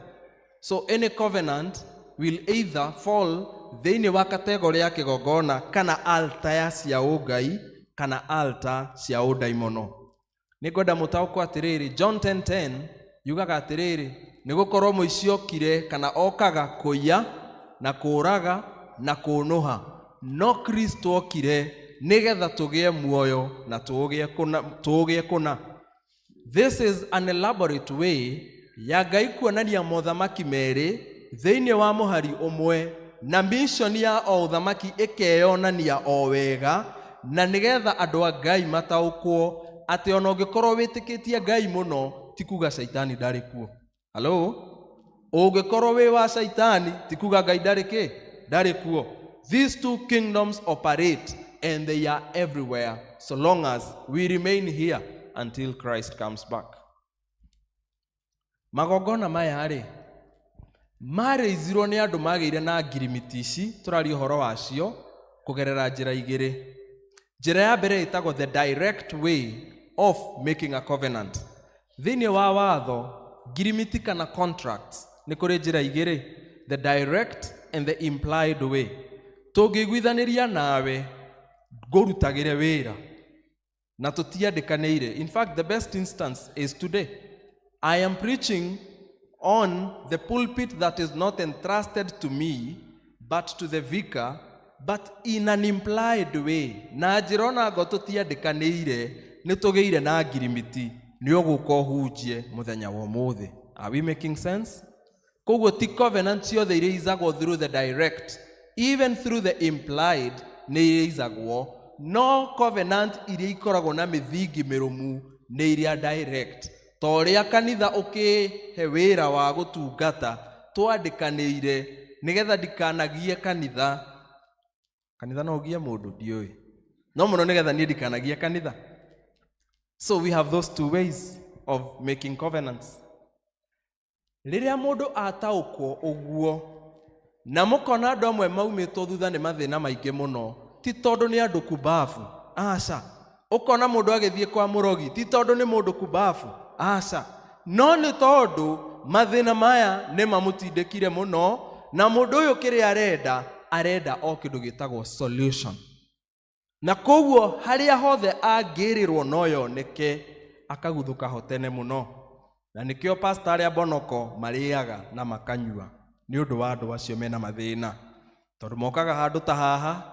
So any covenant will either fall thĩinĩ wa category ya kĩgongona kana altar ya cia ũngai kana altar cia ũndaimono. Nĩngwenda mũtaũkwo atĩrĩrĩ, John 10:10 yugaga atĩrĩrĩ, nĩgũkorwo mũici okire kana okaga kũiya na kũũraga na kũũnũha, no Kristo okire nĩgetha tũgĩe muoyo na tũũgĩe kũna. This is an elaborate way ya Ngai kuonania mothamaki merĩ thĩinĩ wa mũhari ũmwe, na mission ya o ũthamaki ĩkeyonania o wega, na nĩgetha andũ a Ngai mataũkwo atĩ ona ũngĩkorwo wĩtĩkĩtie Ngai mũno ti kuga Shaitani ndarĩ kuo. Hello? Ũngĩkorwo wĩ wa Shaitani ti kuga Ngai ndarĩ kĩ? Ndarĩ kuo. These two kingdoms operate and they are everywhere so long as we remain here until Christ comes back. Magongona maya rĩ marĩizirwo nĩ andũ magĩire na ngirimiti ici tũraria ũhoro wacio kũgerera njĩra igĩrĩ. Njĩra ya mbere ĩtagwo the direct way of making a covenant. Thĩinĩ wa watho ngirimiti kana contracts nĩ kũrĩ njĩra igĩrĩ, the direct and the implied way. Tũngĩiguithanĩria nawe ngũrutagĩre wĩra na tũtiandĩkanĩire. In fact, the best instance is today. I am preaching on the pulpit that is not entrusted to me but to the vicar, but in an implied way. Na njĩra ona ngo tũtiandĩkanĩire nĩ tũgĩire na ngirimiti nĩ ũgũka ũhunjie mũthenya wa ũmũthĩ. Are we making sense? Koguo ti covenant ciothe iria through the direct, even through the implied nĩ ireizagwo, no covenant iria ikoragwo na mĩthingi mĩrũmu nĩ iria direct. Ta ũrĩa kanitha ũkĩhe wĩra wa gũtungata twandĩkanĩire nĩgetha ndikanagie kanitha. Kanitha no ũgie mũndũ ndiũĩ, no mũno nĩgetha niĩ ndikanagie kanitha. So we have those two ways of making covenants. Rĩrĩa mũndũ ataũkwo ũguo na mũkona andũ amwe maumĩtwo thutha nĩ mathĩna maingĩ mũno, ti tondũ nĩ andũ kumbabu, aca. Ũkona mũndũ agĩthiĩ kwa mũrogi ti tondũ nĩ mũndũ kumbabu, aca, no nĩ tondũ mathĩna maya nĩ mamũtindĩkire mũno, na mũndũ ũyũ kĩrĩa arenda arenda o kĩndũ gĩtagwo solution. Na koguo harĩa hothe angĩrĩrwo no yoneke akaguthũka ho tene mũno. Na nĩkĩo pastor arĩa bonoko marĩaga na makanyua nĩ ũndũ wa andũ acio mena mathĩna, tondũ mokaga handũ ta haha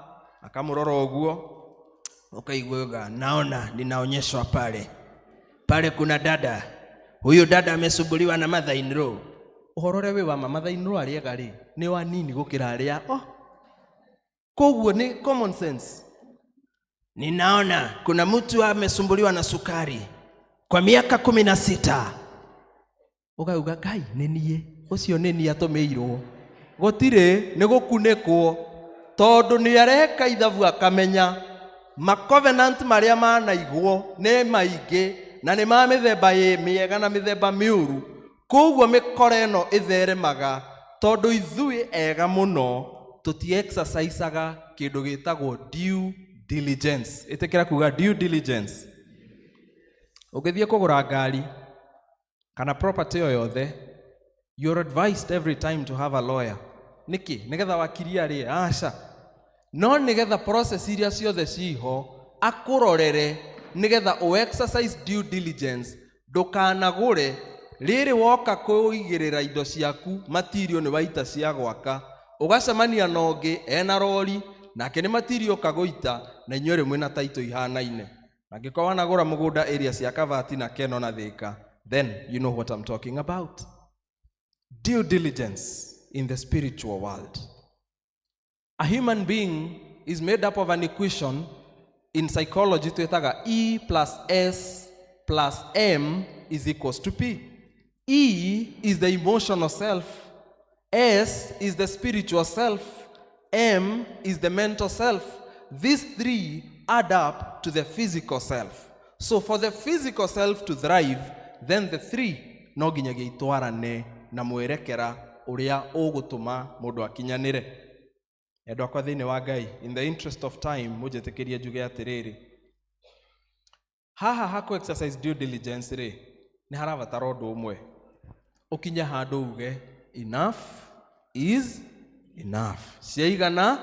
akamũrora ũguo ukaigua, naona ninaonyeshwa pale pale kuna dada, huyu dada amesumbuliwa na mother in law. Ũhoro ũrĩa wĩ wa ma mother in law arĩega rĩ nĩ wa nini gũkĩra arĩa oh. Koguo nĩ common sense. Ninaona kuna mtu amesumbuliwa na sukari kwa miaka 16. Ũkauga Ngai nĩ niĩ ũcio nĩ niĩ atũmĩirwo. Gũtirĩ nĩ gũkunĩkwo tondũ nĩ areka ithabu akamenya macovenant marĩa manaigwo nĩ maingĩ na nĩ ma mĩthemba ĩ mĩega na mĩthemba mĩũru. Koguo mĩkora ĩno ĩtheremaga tondũ ithuĩ ega mũno tũti exercisaga kĩndũ gĩtagwo due diligence. Ĩtĩkĩra kuga due diligence. Ũngĩthiĩ kũgũra ngari kana property o yothe, you're advised every time to have a lawyer. Nĩkĩ? Nĩgetha wakiri arĩe? Aca. No nĩgetha process iria ciothe ciho akũrorere nĩgetha ũ exercise due diligence, ndũkanagũre rĩrĩ woka kũigĩrĩra indo ciaku matirio nĩ waita cia gwaka, ũgacemania na ũngĩ ena rori nake nĩ matirio kagũita na inyuĩ rĩ mwĩna taito ihanaine. Angĩkorwo wanagũra mũgũnda area cia Kabati na Keno na Thika, then you know what I'm talking about. Due diligence in the spiritual world. A human being is made up of an equation in psychology twĩtaga E plus S plus M is equals to P. E is the emotional self, S is the spiritual self, M is the mental self. These three add up to the physical self. So for the physical self to thrive, then the three no nginyagia itwarane na mwerekera ũrĩa ũgũtũma mũndũ akinyanĩre. Endwa akwa thĩinĩ wa Ngai, in the interest of time mũnjĩtĩkĩrie njuge atĩrĩrĩ, haha haku exercise due diligence rĩ, nĩ harabatara ũndũ ũmwe, ũkinye handũ uge enough is enough. Ciaigana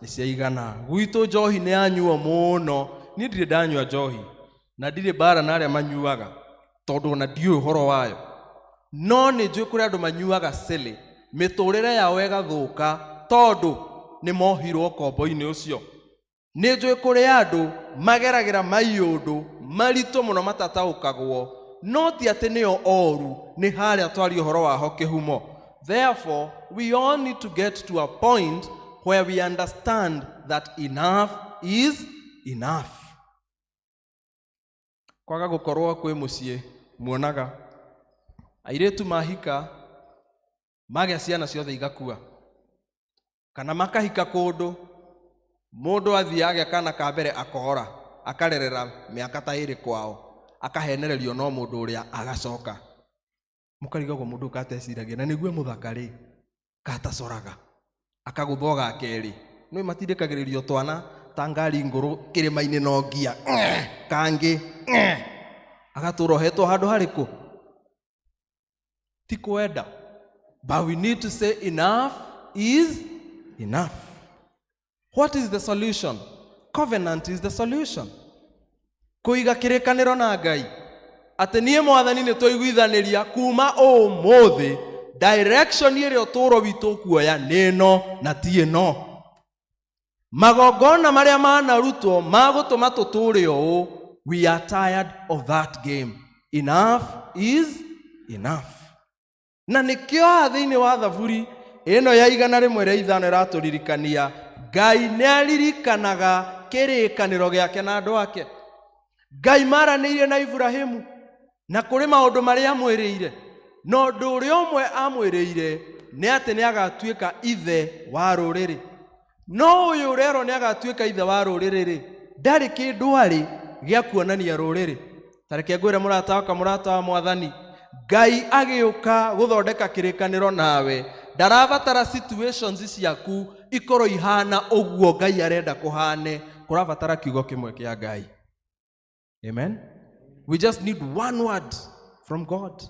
nĩ ciaigana. Gwitũ njohi nĩ yanyuo mũno. Niĩ ndirĩ ndanyua njohi na ndirĩ mbara na arĩa manyuaga tondũ ona ndiũĩ ũhoro wayo, no nĩ njũĩ kũrĩ andũ manyuaga silly, mĩtũrĩre yao ĩgathũka tondũ nĩ mohirwo kombo-inĩ ũcio. Nĩ njũĩ kũrĩ andũ mageragĩra maiũndũ maritũ mũno matataũkagwo, no ti atĩ nĩo oru, nĩ harĩa twaria ũhoro waho kĩhumo. Therefore, we all need to get to a point where we understand that enough is enough. Kwaga gũkorwo kwĩ mũciĩ muonaga airĩtu mahika magĩa ciana ciothe igakua, kana makahika kũndũ mũndũ athiĩ agĩa kana ka mbere akora akarerera mĩaka ta ĩrĩ kwao, akahenererio no mũndũ ũrĩa agacoka. Mũkarigagwo mũndũ kateciragia na nĩguo mũthaka rĩ katacoraga akagũthwo ga kerĩ. Nĩ matindĩkagĩrĩrio twana ta ngari ngũrũ kĩrĩma-inĩ no ngia kangĩ agatũra ohetwo handũ harĩkũ. Ti kwenda, but we need to say enough is enough. What is the solution? Covenant is the solution. Kũiga kĩrĩkanĩro na Ngai atĩ niĩ mwathani nĩ twaiguithanĩria kuma ũmũthĩ direction ĩrĩa ũtũũro witũ ũkuoya nĩ ĩno na ti ĩno. Magongona marĩa manarutwo magũtũma tũtũũre ũũ, we are tired of that game. Enough is enough. Na nĩkĩo haha thĩinĩ wa Thaburi ĩno ya 105 ĩratũririkania Ngai nĩ aririkanaga kĩrĩkanĩro gĩake na andũ ake. Ngai maranĩirie na Ibrahimu na kũrĩ maũndũ marĩa amwĩrĩire, na ũndũ ũrĩa ũmwe amwĩrĩire nĩ atĩ nĩ agatuĩka ithe wa rũrĩrĩ. No ũyũ ũrerwo nĩ agatuĩka ithe wa rũrĩrĩ rĩ, ndarĩ kĩndũ arĩ gĩa kuonania rũrĩrĩ. Ta reke ngwĩre mũrata wakwa, mũrata wa mwathani, Ngai agĩũka gũthondeka kĩrĩkanĩro nawe ndarabatara situations ciaku ikorwo ihana ũguo Ngai arenda kũhane, kũrabatara kiugo kĩmwe kĩa Ngai. Amen. We just need one word from God.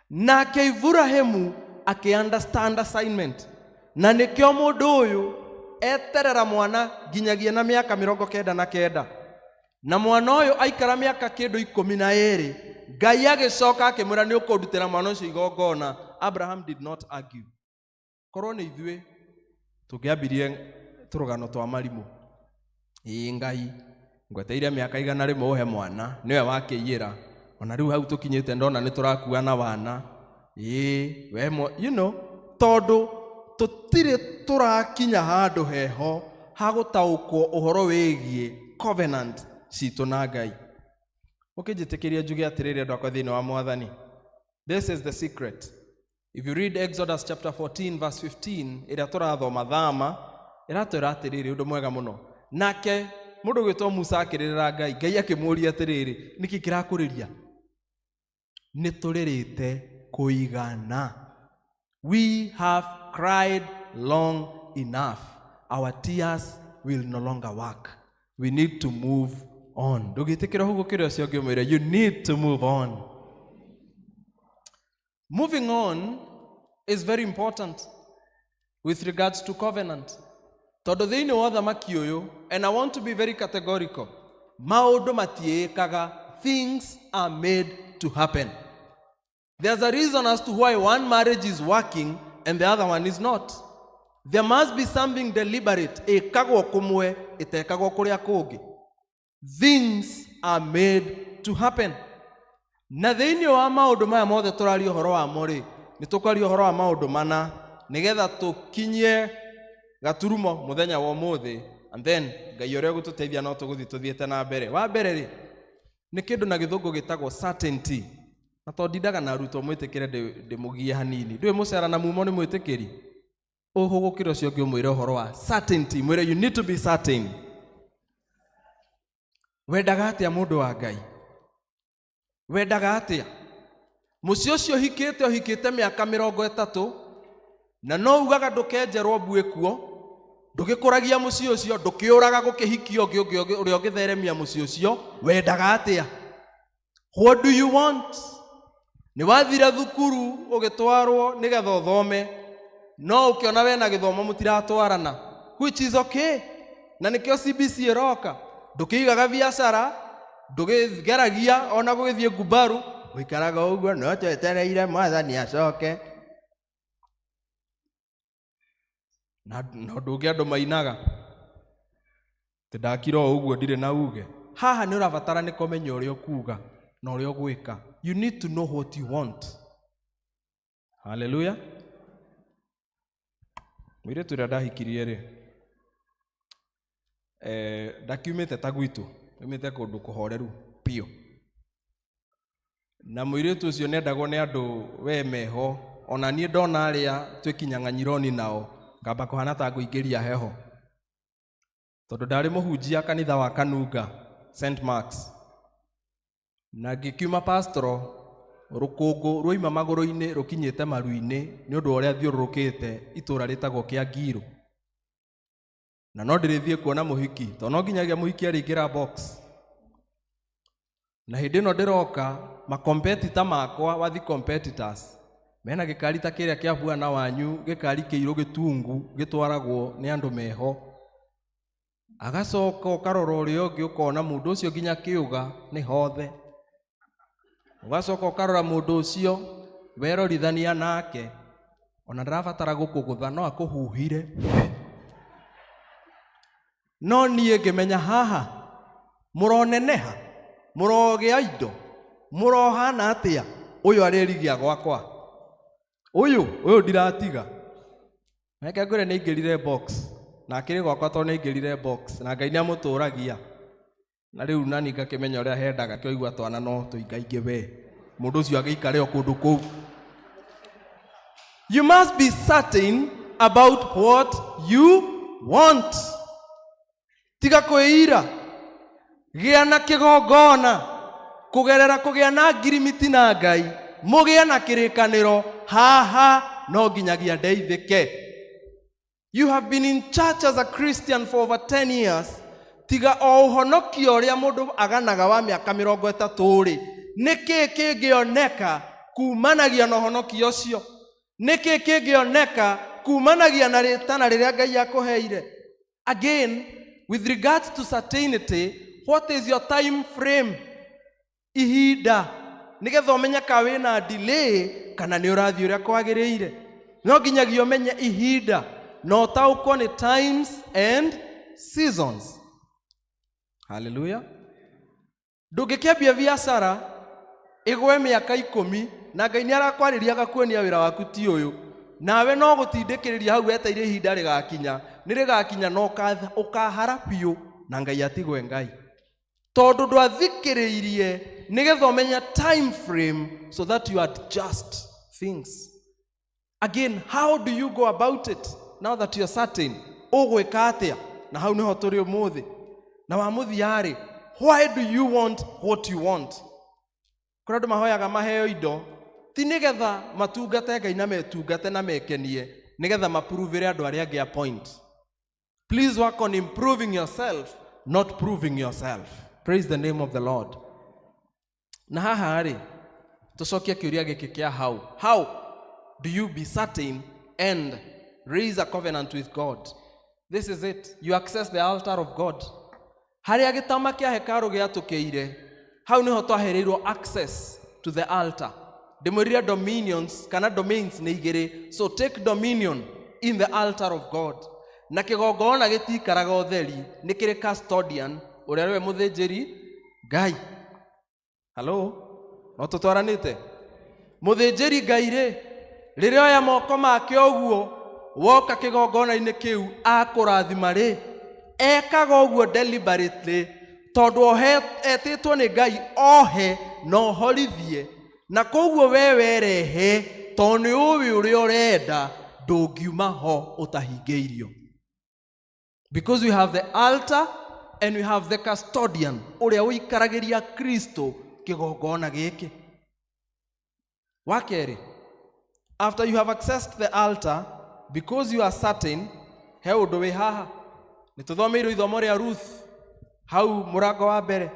Nake Ibrahimu akĩ understand assignment, na nĩkĩo mũndũ ũyũ eterera mwana nginyagia na mĩaka 99, na mwana ũyũ aikara mĩaka kĩndũ 12, Ngai agĩcoka akĩmwĩra nĩ ũkũndutĩra mwana ũcio igongona. Abraham did not argue. Korwo nĩ ithuĩ tũngĩambirie tũrũgano twa marimũ, ĩĩ Ngai ngweteire mĩaka 100 ũhe mwana, nĩwe wakĩiyĩra, ona rĩu hau tũkinyĩte ndona nĩ tũrakuana wana, ĩĩ we you know, tondũ tũtirĩ tũrakinya handũ heho ha gũtaũkwo ũhoro wĩgiĩ covenant citũ na Ngai. Ũkĩnjĩtĩkĩria njuge atĩrĩrĩ andũ akwa thĩinĩ wa mwathani, this is the secret. If you read Exodus chapter 14 verse 15 ĩrĩa tũrathoma thama, ĩratwĩra atĩrĩrĩ ũndũ mwega mũno. Nake mũndũ gwĩtwo Musa akĩrĩrĩra Ngai, Ngai akĩmũũria atĩrĩrĩ, nĩkĩ kĩrakũrĩria? Nĩ tũrĩrĩte kũigana. We have cried long enough. Our tears will no longer work. We need to move on. Ndũgĩtĩkĩra ũguo ũcio ũngĩ ũmwĩre, you need to move on. Moving on is very important with regards to covenant. Tondũ thĩinĩ wa ũthamaki ũyũ, and I want to be very categorical, maũndũ matiĩkaga, things are made to happen. There's a reason as to why one marriage is working and the other one is not. There must be something deliberate. Ĩkagwo kũmwe, ĩtekagwo kũrĩa kũngĩ. Things are made to happen. Na thĩinĩ wa maũndũ maya mothe tũraria ũhoro wamo rĩ, nĩ tũkwaria ũhoro wa maũndũ mana nĩgetha tũkinyie gaturumo mũthenya wa ũmũthĩ, and then Ngai ũrĩa ũgũtũteithia no tũgũthiĩ tũthiĩte na mbere. Wa mbere rĩ, nĩ kĩndũ na gĩthũngũ gĩtagwo certainty. Na tondũ ndindaga na arutwo mwĩtĩkĩre ndĩmũgie hanini. Ndũĩ mũcara na mumo nĩ mwĩtĩkĩri? Ũhũgũkĩre ũcio ũngĩ ũmwĩre ũhoro wa certainty. Mwĩre you need to be certain. Wendaga atĩa mũndũ wa Ngai? Wendaga atĩa? Mũciĩ ũcio ũhikĩte ũhikĩte mĩaka 30 na no ugaga ndũkenjerwo mbuĩ kuo, ndũgĩkũragia mũciĩ ũcio, ndũkĩũraga gũkĩhikia ũngĩ ũngĩ ũrĩa ũngĩtheremia mũciĩ ũcio, wendaga atĩa? What do you want? Nĩ wathire thukuru ũgĩtwarwo nĩgetha ũthome, no ũkĩona we na gĩthomo mũtiratwarana, which is okay, na nĩkĩo CBC ĩroka. Ndũkĩigaga biacara, ndũgĩgeragia ona gũgĩthiĩ ngumbaru, ũikaraga ũguo no twetereire mwathani acoke. Na ũndũ ũngĩ andũ mainaga atĩ ndakira o ũguo ndirĩ na uge. Haha nĩ ũrabatara nĩ kũmenya ũrĩa ũkuga na ũrĩa ũgwĩka. You need to know what you want. Hallelujah. Mũirĩtu ũrĩa ndahikirie rĩ, ndakiumĩte ta gwitũ, umĩte kũndũ kũhoreru biũ. Na mũirĩtu ũcio nĩendagwo nĩ andũ we meho, ona niĩ ndona arĩa twĩ kinyang'anyironi nao ngamba kũhana ta ngũingĩria heho. Tondũ ndarĩ mũhunjia kanitha wa Kanunga, St. Mark's. Na ngĩkiuma pastoral, rũkũngũ rwoima magũrũ-inĩ rũkinyĩte maru-inĩ nĩ ũndũ wa ũrĩa thiũrũrũkĩte itũũra rĩtagwo Kĩangirũ. Na no ndĩrĩthiĩ kuona mũhiki, tondũ no nginyagia mũhiki arĩingĩra box. Na hĩndĩ ĩno ndĩroka, makompetita makwa, wathi competitors, mena gĩkari ta kĩrĩa kĩa bwana wanyu, gĩkari kĩirũ gĩtungu, gĩtwaragwo nĩ andũ meho. Agacoka ũkarora ũrĩa ũngĩ ũkona mũndũ ũcio nginya kĩũga nĩ hothe. Ũgacoka ũkarora mũndũ ũcio werorithania nake, ona ndarabatara gũkũgũtha, no akũhuhire. No niĩ ngĩmenya haha mũroneneha, mũrogĩa indo, mũrohana atĩa, ũyũ arĩrigia gwakwa, ũyũ ndiratiga. Reke ngwĩre nĩ aingĩrire box, na akĩrĩ gwakwa tondũ nĩ aingĩrire box, na Ngai nĩ amũtũragia. Na rĩu nani ngakĩmenya ũrĩa hendaga, kĩoigua twana no tũingaingĩ we. Mũndũ ũcio agĩikare o kũndũ kũu. You must be certain about what you want. Tiga kwĩira, gĩa na kĩgongona, kũgerera kũgĩa na ngirimiti na Ngai, mũgĩe na kĩrĩkanĩro, haha no nginyagia ndeithĩke. You have been in church as a Christian for over 10 years. Tiga o ũhonokio ũrĩa mũndũ aganaga wa mĩaka 30 rĩ, nĩkĩ kĩngĩoneka kumanagia na ũhonokio ũcio? Nĩkĩ kĩngĩoneka kumanagia na rĩtana rĩrĩa Ngai akũheire? Again, with regards to certainty, what is your time frame? Ihinda nĩgetha ũmenye ka wĩna delay kana nĩ ũrathiĩ ũrĩa kwagĩrĩire. No nginyagia ũmenye ihinda na ũtaũkwo nĩ times and seasons. Hallelujah. Ndũngĩkĩambia biacara ĩgwe mĩaka 10 na Ngai nĩ arakwarĩria agakuonia wĩra waku ti ũyũ, nawe no gũtindĩkĩrĩria hau wetereire ihinda rĩgakinya, nĩ rĩgakinya na ũkahara biũ na Ngai atigwe Ngai. Tondũ ndwathikĩrĩirie nĩgetha ũmenye time frame so that you adjust things. Again, how do you go about it now that you're certain? Ũgwĩka atĩa? Na hau nĩho tũrĩ ũmũthĩ. Na wa mũthia rĩ, why do you want what you want? Kũrĩ andũ mahoyaga maheo indo, ti nĩgetha matungate Ngai na metungate na mekenie, nĩgetha mapuruvĩre andũ arĩa angĩ a point. Please work on improving yourself, not proving yourself. Praise the name of the Lord. Na haha rĩ, tũcokie kĩũria gĩkĩ kĩa how. How do you be certain and raise a covenant with God? This is it. You access the altar of God. Harĩa gĩtama kĩa hekarũ gĩatũkĩire, hau nĩho twahereirwo access to the altar. Ndĩmwĩrire dominions kana domains nĩ igĩrĩ. So take dominion in the altar of God. Na kĩgongona gĩtikaraga ũtheri, nĩ kĩrĩ custodian ũrĩa nĩwe mũthĩnjĩri Ngai. Hello? No tũtwaranĩte? Mũthĩnjĩri Ngai rĩ, rĩrĩa oya moko make ũguo, woka kĩgongona-inĩ kĩu akũrathima rĩ, ekaga ũguo deliberately, tondũ etĩtwo nĩ Ngai ohe na ohorithie, na koguo we werehe, tondũ nĩ ũĩ ũrĩa ũrenda, ndũngiuma ho ũtahingĩirio. Because we have the altar and we have the custodian, ũrĩa ũikaragĩria Kristo kĩgongona gĩkĩ. Wa kerĩ, after you have accessed the altar, because you are certain, he ũndũ wĩ haha. Nĩ tũthomeirwo ithomo rĩa Ruth hau mũrango wa mbere,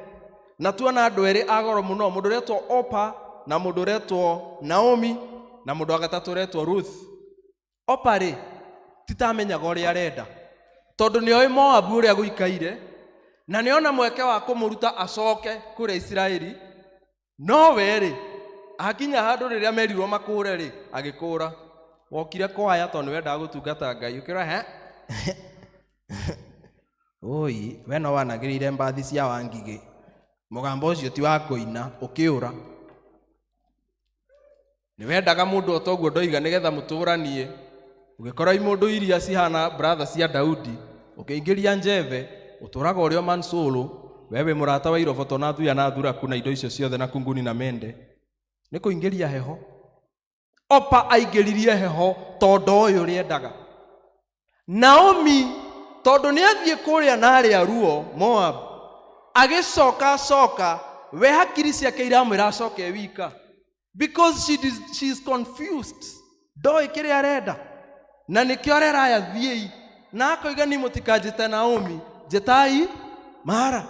na tuona andũ erĩ a goro mũno, mũndũ ũretwo Opa na mũndũ ũretwo Naomi na mũndũ wa gatatũ ũretwo Ruth. Opa rĩ, titamenyaga ũrĩa arenda, tondũ nĩoĩ Moabu ũrĩa gũikaire, na nĩona mweke wa kũmũruta acoke kũrĩa Isiraeli. No we rĩ, akinya handũ rĩrĩa merirwo makũre rĩ, agĩkũra. Wokire kwaya tondũ nĩwendaga gũtungata Ngai, ũkĩra he oi, we no wanagĩrĩire mbathi cia Wangigĩ, mũgambo ũcio ti wa kũina, ũkĩũra. Nĩwendaga mũndũ o toguo ndoiga nĩgetha mũtũranie, ũgĩkora imũndũ iria cihana brother cia Daudi, ũkĩingĩria njeve, ũtũraga ũrĩ o Mansolo, we wĩ mũrata wa iroboto na thuya na thuraku na indo icio ciothe na kunguni na mende, nĩ kũingĩria heho. Opa aingĩririe heho tondũ ũyũ ũrĩendaga. Naomi tondũ nĩ athiĩ kũrĩa na arĩa ruo Moab, agĩcoka coka, we hakiri ciake iramwĩra acoke wika, because she is confused, ndoĩ kĩrĩa arenda, na nĩkĩo arera aya thiĩi, na akoiga ni mũtikanjĩte Naomi, njĩtai Mara,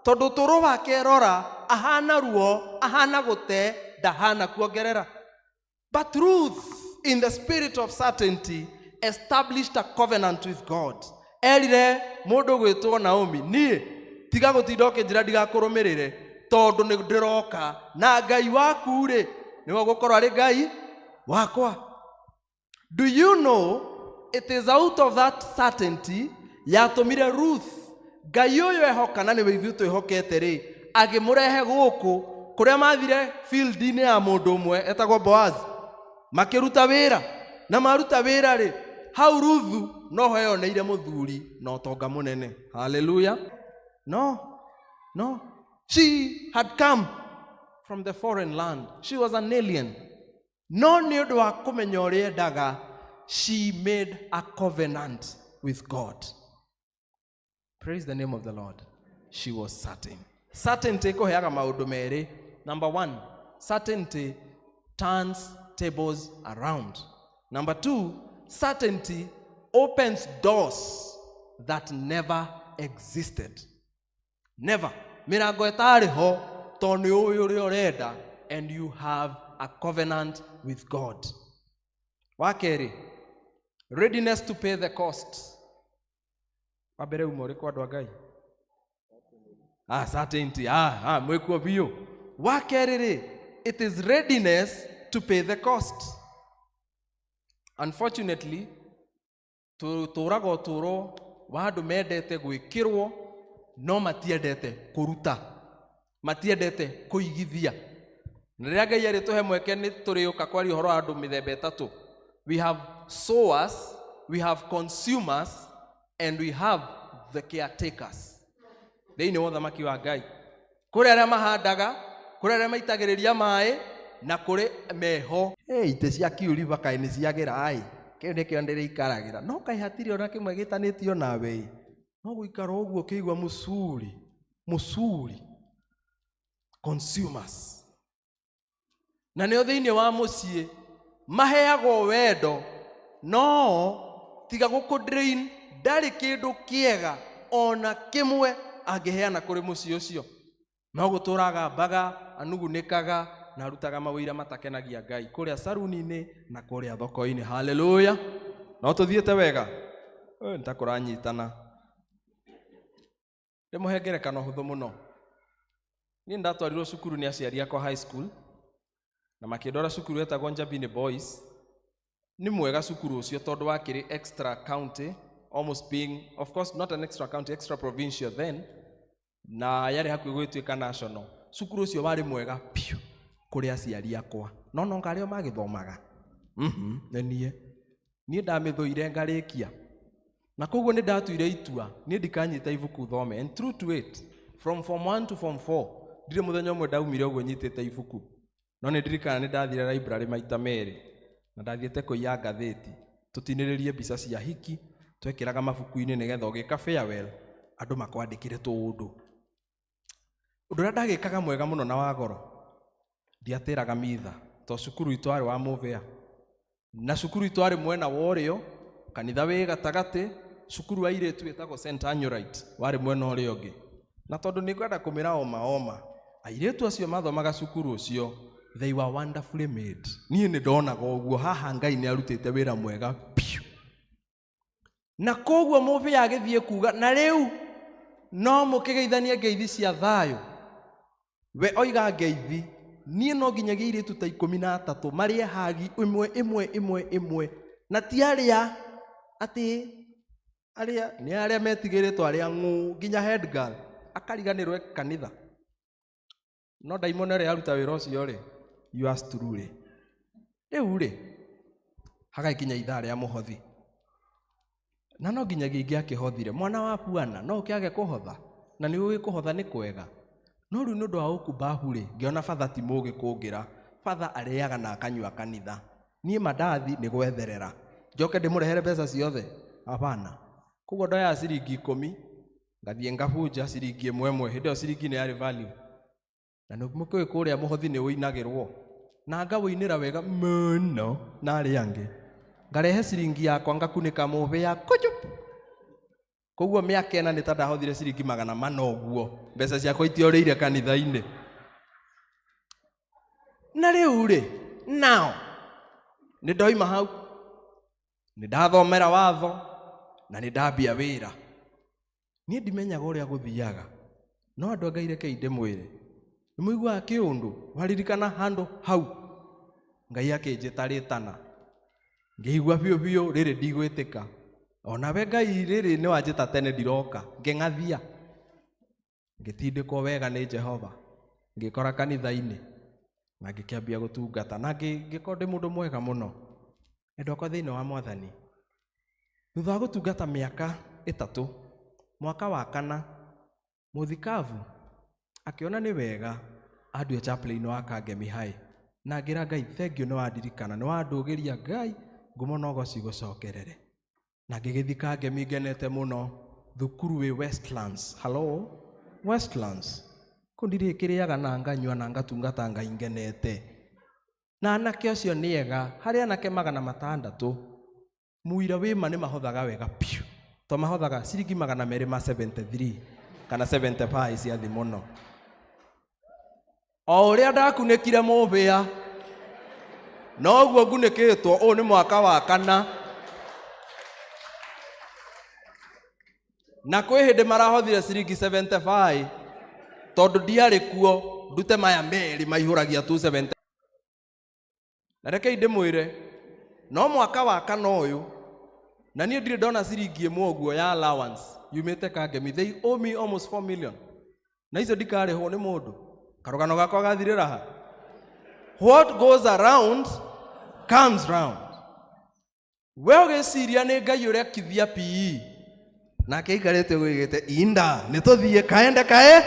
tondũ ũtũũro wake rora ahana ruo, ahana gũte, ndahana kuongerera. But Ruth, in the spirit of certainty, established a covenant with God. Erire mũndũ gwĩtwo Naomi, niĩ tiga gũtinda ũkĩnjĩra ndigakũrũmĩrĩre, tondũ nĩ ndĩroka, na Ngai waku rĩ, nĩwe ũgũkorwo arĩ Ngai wakwa. Do you know it is out of that certainty yatũmire Ruth, Ngai ũyũ ehoka na nĩwe ithuĩ twĩhokete rĩ, agĩmũrehe gũkũ kũrĩa mathire field-inĩ ya mũndũ ũmwe etagwo Boaz, makĩruta wĩra, na maruta wĩra rĩ, hau Ruthu noho eyoneire mũthuri na ũtonga mũnene. Hallelujah. No, no, she had come from the foreign land, she was an alien. No nĩ ũndũ wa kũmenya ũrĩa endaga, she made a covenant with God. Praise the name of the Lord. She was certain. Certainty ĩkũheaga maũndũ merĩ. Number one, certainty turns tables around. Number two, certainty opens doors that never existed. Never. Mĩrango ĩtarĩ ho tondũ nĩ ũĩ ũrĩa ũrenda, and you have a covenant with God. Wa kerĩ, readiness to pay the cost. Wa mbere uma ũrĩkũ andũ a Ngai? Certainty. Mwĩkuo biũ. Wa kerĩ rĩ, it is readiness to pay the cost. Unfortunately, tũraga ũtũũro wa andũ mendete gwĩkĩrwo no matiendete kũruta, matiendete kũigithia. Na rĩrĩa Ngai arĩtũhe mweke nĩ tũrĩũka kwaria ũhoro wa andũ mĩthemba ĩtatũ. We have sowers, we have consumers, and we have the caretakers. Thĩinĩ wa ũthamaki wa Ngai, kũrĩ arĩa mahandaga, kũrĩ arĩa maitagĩrĩria maĩ, na kũrĩ meho. Hey, itĩ cia kiuriba kaĩ nĩ ciagĩra ĩ, kĩu nĩkĩo ndĩrĩikaragĩra. No kaĩ hatirĩ ona kĩmwe gĩtanĩtio nawe ĩ, no gũikara ũguo ũkĩigua mũcuri, mũcuri. Consumers. Na nĩo thĩinĩ wa mũciĩ maheagwo wendo, no tiga gũkũ drain, ndarĩ kĩndũ kĩega ona kĩmwe angĩheana kũrĩ mũciĩ ũcio. No gũtũraga mbaga, anugunĩkaga na arutaga mawĩra matakenagia Ngai kũrĩa saruni-inĩ na kũrĩa thoko-inĩ. Hallelujah. No tũthiĩte wega? Nĩ ta kũranyitana. Ndĩmũhe ngerekano hũthũ mũno. Niĩ ndatwarirwo cukuru nĩ aciari akwa high school, na makĩndwara cukuru etagwo Njabini Boys. Nĩ mwega cukuru ũcio tondũ wakĩrĩ extra county, almost being, of course not an extra county, extra provincial then, na yarĩ hakuhĩ gũgĩtuĩka national. Cukuru ũcio warĩ mwega biũ kũrĩ aciari akwa, no no ngarĩo magĩthomaga. Nĩ niĩ. Niĩ ndamĩthũire ngarĩkia. Na koguo nĩ ndatuire itua, niĩ ndikanyita ibuku thome. And true to it, from form 1 to form 4, ndirĩ mũthenya ũmwe ndaumire ũguo nyitĩte ibuku. No nĩ ndirikana nĩ ndathire library maita merĩ, na ndathiĩte kũiya ngathĩti, tũtinĩrĩrie mbica cia hiki, twekĩraga mabuku-inĩ nĩgetha ũgĩka farewell, andũ makwandĩkĩre tũũndũ. Ũndũ ũrĩa ndagĩkaga mwega mũno na wa goro, ndiatĩraga mitha. To cukuru itũ warĩ wa Mũbĩa na cukuru itũ warĩ mwena wa ũrĩo, kanitha wĩ gatagatĩ, cukuru wa airĩtu wĩtagwo St. Anurite warĩ mwena ũrĩa ũngĩ. Na tondũ nĩ ngwenda kũmĩra oma oma, airĩtu acio mathomaga cukuru ũcio, they were wonderfully made. Niĩ nĩ ndonaga ũguo haha Ngai nĩ arutĩte wĩra mwega piũ. Na koguo Mũbĩa agĩthiĩ kuga na rĩu no mũkĩgeithanie ngeithi cia thayũ. We oiga ngeithi, niĩ no nginyagia airĩtu ta 13 marĩe hagi ĩmwe ĩmwe ĩmwe ĩmwe, na ti arĩa atĩ arĩa nĩ arĩa metigĩrĩtwo, arĩa ng'ũ, nginya head girl akariganĩrwo e kanitha. No ndaimona ĩrĩa yaruta wĩra ũcio rĩ, yours truly. Rĩu rĩ, hagagĩkinya ithaa rĩa mũhothi, na no nginyagia ingĩakĩhothire. Mwana wa bwana no ũkĩage kũhotha, na nĩ ũĩ kũhotha nĩ kwega. No rĩu nĩ ũndũ wa ũkumbahu rĩ, ngĩona batha ti mũgĩ kũngĩra. Batha arĩaga na akanyua kanitha, niĩ mandathi nĩ gwetherera, njoke ndĩmũrehere mbeca ciothe? Hapana. Koguo ndoyaga ciringi 10, ngathiĩ ngabunja ciringi ĩmwe ĩmwe. Hĩndĩ ĩyo ciringi nĩ yarĩ value. Na nĩ mũkĩũĩ kũrĩa mũhothi nĩ ũinagĩrwo, na ngawũinĩra wega mũno na arĩa angĩ. Ngarehe ciringi yakwa ngakunĩka mũbĩa kuchup. Koguo mĩaka ĩna nĩ ta ndahothire ciringi 400 ũguo, mbeca ciakwa itiorĩire kanitha-inĩ. Na rĩu rĩ, nao nĩ ndoima hau, nĩ ndathomera watho na nĩ ndambia wĩra. Niĩ ndimenyaga ũrĩa gũthiaga, no andũ a Ngai rekei ndĩmwĩre, nĩ mũiguaga kĩũndũ waririkana handũ hau Ngai akĩnjĩta rĩtana, ngĩigua biũ biũ rĩrĩ ndigwĩtĩka. Onawe Ngai rĩrĩ nĩ wanjĩta tene ndiroka, ngĩng'athia, ngĩtindĩkwo wega nĩ Jehova, ngĩkora kanitha-inĩ na ngĩkĩambia gũtungata, na ngĩkorwo ndĩ mũndũ mwega mũno. Endwa akwa thĩinĩ wa Mwathani, thutha wa gũtungata mĩaka 3, mwaka wa 4, mũthikabu akĩona nĩ wega andue chaplain wa Kangemi High, na ngĩra Ngai thengiũ nĩ wandirikana, nĩ wandũgĩria Ngai, ngumo no ũgoci gũcokerere. Na ngĩgĩthiĩ Kangemi ngenete mũno, thukuru wĩ Westlands. Hello, Westlands. Kũu ndirĩkĩrĩaga na nganyua na ngatungata Ngai ngenete. Na anake acio nĩ ega, harĩ anake 600. Mũira wĩma nĩ mahothaga wega piũ. To mahothaga ciringi 273 kana 75 cia thĩ mũno. O ũrĩa ndakunĩkire mũbĩa, noguo ngunĩkĩtwo. Ũyũ nĩ mwaka wa 4. Na kwĩ hĩndĩ marahothire ciringi 75, tondũ ndiarĩ kuo, ndute maya merĩ maihũragia 270. Na rekei ndĩmwĩre, no mwaka wa 4 ũyũ, na niĩ ndirĩ ndona ciringi ĩmwe ũguo ya allowance yumĩte Kangemi. They owe me almost 4 million. Na icio ndikarĩhwo nĩ mũndũ. Karũgano gakwa gathirĩra ha? What goes around comes round. We ũgĩciria nĩ Ngai ũrekithia PE, nake aikarĩte ũgĩte inda nĩ tũthiĩ kaende kae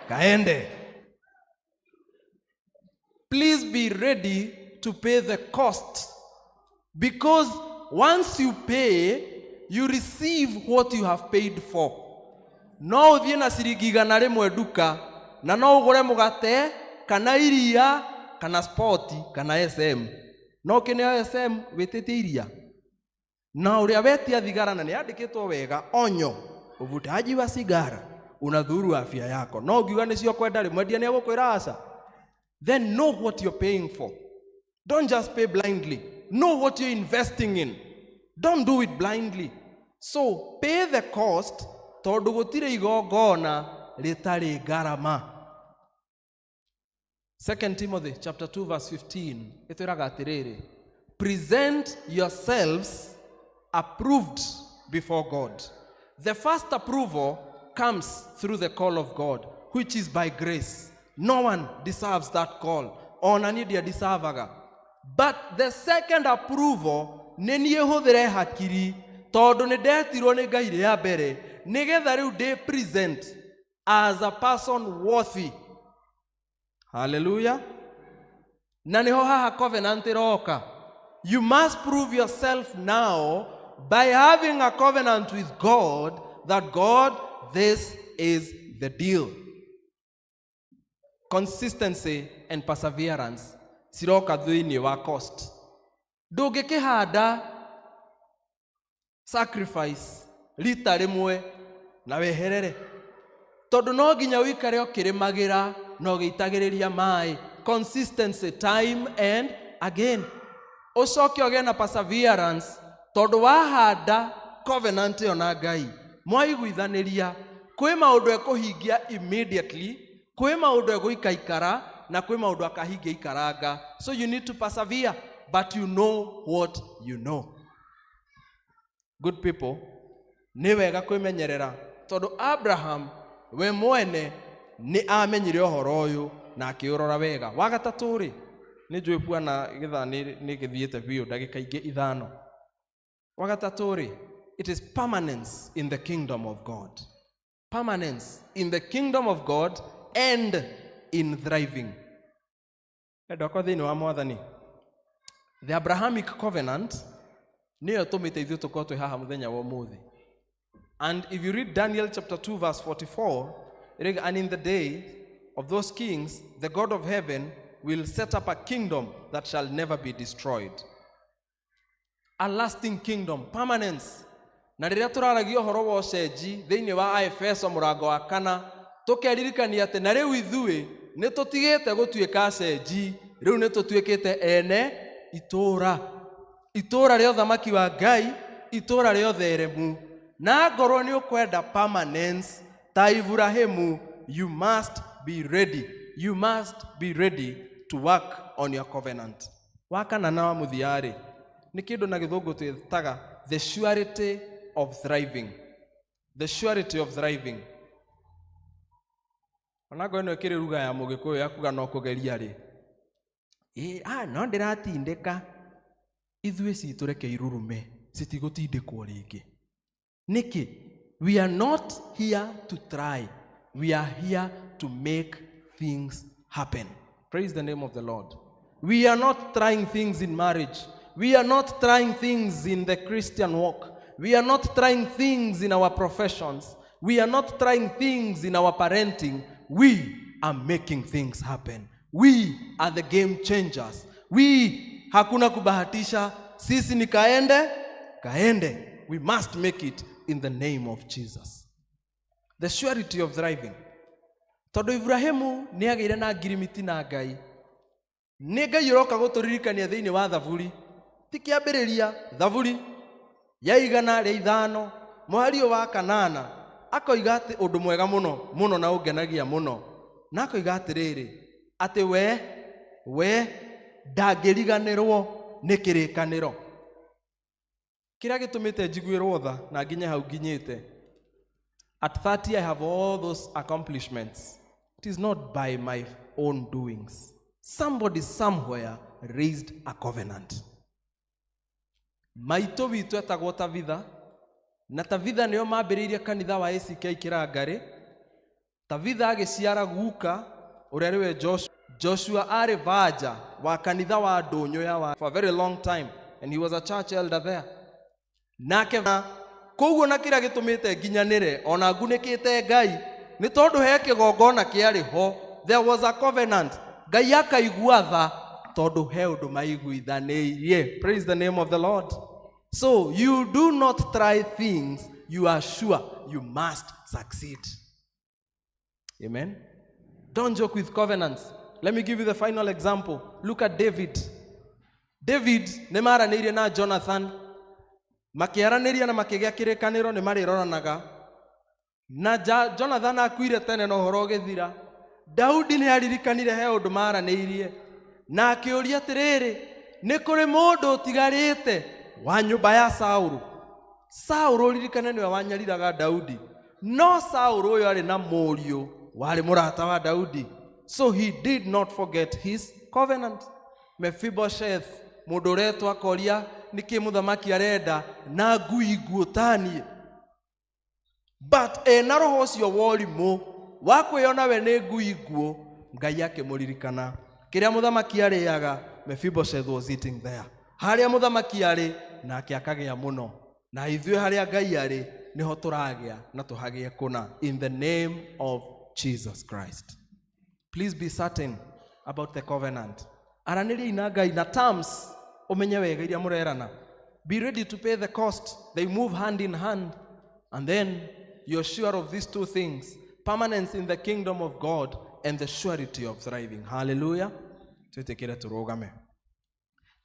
kaende. Please be ready to pay the cost, because once you pay, you receive what you have paid for. No ũthiĩ na ciringi 100 nduka, na no ũgũre mũgate kana iria kana spoti kana SM. No ũkĩneo SM wĩtĩtie iria, na ũrĩa wetia thigara na nĩyandĩkĩtwo wega, onyo uvutaji wa sigara unadhuru afya yako. No ũngiuga nĩcio kwenda rĩ, mwendia nĩegũkwĩra aca. Then know what you're paying for. Don't just pay blindly. Know what you're investing in. Don't do it blindly. So pay the cost, tondũ gũtirĩ igongona rĩtarĩ ngarama. 2 Timothy chapter 2 verse 15 ĩtwĩraga atĩrĩrĩ, present yourselves approved before God. The first approval comes through the call of God, which is by grace. No one deserves that call. Ona niĩ ndiadeservaga. But the second approval nĩ niĩ hũthĩre hakiri, tondũ nĩ ndetirwo nĩ Ngai rĩa mbere, nĩgetha rĩu ndĩ present as a person worthy. Hallelujah. Na nĩho haha covenant ĩroka. You must prove yourself now by having a covenant with God that God, this is the deal. Consistency and perseverance Ciroka thĩinĩ wa cost. Ndũngĩkĩhanda sacrifice rita rĩmwe na weherere, tondũ no nginya ũikare ũkĩrĩmagĩra na ũgĩitagĩrĩria maĩ. Consistency time and again. Ũcoke ũgĩe na perseverance, tondũ wahanda covenant ĩyo na Ngai mwaiguithanĩria, kwĩ maũndũ ekũhingia immediately, kwĩ maũndũ egũikaikara, na kwĩ maũndũ akahingia ikaranga. So you need to persevere, but you know what you know. Good people, nĩ wega kwĩmenyerera, tondũ Abraham we mwene nĩ amenyire ũhoro ũyũ na akĩũrora wega. Wa gatatũ rĩ, nĩ njũĩ bwana gĩthaa nĩ gĩthiĩte biũ ndagĩka ingĩ 5. Wa gatatũ rĩ, it is permanence in the kingdom of God. Permanence in the kingdom of God and in thriving. Endwa akwa thĩinĩ wa Mwathani, the Abrahamic covenant nĩyo tũmĩte ithuĩ tũkorwo twĩ haha mũthenya wa ũmũthĩ. And if you read Daniel chapter 2 verse 44, and in the day of those kings, the God of heaven will set up a kingdom that shall never be destroyed. A lasting kingdom, permanence. Na rĩrĩa tũraragia ũhoro wa ũcenji thĩinĩ wa Aefeso mũrango wa 4, tũkeririkania atĩ na rĩu ithuĩ nĩ tũtigĩte gũtuĩka acenji, rĩu nĩ tũtuĩkĩte ene itũũra. Itũũra rĩa ũthamaki wa Ngai, itũũra rĩa ũtheremu. Na ngorwo nĩ ũkwenda permanence ta Ibrahimu, you must be ready. You must be ready to work on your covenant. Wa kana na wa mũthia rĩ, nĩ kĩndũ na gĩthũngũ twĩtaga the surety of thriving. The surety of thriving. Onangorwo ĩno ĩkĩrĩ ruga ya mũgĩkũyũ ya kuga no kũgeria rĩ, no ndĩratindĩka. Ithuĩ citũ reke irurume, citigũtindĩkwo rĩngĩ. Nĩkĩ? We are not here to try. We are here to make things happen. Praise the name of the Lord. We are not trying things in marriage. We are not trying things in the Christian walk. We are not trying things in our professions. We are not trying things in our parenting. We are making things happen. We are the game changers. We, hakuna kubahatisha. Sisi ni kaende, kaende. We must make it in the name of Jesus. The surety of thriving. Tondũ Ibrahimu nĩ agĩire na ngirimiti na Ngai. Nĩ Ngai ũroka gũtũririkania thĩinĩ wa Thaburi. Ti kĩambĩrĩria, Thaburi ya 105 mũhario wa 8, akoiga atĩ ũndũ mwega mũno mũno na ũngenagia mũno. Na akoiga atĩrĩrĩ, atĩ we ndangĩriganĩrwo nĩ kĩrĩkanĩro. Kĩrĩa gĩtũmĩte njiguĩrwo tha na nginye hau nginyĩte. At 30 I have all those accomplishments. It is not by my own doings. Somebody somewhere raised a covenant. Maitũ witũ etagwo Tabitha, na Tabitha nĩo mambĩrĩirie kanitha wa ACK Kĩrangarĩ. Tabitha agĩciara guka ũrĩa nĩwe Joshua. Joshua arĩ vanja wa kanitha wa Ndũnyũ ya wa for a very long time, and he was a church elder there. Nake koguo na kĩrĩa gĩtũmĩte nginyanĩre ona ngunĩkĩte Ngai nĩ tondũ he kĩgongona kĩarĩ ho. There was a covenant. Ngai akaigua tha tondũ he ũndũ maiguithanĩirie. Praise the name of the Lord. So you do not try things you are sure you must succeed. Amen. Don't joke with covenants. Let me give you the final example. Look at David. David nĩ maranĩirie na Jonathan, makĩaranĩria na makĩgĩa kĩrĩkanĩro nĩ marĩroranaga. Na Jonathan akuire tene na ũhoro ũgĩthira. Daudi nĩ aririkanire he ũndũ maranĩirie na akĩũria atĩrĩrĩ, nĩ kũrĩ mũndũ ũtigarĩte wa nyũmba ya Saũlũ? Saũlũ ririkane nĩwe wanyariraga Daudi, no Saũlũ ũyũ arĩ na mũriũ warĩ mũrata wa Daudi. So he did not forget his covenant. Mephibosheth, mũndũ ũretwo akoria nĩkĩ mũthamaki arenda na ngui nguũ taniĩ, but ena roho ũcio wa ũrimũ wa kwĩona we nĩ ngui nguũ, Ngai akĩmũririkana. Kĩrĩa mũthamaki arĩaga, Mephibosheth was eating there. Harĩa mũthamaki arĩ, nake akagĩa mũno. Na ithuĩ harĩa Ngai arĩ, nĩho tũragĩa na tũhagĩe kũna. In the name of Jesus Christ. Please be certain about the covenant. Aranĩriai na Ngai na terms ũmenye wega iria mũrerana. Be ready to pay the cost. They move hand in hand. And then you're sure of these two things: permanence in the kingdom of God and the surety of thriving. Hallelujah. Twĩtĩkĩre tũrũgame.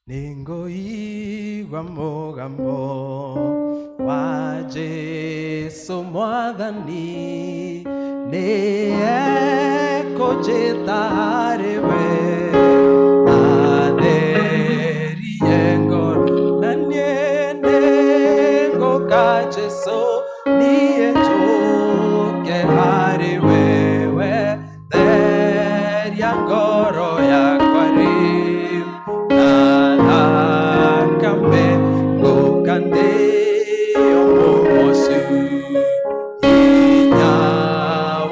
Nĩngũigua mũgambo wa Jesũ Mwathani, nĩ ekũnjĩta harĩ we, atherie ngoro, na niĩ nĩngũka Jesũ, niĩ njũke harĩ wewe, theria ngoro yakwa rĩu, na thakame ngũka ndĩo mũmocu, hinya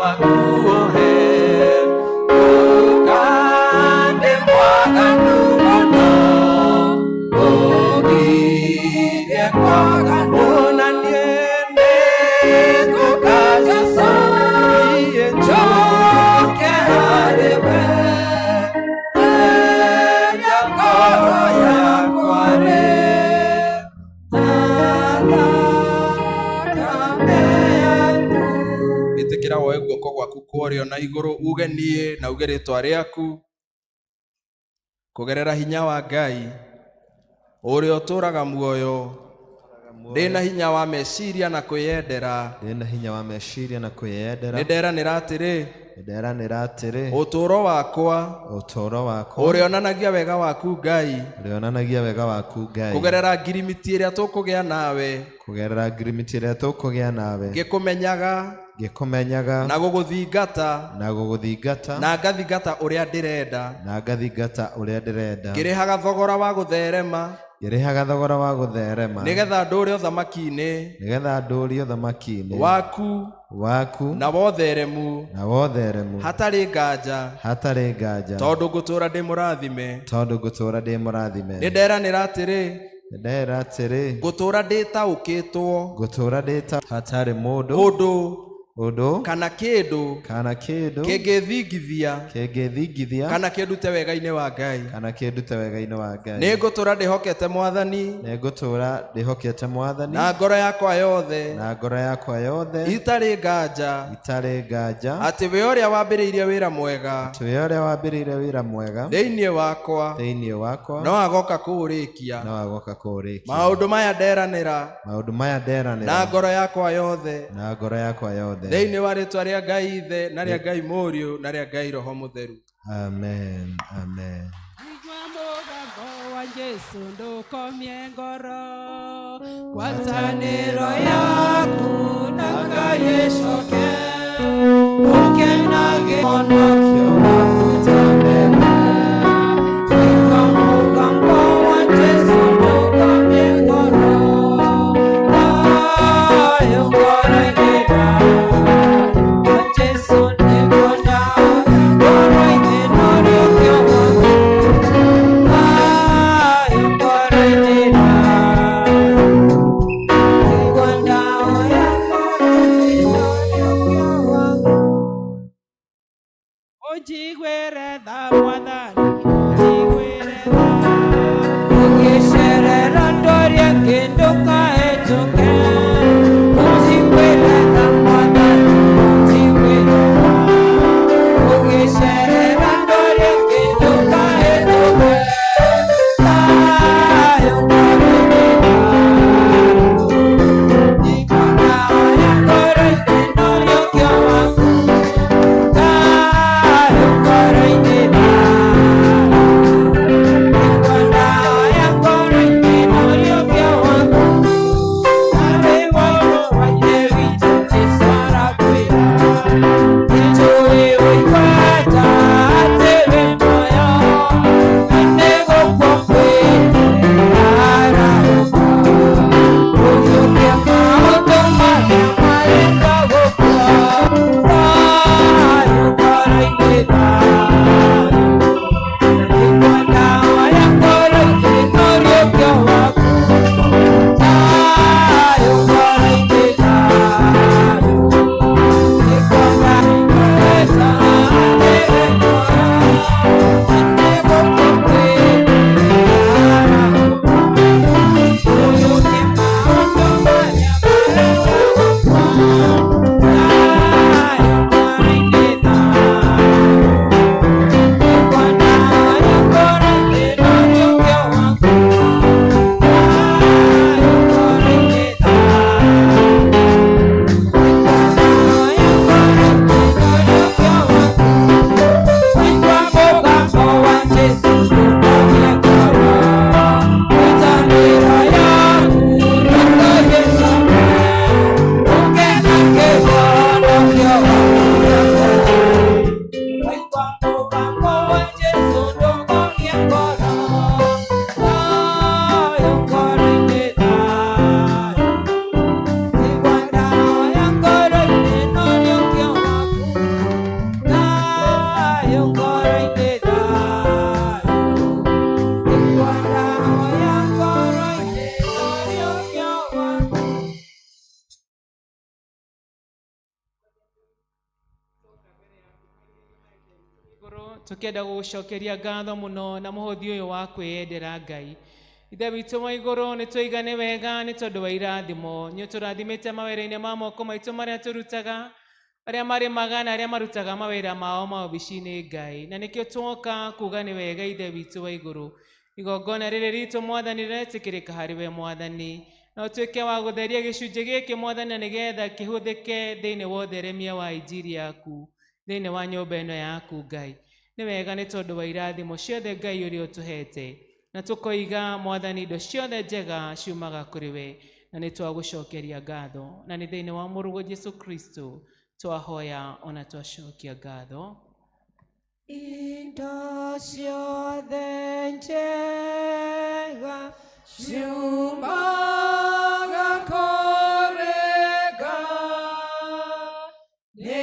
waku ũhe, ngũka ndĩ mwaganu mũno, ũngirie kwaganu, na niĩ nĩngũka Jesũ, niĩ njoke harĩ we, theria ngoro yakwa rĩu, na thakame yaku. Ĩtĩkĩra woe guoko gwaku kwa ũrĩo na igũrũ, uge niĩ na uge rĩtwa rĩaku, kũgerera hinya wa Ngai ũrĩa ũtũũraga muoyo, ndĩna hinya wa meciria na kwĩyendera, Ndĩna hinya wa meciria na kwĩyendera. Nĩ nderanĩra atĩrĩ, Nĩnderanĩra atĩrĩ, ũtũũro wakwa ũtũũro wakwa ũrĩonanagia wega waku Ngai, ũrĩonanagia wega waku Ngai, kũgerera ngirimiti ĩrĩa tũkũgĩa nawe, kũgerera ngirimiti ĩrĩa tũkũgĩa nawe, ngĩkũmenyaga ngĩkũmenyaga na gũgũthingata, na gũgũthingata, na ngathingata ũrĩa ndĩrenda, na ngathingata ũrĩa ndĩrenda, ngĩrĩhaga thogora wa gũtherema, ngĩrĩhaga thogora wa gũtherema, nĩgetha ndũũre ũthamaki-inĩ nĩgetha ndũũrio ũthamaki-inĩ waku waku na wotheremu, na wotheremu, hatarĩ nganja, hatarĩ nganja, tondũ ngũtũũra ndĩ mũrathime. Tondũ ngũtũũra ndĩ mũrathime. Nĩ nderanĩra atĩrĩ, Nĩndera atĩrĩ, ngũtũũra ndĩtaũkĩtwo ngũtũũra ndĩta hatarĩ mũndũ, ũndũ ũndũ kana kĩndũ kana kĩndũ kĩngĩthingithia kĩngĩthingithia kana kĩndute wega-inĩ wa Ngai. Kana kĩndute wega-inĩ wa Ngai. Nĩ ngũtũũra ndĩhokete Mwathani Nĩngũtũũra ndĩhokete Mwathani na ngoro yakwa yothe, na ngoro yakwa yothe, itarĩ nganja, itarĩ nganja, atĩ we ũrĩa wambĩrĩirie wĩra mwega atĩ we ũrĩa wambĩrĩirie wĩra mwega thĩinĩ wakwa thĩinĩ wakwa no agoka kũũrĩkia. No agoka kũũrĩkia. Maũndũ maya nderanĩra Maũndũ maya nderanĩra na ngoro yakwa yothe, na ngoro yakwa yothe, thĩinĩ wa rĩtwa rĩa Ngai Ithe na rĩa Ngai Mũriũ na rĩa Ngai Roho Mũtheru. Amen, amen. Igua mũgambo wa Jesũ ndũkomie ngoro, ngwatanĩro yaku na Ngai ĩcoke, ũkenage honokio waku ta mbere. Igua mũgambo wa Jesũ ndũkomie ngoro, thayũ ngoro-inĩ wa Jesũ nĩngwenda, ngoro-inĩ norĩũkĩo waku, thayũ ngoro-inĩ nĩngwenda ũrĩa ngoro-inĩ norĩũkĩo waku. Ũnjiguĩre tha Mwathani, ũnjiguĩre tha. Ũngĩcerera ndũrie kĩndũ kahĩtũke, ũnjiguĩre tha Mwathani, ũnjiguĩre tha. Ũngĩcerera ndũrie kĩndũ kahĩtũke, thayũ ngoro-inĩ nĩngwenda ũrĩa ngoro-inĩ norĩũkĩo waku, thayũ ngoro-inĩ nĩngwenda ũrĩa ngoro-inĩ norĩũkĩo waku. Tũkĩenda gũgũcokeria ngatho mũno na mũhothi ũyũ wa kwĩyendera Ngai. Ithe witũ wa igũrũ, nĩ tũigane wega nĩ tondũ wa irathimo. Nĩ ũtũrathimĩte mawĩra-inĩ ma moko maitũ marĩa tũrutaga, arĩa marĩmaga na arĩa marutaga mawĩra mao ma obici-inĩ Ngai. Na nĩkĩo twoka kuga nĩ wega Ithe witũ wa igũrũ. Igongona rĩrĩ ritũ Mwathani rĩretĩkĩrĩka harĩ we Mwathani. Na ũtuĩke wa gũtheria gĩcunjĩ gĩkĩ Mwathani na nĩgetha kĩhũthĩke thĩinĩ wa ũtheremia wa injiri yaku thĩinĩ wa nyũmba ĩno yaku Ngai. Nĩ wega nĩ tondũ wa irathimo ciothe Ngai ũrĩa ũtũhete. Na tũkoiga Mwathani indo ciothe njega ciumaga kũrĩ we na nĩ twagũcokeria ngatho. Na nĩ thĩinĩ wa mũrũguo Jesu Kristo twahoya ona twacokia ngatho. Indo ciothe njega ciumaga kũrĩ Ngai, nĩ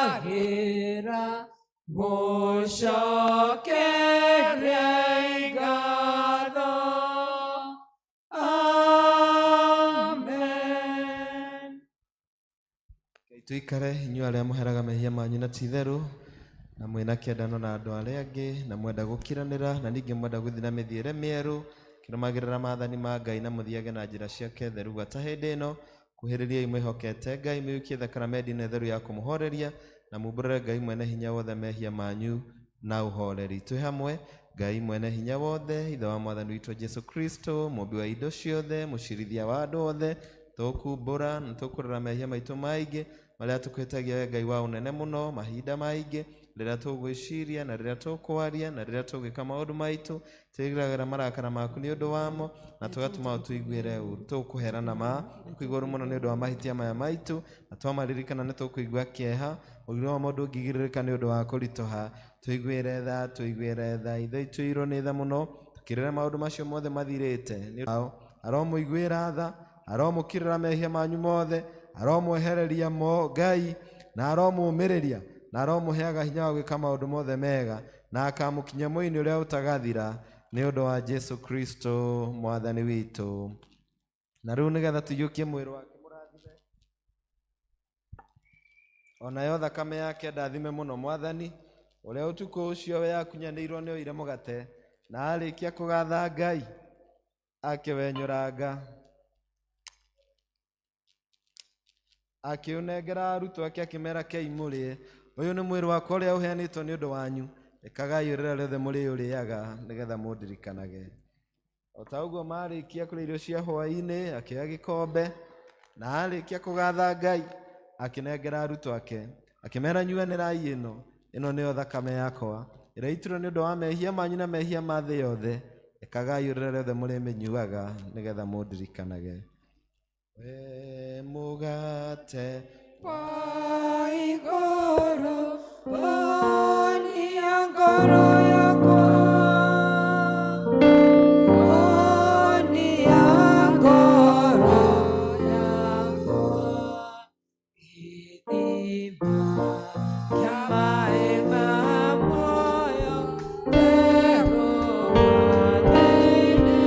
atũtanahagĩra gũcokeria ngatho. Amen. Tuikare inyuĩ arĩa mũheraga mehia manyu na ti itherũ na mwĩna kĩendano na andũ arĩa angĩ na mwenda gũkiranĩra na ningĩ mwenda gũthiĩ na mĩthiĩre mĩerũ kĩrũmagĩrĩra maathani ma Ngai na mũthiage na njĩra ciake theru gwata hĩndĩ ĩno kuhĩrĩriai mwĩhokete Ngai mũiyũkie thakramenti-inĩ theru ya kũmũhoreria na mumbũrĩre Ngai mwene hinya wothe mehia manyu na ũhoreri. Twĩ hamwe Ngai mwene hinya wothe, Ithe wa Mwathani witũ Jesu Kristo, mũmbi wa indo ciothe, mũcirithia wa andũ othe, tũkumbũra na tũkũrora mehia maitũ maingĩ marĩa tũkũhĩtagia we Ngai wa ũnene mũno mahinda maingĩ rĩrĩa tũgwĩciria na rĩrĩa tũkwaria na rĩrĩa tũgwĩka maũndũ maitũ twĩgiragĩra marakara maku nĩ ũndũ wamo na tũgatũma ũtũiguĩre ũũru. Tũkũhera na ma tũkũigua ũũru mũno nĩ ũndũ wa mahĩtia maya maitũ na twamaririkana nĩ tũkũigua kĩeha ũgima wa mũndũ ũngĩgirĩrĩka nĩ ũndũ wa kũritũha. Tũiguĩre tha, tũiguĩre tha, ithe itũirwo nĩ tha mũno tũkĩrĩra maũndũ macio mothe mathirĩte. Aromũiguĩra tha, aromũkirĩra mehia manyu mothe, aromwehereria mo Ngai na aromũmĩrĩria na aromũheaga hinya wa gwĩka maũndũ mothe mega na akamũkinyia mũinĩ ũrĩa ũtagathira nĩ ũndũ wa Jesu Kristo Mwathani witũ. Na rĩu nĩgetha tũiyũkie mwĩrĩ wake mũrathime onayo thakame yake ndathime mũno Mwathani ũrĩa ũtukũ ũcio we akunyanĩirwo nĩ oire mũgate na arĩkia kũgatha Ngai akĩwenyũranga akĩũnengera arutwo ake akĩmera kei mũrĩe ũyũ nĩ mwĩrĩ wakwa ũrĩa ũheanĩtwo nĩ ũndũ wanyu ĩkagai rĩrĩa rĩothe mũrĩũrĩaga nĩgetha mũndirikanage. O ta ũguo marĩkia kũrĩa irio cia hwaĩ-inĩ akĩoya gĩkombe na arĩkia kũgatha Ngai akĩnengera arutwo ake akĩmera nyuanĩrai ĩno ĩno nĩyo thakame yakwa ĩrĩa ĩitirwo nĩ ũndũ wa mehia manyu na mehia ma thĩ yothe ĩkagai rĩrĩa rĩothe mũrĩmĩnyuaga nĩgetha mũndirikanage. We mũgate wa igũrũ ponia ngoro yakwa, ponia ngoro yakwa, gĩthima kĩa maĩ ma muoyo therũka thĩinĩ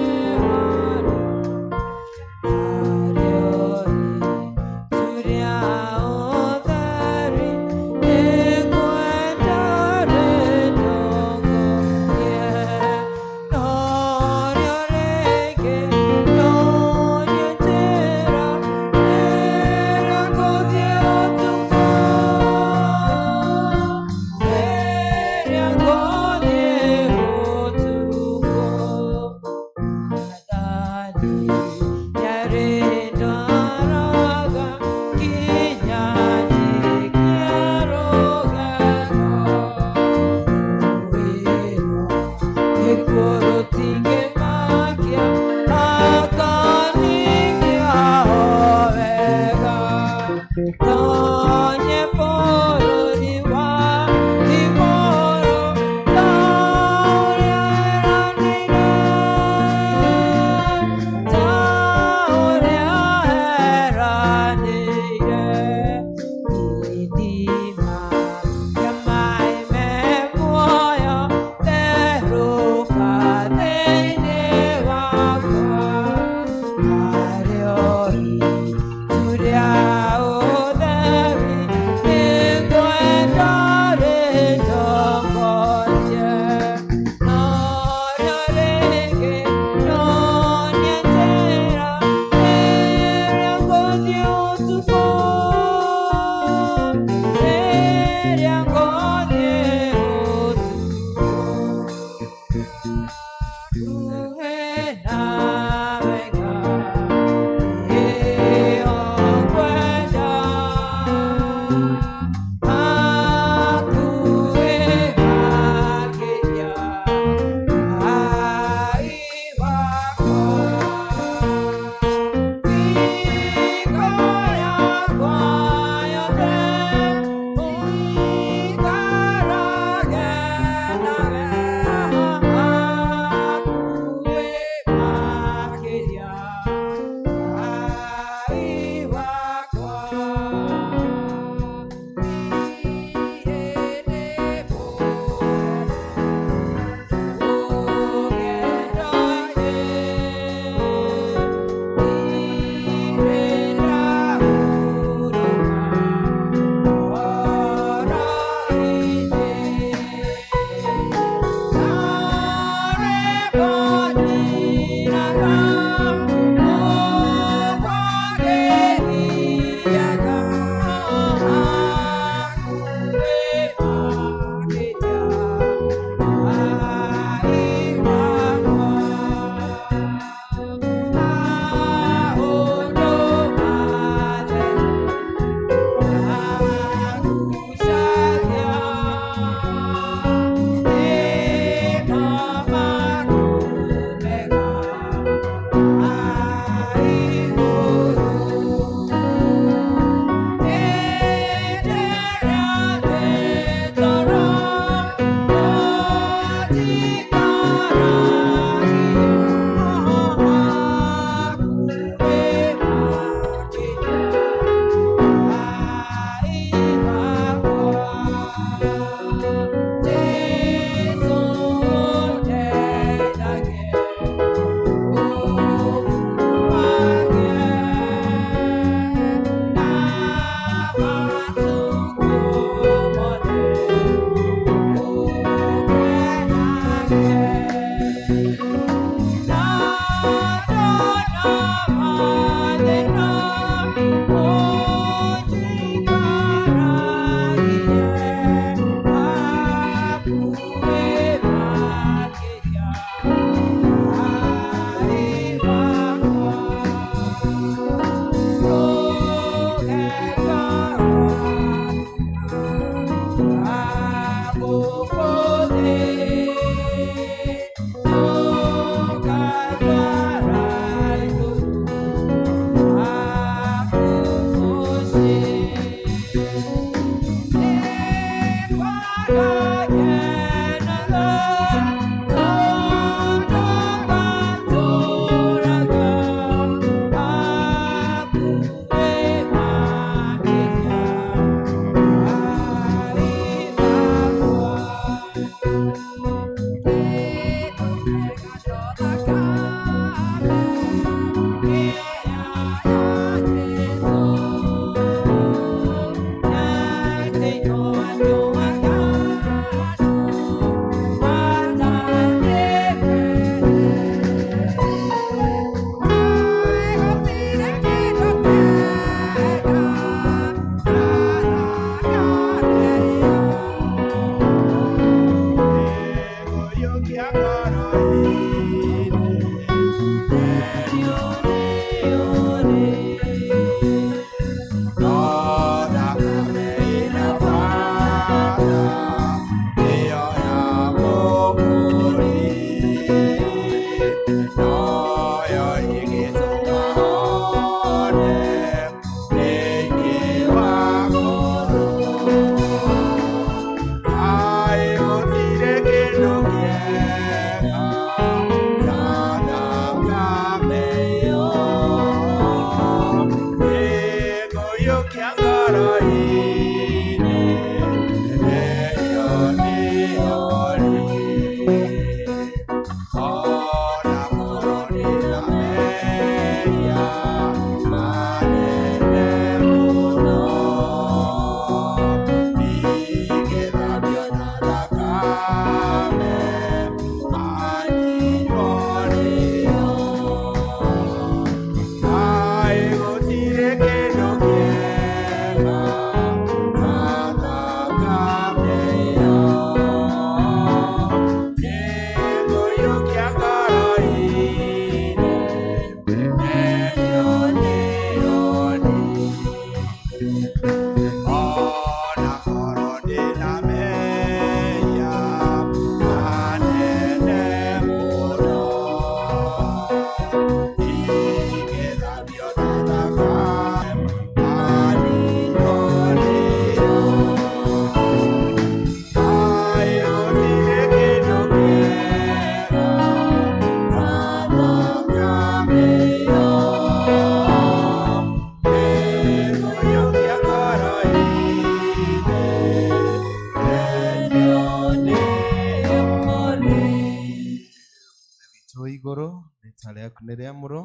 Witũ igũrũ rĩtwa rĩaku nĩ rĩamũrwo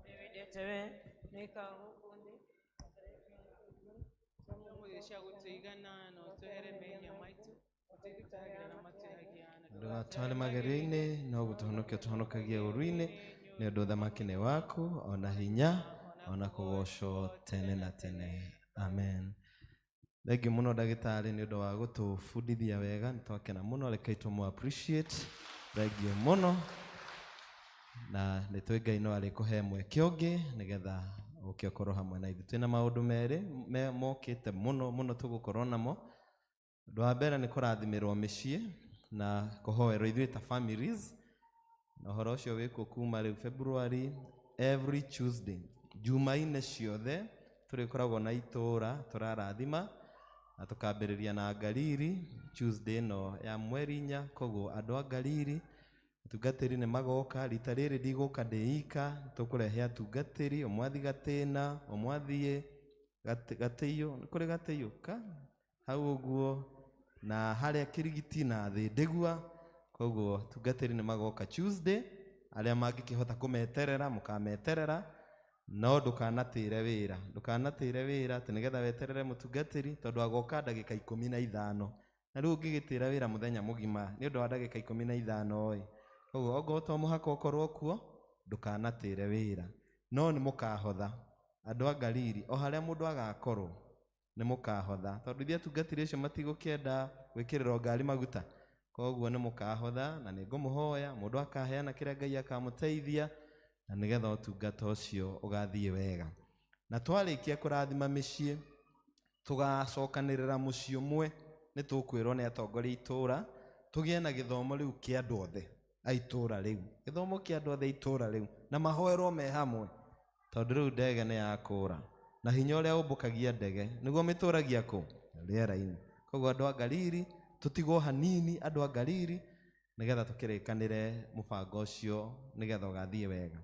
Wendete we nĩkaga gũkũ thĩ Tũhe cia gũtũigana na ũtũhere mehia maitũ ũtũithuĩ tũhagĩra na matwĩhagia na ndũgatware magerio-inĩ no gũtũhonokia ũtũhonokagie ũũru-inĩ nĩ ũndũ ũthamaki nĩ waku ona hinya ona kũgocwo tene na tene amen. Thengiũ mũno ndagĩtarĩ nĩ ũndũ wa gũtũbundithia wega, nĩ twakena mũno, rekei tũmũ appreciate. Thengiũ mũno na nĩ twĩ Ngai no arĩkũhe mweke ũngĩ nĩgetha ũke ũkorwo hamwe na ithuĩ. Twĩna maũndũ merĩ mokĩte mũno mũno tũgũkorwo namo. Ũndũ wa mbere nĩ kũrathimĩrwo mĩciĩ na kũhoerwo ithuĩ ta families, na ũhoro ũcio wĩkuo kuma rĩu February every Tuesday, Jumaine ciothe tũrĩkoragwo na itũũra tũrarathima na tũkambĩrĩria na Ngariri Tuesday ĩno ya mweri 4. Koguo andũ a Ngariri atungatĩri nĩ magoka. Rita rĩrĩ ndigũka ndĩ ika, tũkũrehe atungatĩri, ũmwe athiĩ Gatĩna, ũmwe athiĩ Gatĩiyũ, nĩ kũrĩ Gatĩiyũ ka hau ũguo, na harĩa Kĩrigiti na Thĩndĩgua. Koguo atungatĩri nĩ magoka Tuesday, arĩa mangĩkĩhota kũmeterera mũkameterera, no ndũkanatĩre wĩra, ndũkanatĩre wĩra atĩ nĩgetha weterere mũtungatĩri, tondũ agoka ndagĩka 15, na rĩu ũngĩgĩtĩra wĩra mũthenya mũgima nĩ ũndũ wa ndagĩka 15 ĩ. Koguo ongorwo to mũhaka ũkorwo kuo, ndũkanatĩre wĩra, no nĩ mũkahotha andũ a Ngariri, o harĩa mũndũ agakorwo nĩ mũkahotha, tondũ ithuĩ atungatĩri acio matigũkĩenda gwĩkĩrĩrwo ngari maguta. Koguo nĩ mũkahotha, na nĩ ngũmũhoya mũndũ akaheana kĩrĩa Ngai akamũteithia, na nĩgetha ũtungata ũcio ũgathiĩ wega. Na twarĩkia kũrathima mĩciĩ, tũgacokanĩrĩra mũciĩ ũmwe, nĩ tũkwĩrwo nĩ atongoria itũũra tũgĩe na gĩthomo rĩu kĩa andũ othe a itũũra rĩu, gĩthomo kĩa andũ othe a itũũra rĩu, na mahoerwo me hamwe, tondũ rĩu ndege nĩ yakũra, na hinya ũrĩa ũmbũkagia ndege nĩguo mĩtũragia kũ rĩera-inĩ. Koguo andũ a Ngariri tũtigwo hanini, andũ a Ngariri, nĩgetha tũkĩrĩkanĩre mũbango ũcio nĩgetha ũgathiĩ wega.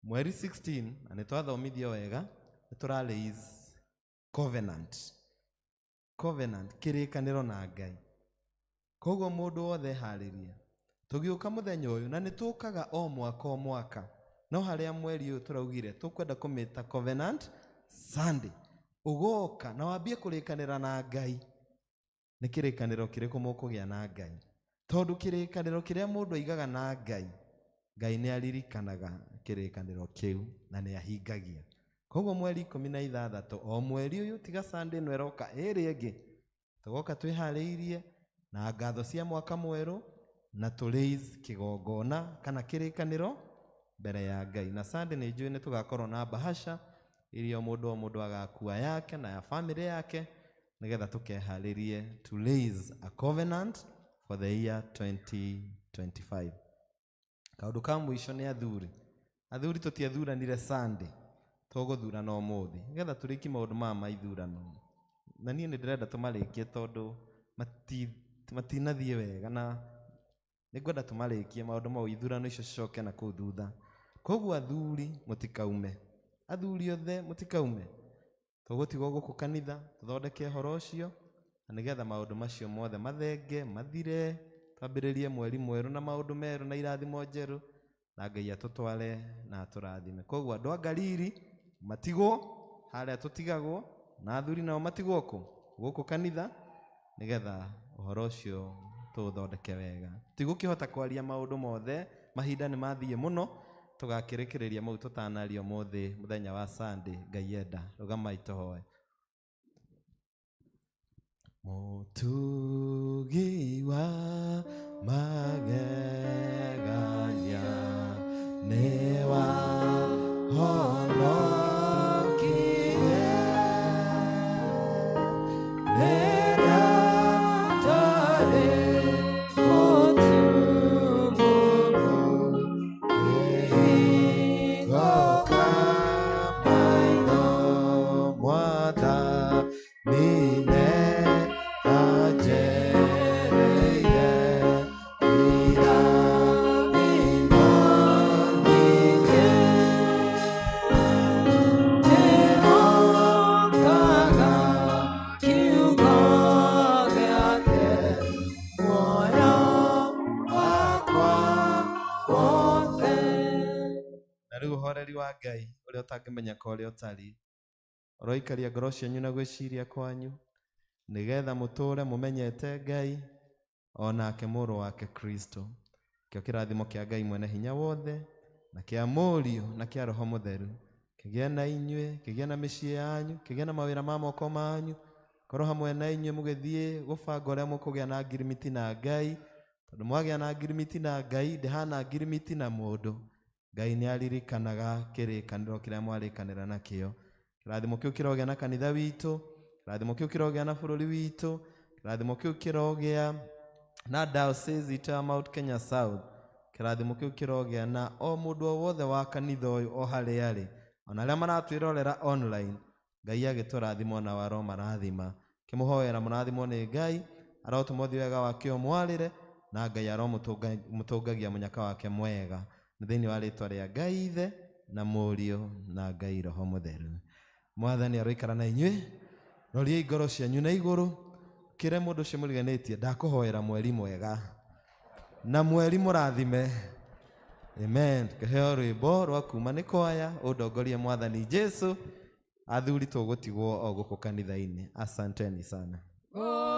Mweri 16, na nĩ twathomithio wega, nĩ tũra raise covenant, covenant kĩrĩkanĩro na Ngai. Koguo mũndũ wothe eharĩrie tũgĩũka mũthenya ũyũ, na nĩ tũkaga o mwaka o mwaka, no harĩa mweri ũyũ tũraugire tũkwenda kũmĩta Covenant Sunday. Ũgoka na wambie kũrĩkanĩra na Ngai. Nĩ kĩrĩkanĩro kĩrĩkũ mũkũgĩa na Ngai? Tondũ kĩrĩkanĩro kĩrĩa mũndũ aigaga na Ngai, Ngai nĩ aririkanaga kĩrĩkanĩro kĩu na nĩ ahingagia. Koguo mweri 16 o mweri ũyũ, tiga Sunday ĩno ĩroka ĩrĩa ĩngĩ, tũgoka twĩharĩirie na ngatho cia mwaka mwerũ na tũ raise kĩgongona kana kĩrĩkanĩro mbere ya Ngai. Na Sunday nĩ njũĩ nĩ tũgakorwo na bahasha iria mũndũ o mũndũ agakua yake na ya family yake, nĩgetha tũkeharĩrie to raise a covenant for the year 2025. Kaũndũ ka mũico nĩ athuri. Athuri tũtiathuranire Sunday, tũgũthurana ũmũthĩ nĩgetha tũrĩkie maũndũ maya ma ithurano. Na niĩ nĩ ndĩrenda tũmarĩkie tondũ matinathiĩ wega, na nĩngwenda tũmarĩkie maũndũ mau, ithurano icio cicoke na kũu thutha. Koguo athuri mũtikaume, athuri othe mũtikaume. Tũgũtigwo gũkũ kanitha tũthondeke ũhoro ũcio na nĩgetha maũndũ macio mothe mathenge mathire, twambĩrĩrie mweri mwerũ na maũndũ merũ na irathimo njerũ, na Ngai atũtware na atũrathime. Koguo andũ a Galili matigwo harĩa tũtigagwo, na athuri nao matigwo kũ gũkũ kanitha, nĩgetha ũhoro ũcio tũũthondeke wega. Tigũkĩhota kwaria maũndũ mothe, mahinda nĩ mathiĩ mũno, tũgakĩrĩkĩrĩria mau tũtanaria ũmũthĩ mũthenya wa Sunday. Ngai enda. Rũgamai tũhoe. Mũtugi wa magegania nĩ wahonokirie, rĩrĩa ndarĩ mũtumumu, ngĩhingũka maitho, Mwathani nĩanjereire irathimo nyingĩ. Ndĩhokaga kiugo gĩake muoyo wakwa wothe. Na rĩu ũhoreri wa Ngai ũrĩa ũtangĩmenyeka ũrĩa ũtariĩ, ũroikaria ngoro cianyu na gwĩciria kwanyu, nĩgetha mũtũũre mũmenyete Ngai o nake mũrũ wake Kristo. Kĩo kĩrathimo kĩa Ngai mwene hinya wothe, na kĩa Mũriũ, na kĩa Roho Mũtheru, kĩgĩe na inyuĩ, kĩgĩe na mĩciĩ yanyu, kĩgĩe na mawĩra ma moko manyu, korwo hamwe na inyuĩ mũgĩthiĩ gũbanga ũrĩa mũkũgĩa na ngirimiti na Ngai, tondũ mwagĩa na ngirimiti na Ngai ndĩhana ngirimiti na mũndũ. Ngai nĩ aririkanaga kĩrĩkanĩro kĩrĩa mwarĩkanĩra nakĩo. Kĩrathimo kĩu kĩrogĩa na kanitha witũ, kĩrathimo kĩu kĩrogĩa na bũrũri witũ, kĩrathimo kĩu kĩrogĩa na diocese itũ ya Mount Kenya South, kĩrathimo kĩu kĩrogĩa na o mũndũ o wothe wa kanitha ũyũ o harĩa arĩ, ona arĩa maratwĩrorera online. Ngai agĩtũrathima ona waro marathima. Kĩmũhoera mũrathimwo nĩ Ngai, arotũma ũthiũ wega wake ũmwarĩre, na Ngai aromũtũngagia mũnyaka wake mwega. Nĩ thĩinĩ wa rĩtwa rĩa Ngai Ithe na Mũriũ na Ngai Roho Mũtheru. Mwathani aroikara na inyuĩ, roriai ngoro cianyu na igũrũ, kĩre mũndũ ũcio mũriganĩtie, ndakũhoera mweri mwega na mweri mũrathime. Amen. Kĩheo rwĩmbo rwa kuma nĩ kwaya, ũndongorie Mwathani Jesu. Athuri tũgũtigwo o gũkũ kanitha-inĩ. Asanteni sana. Oh.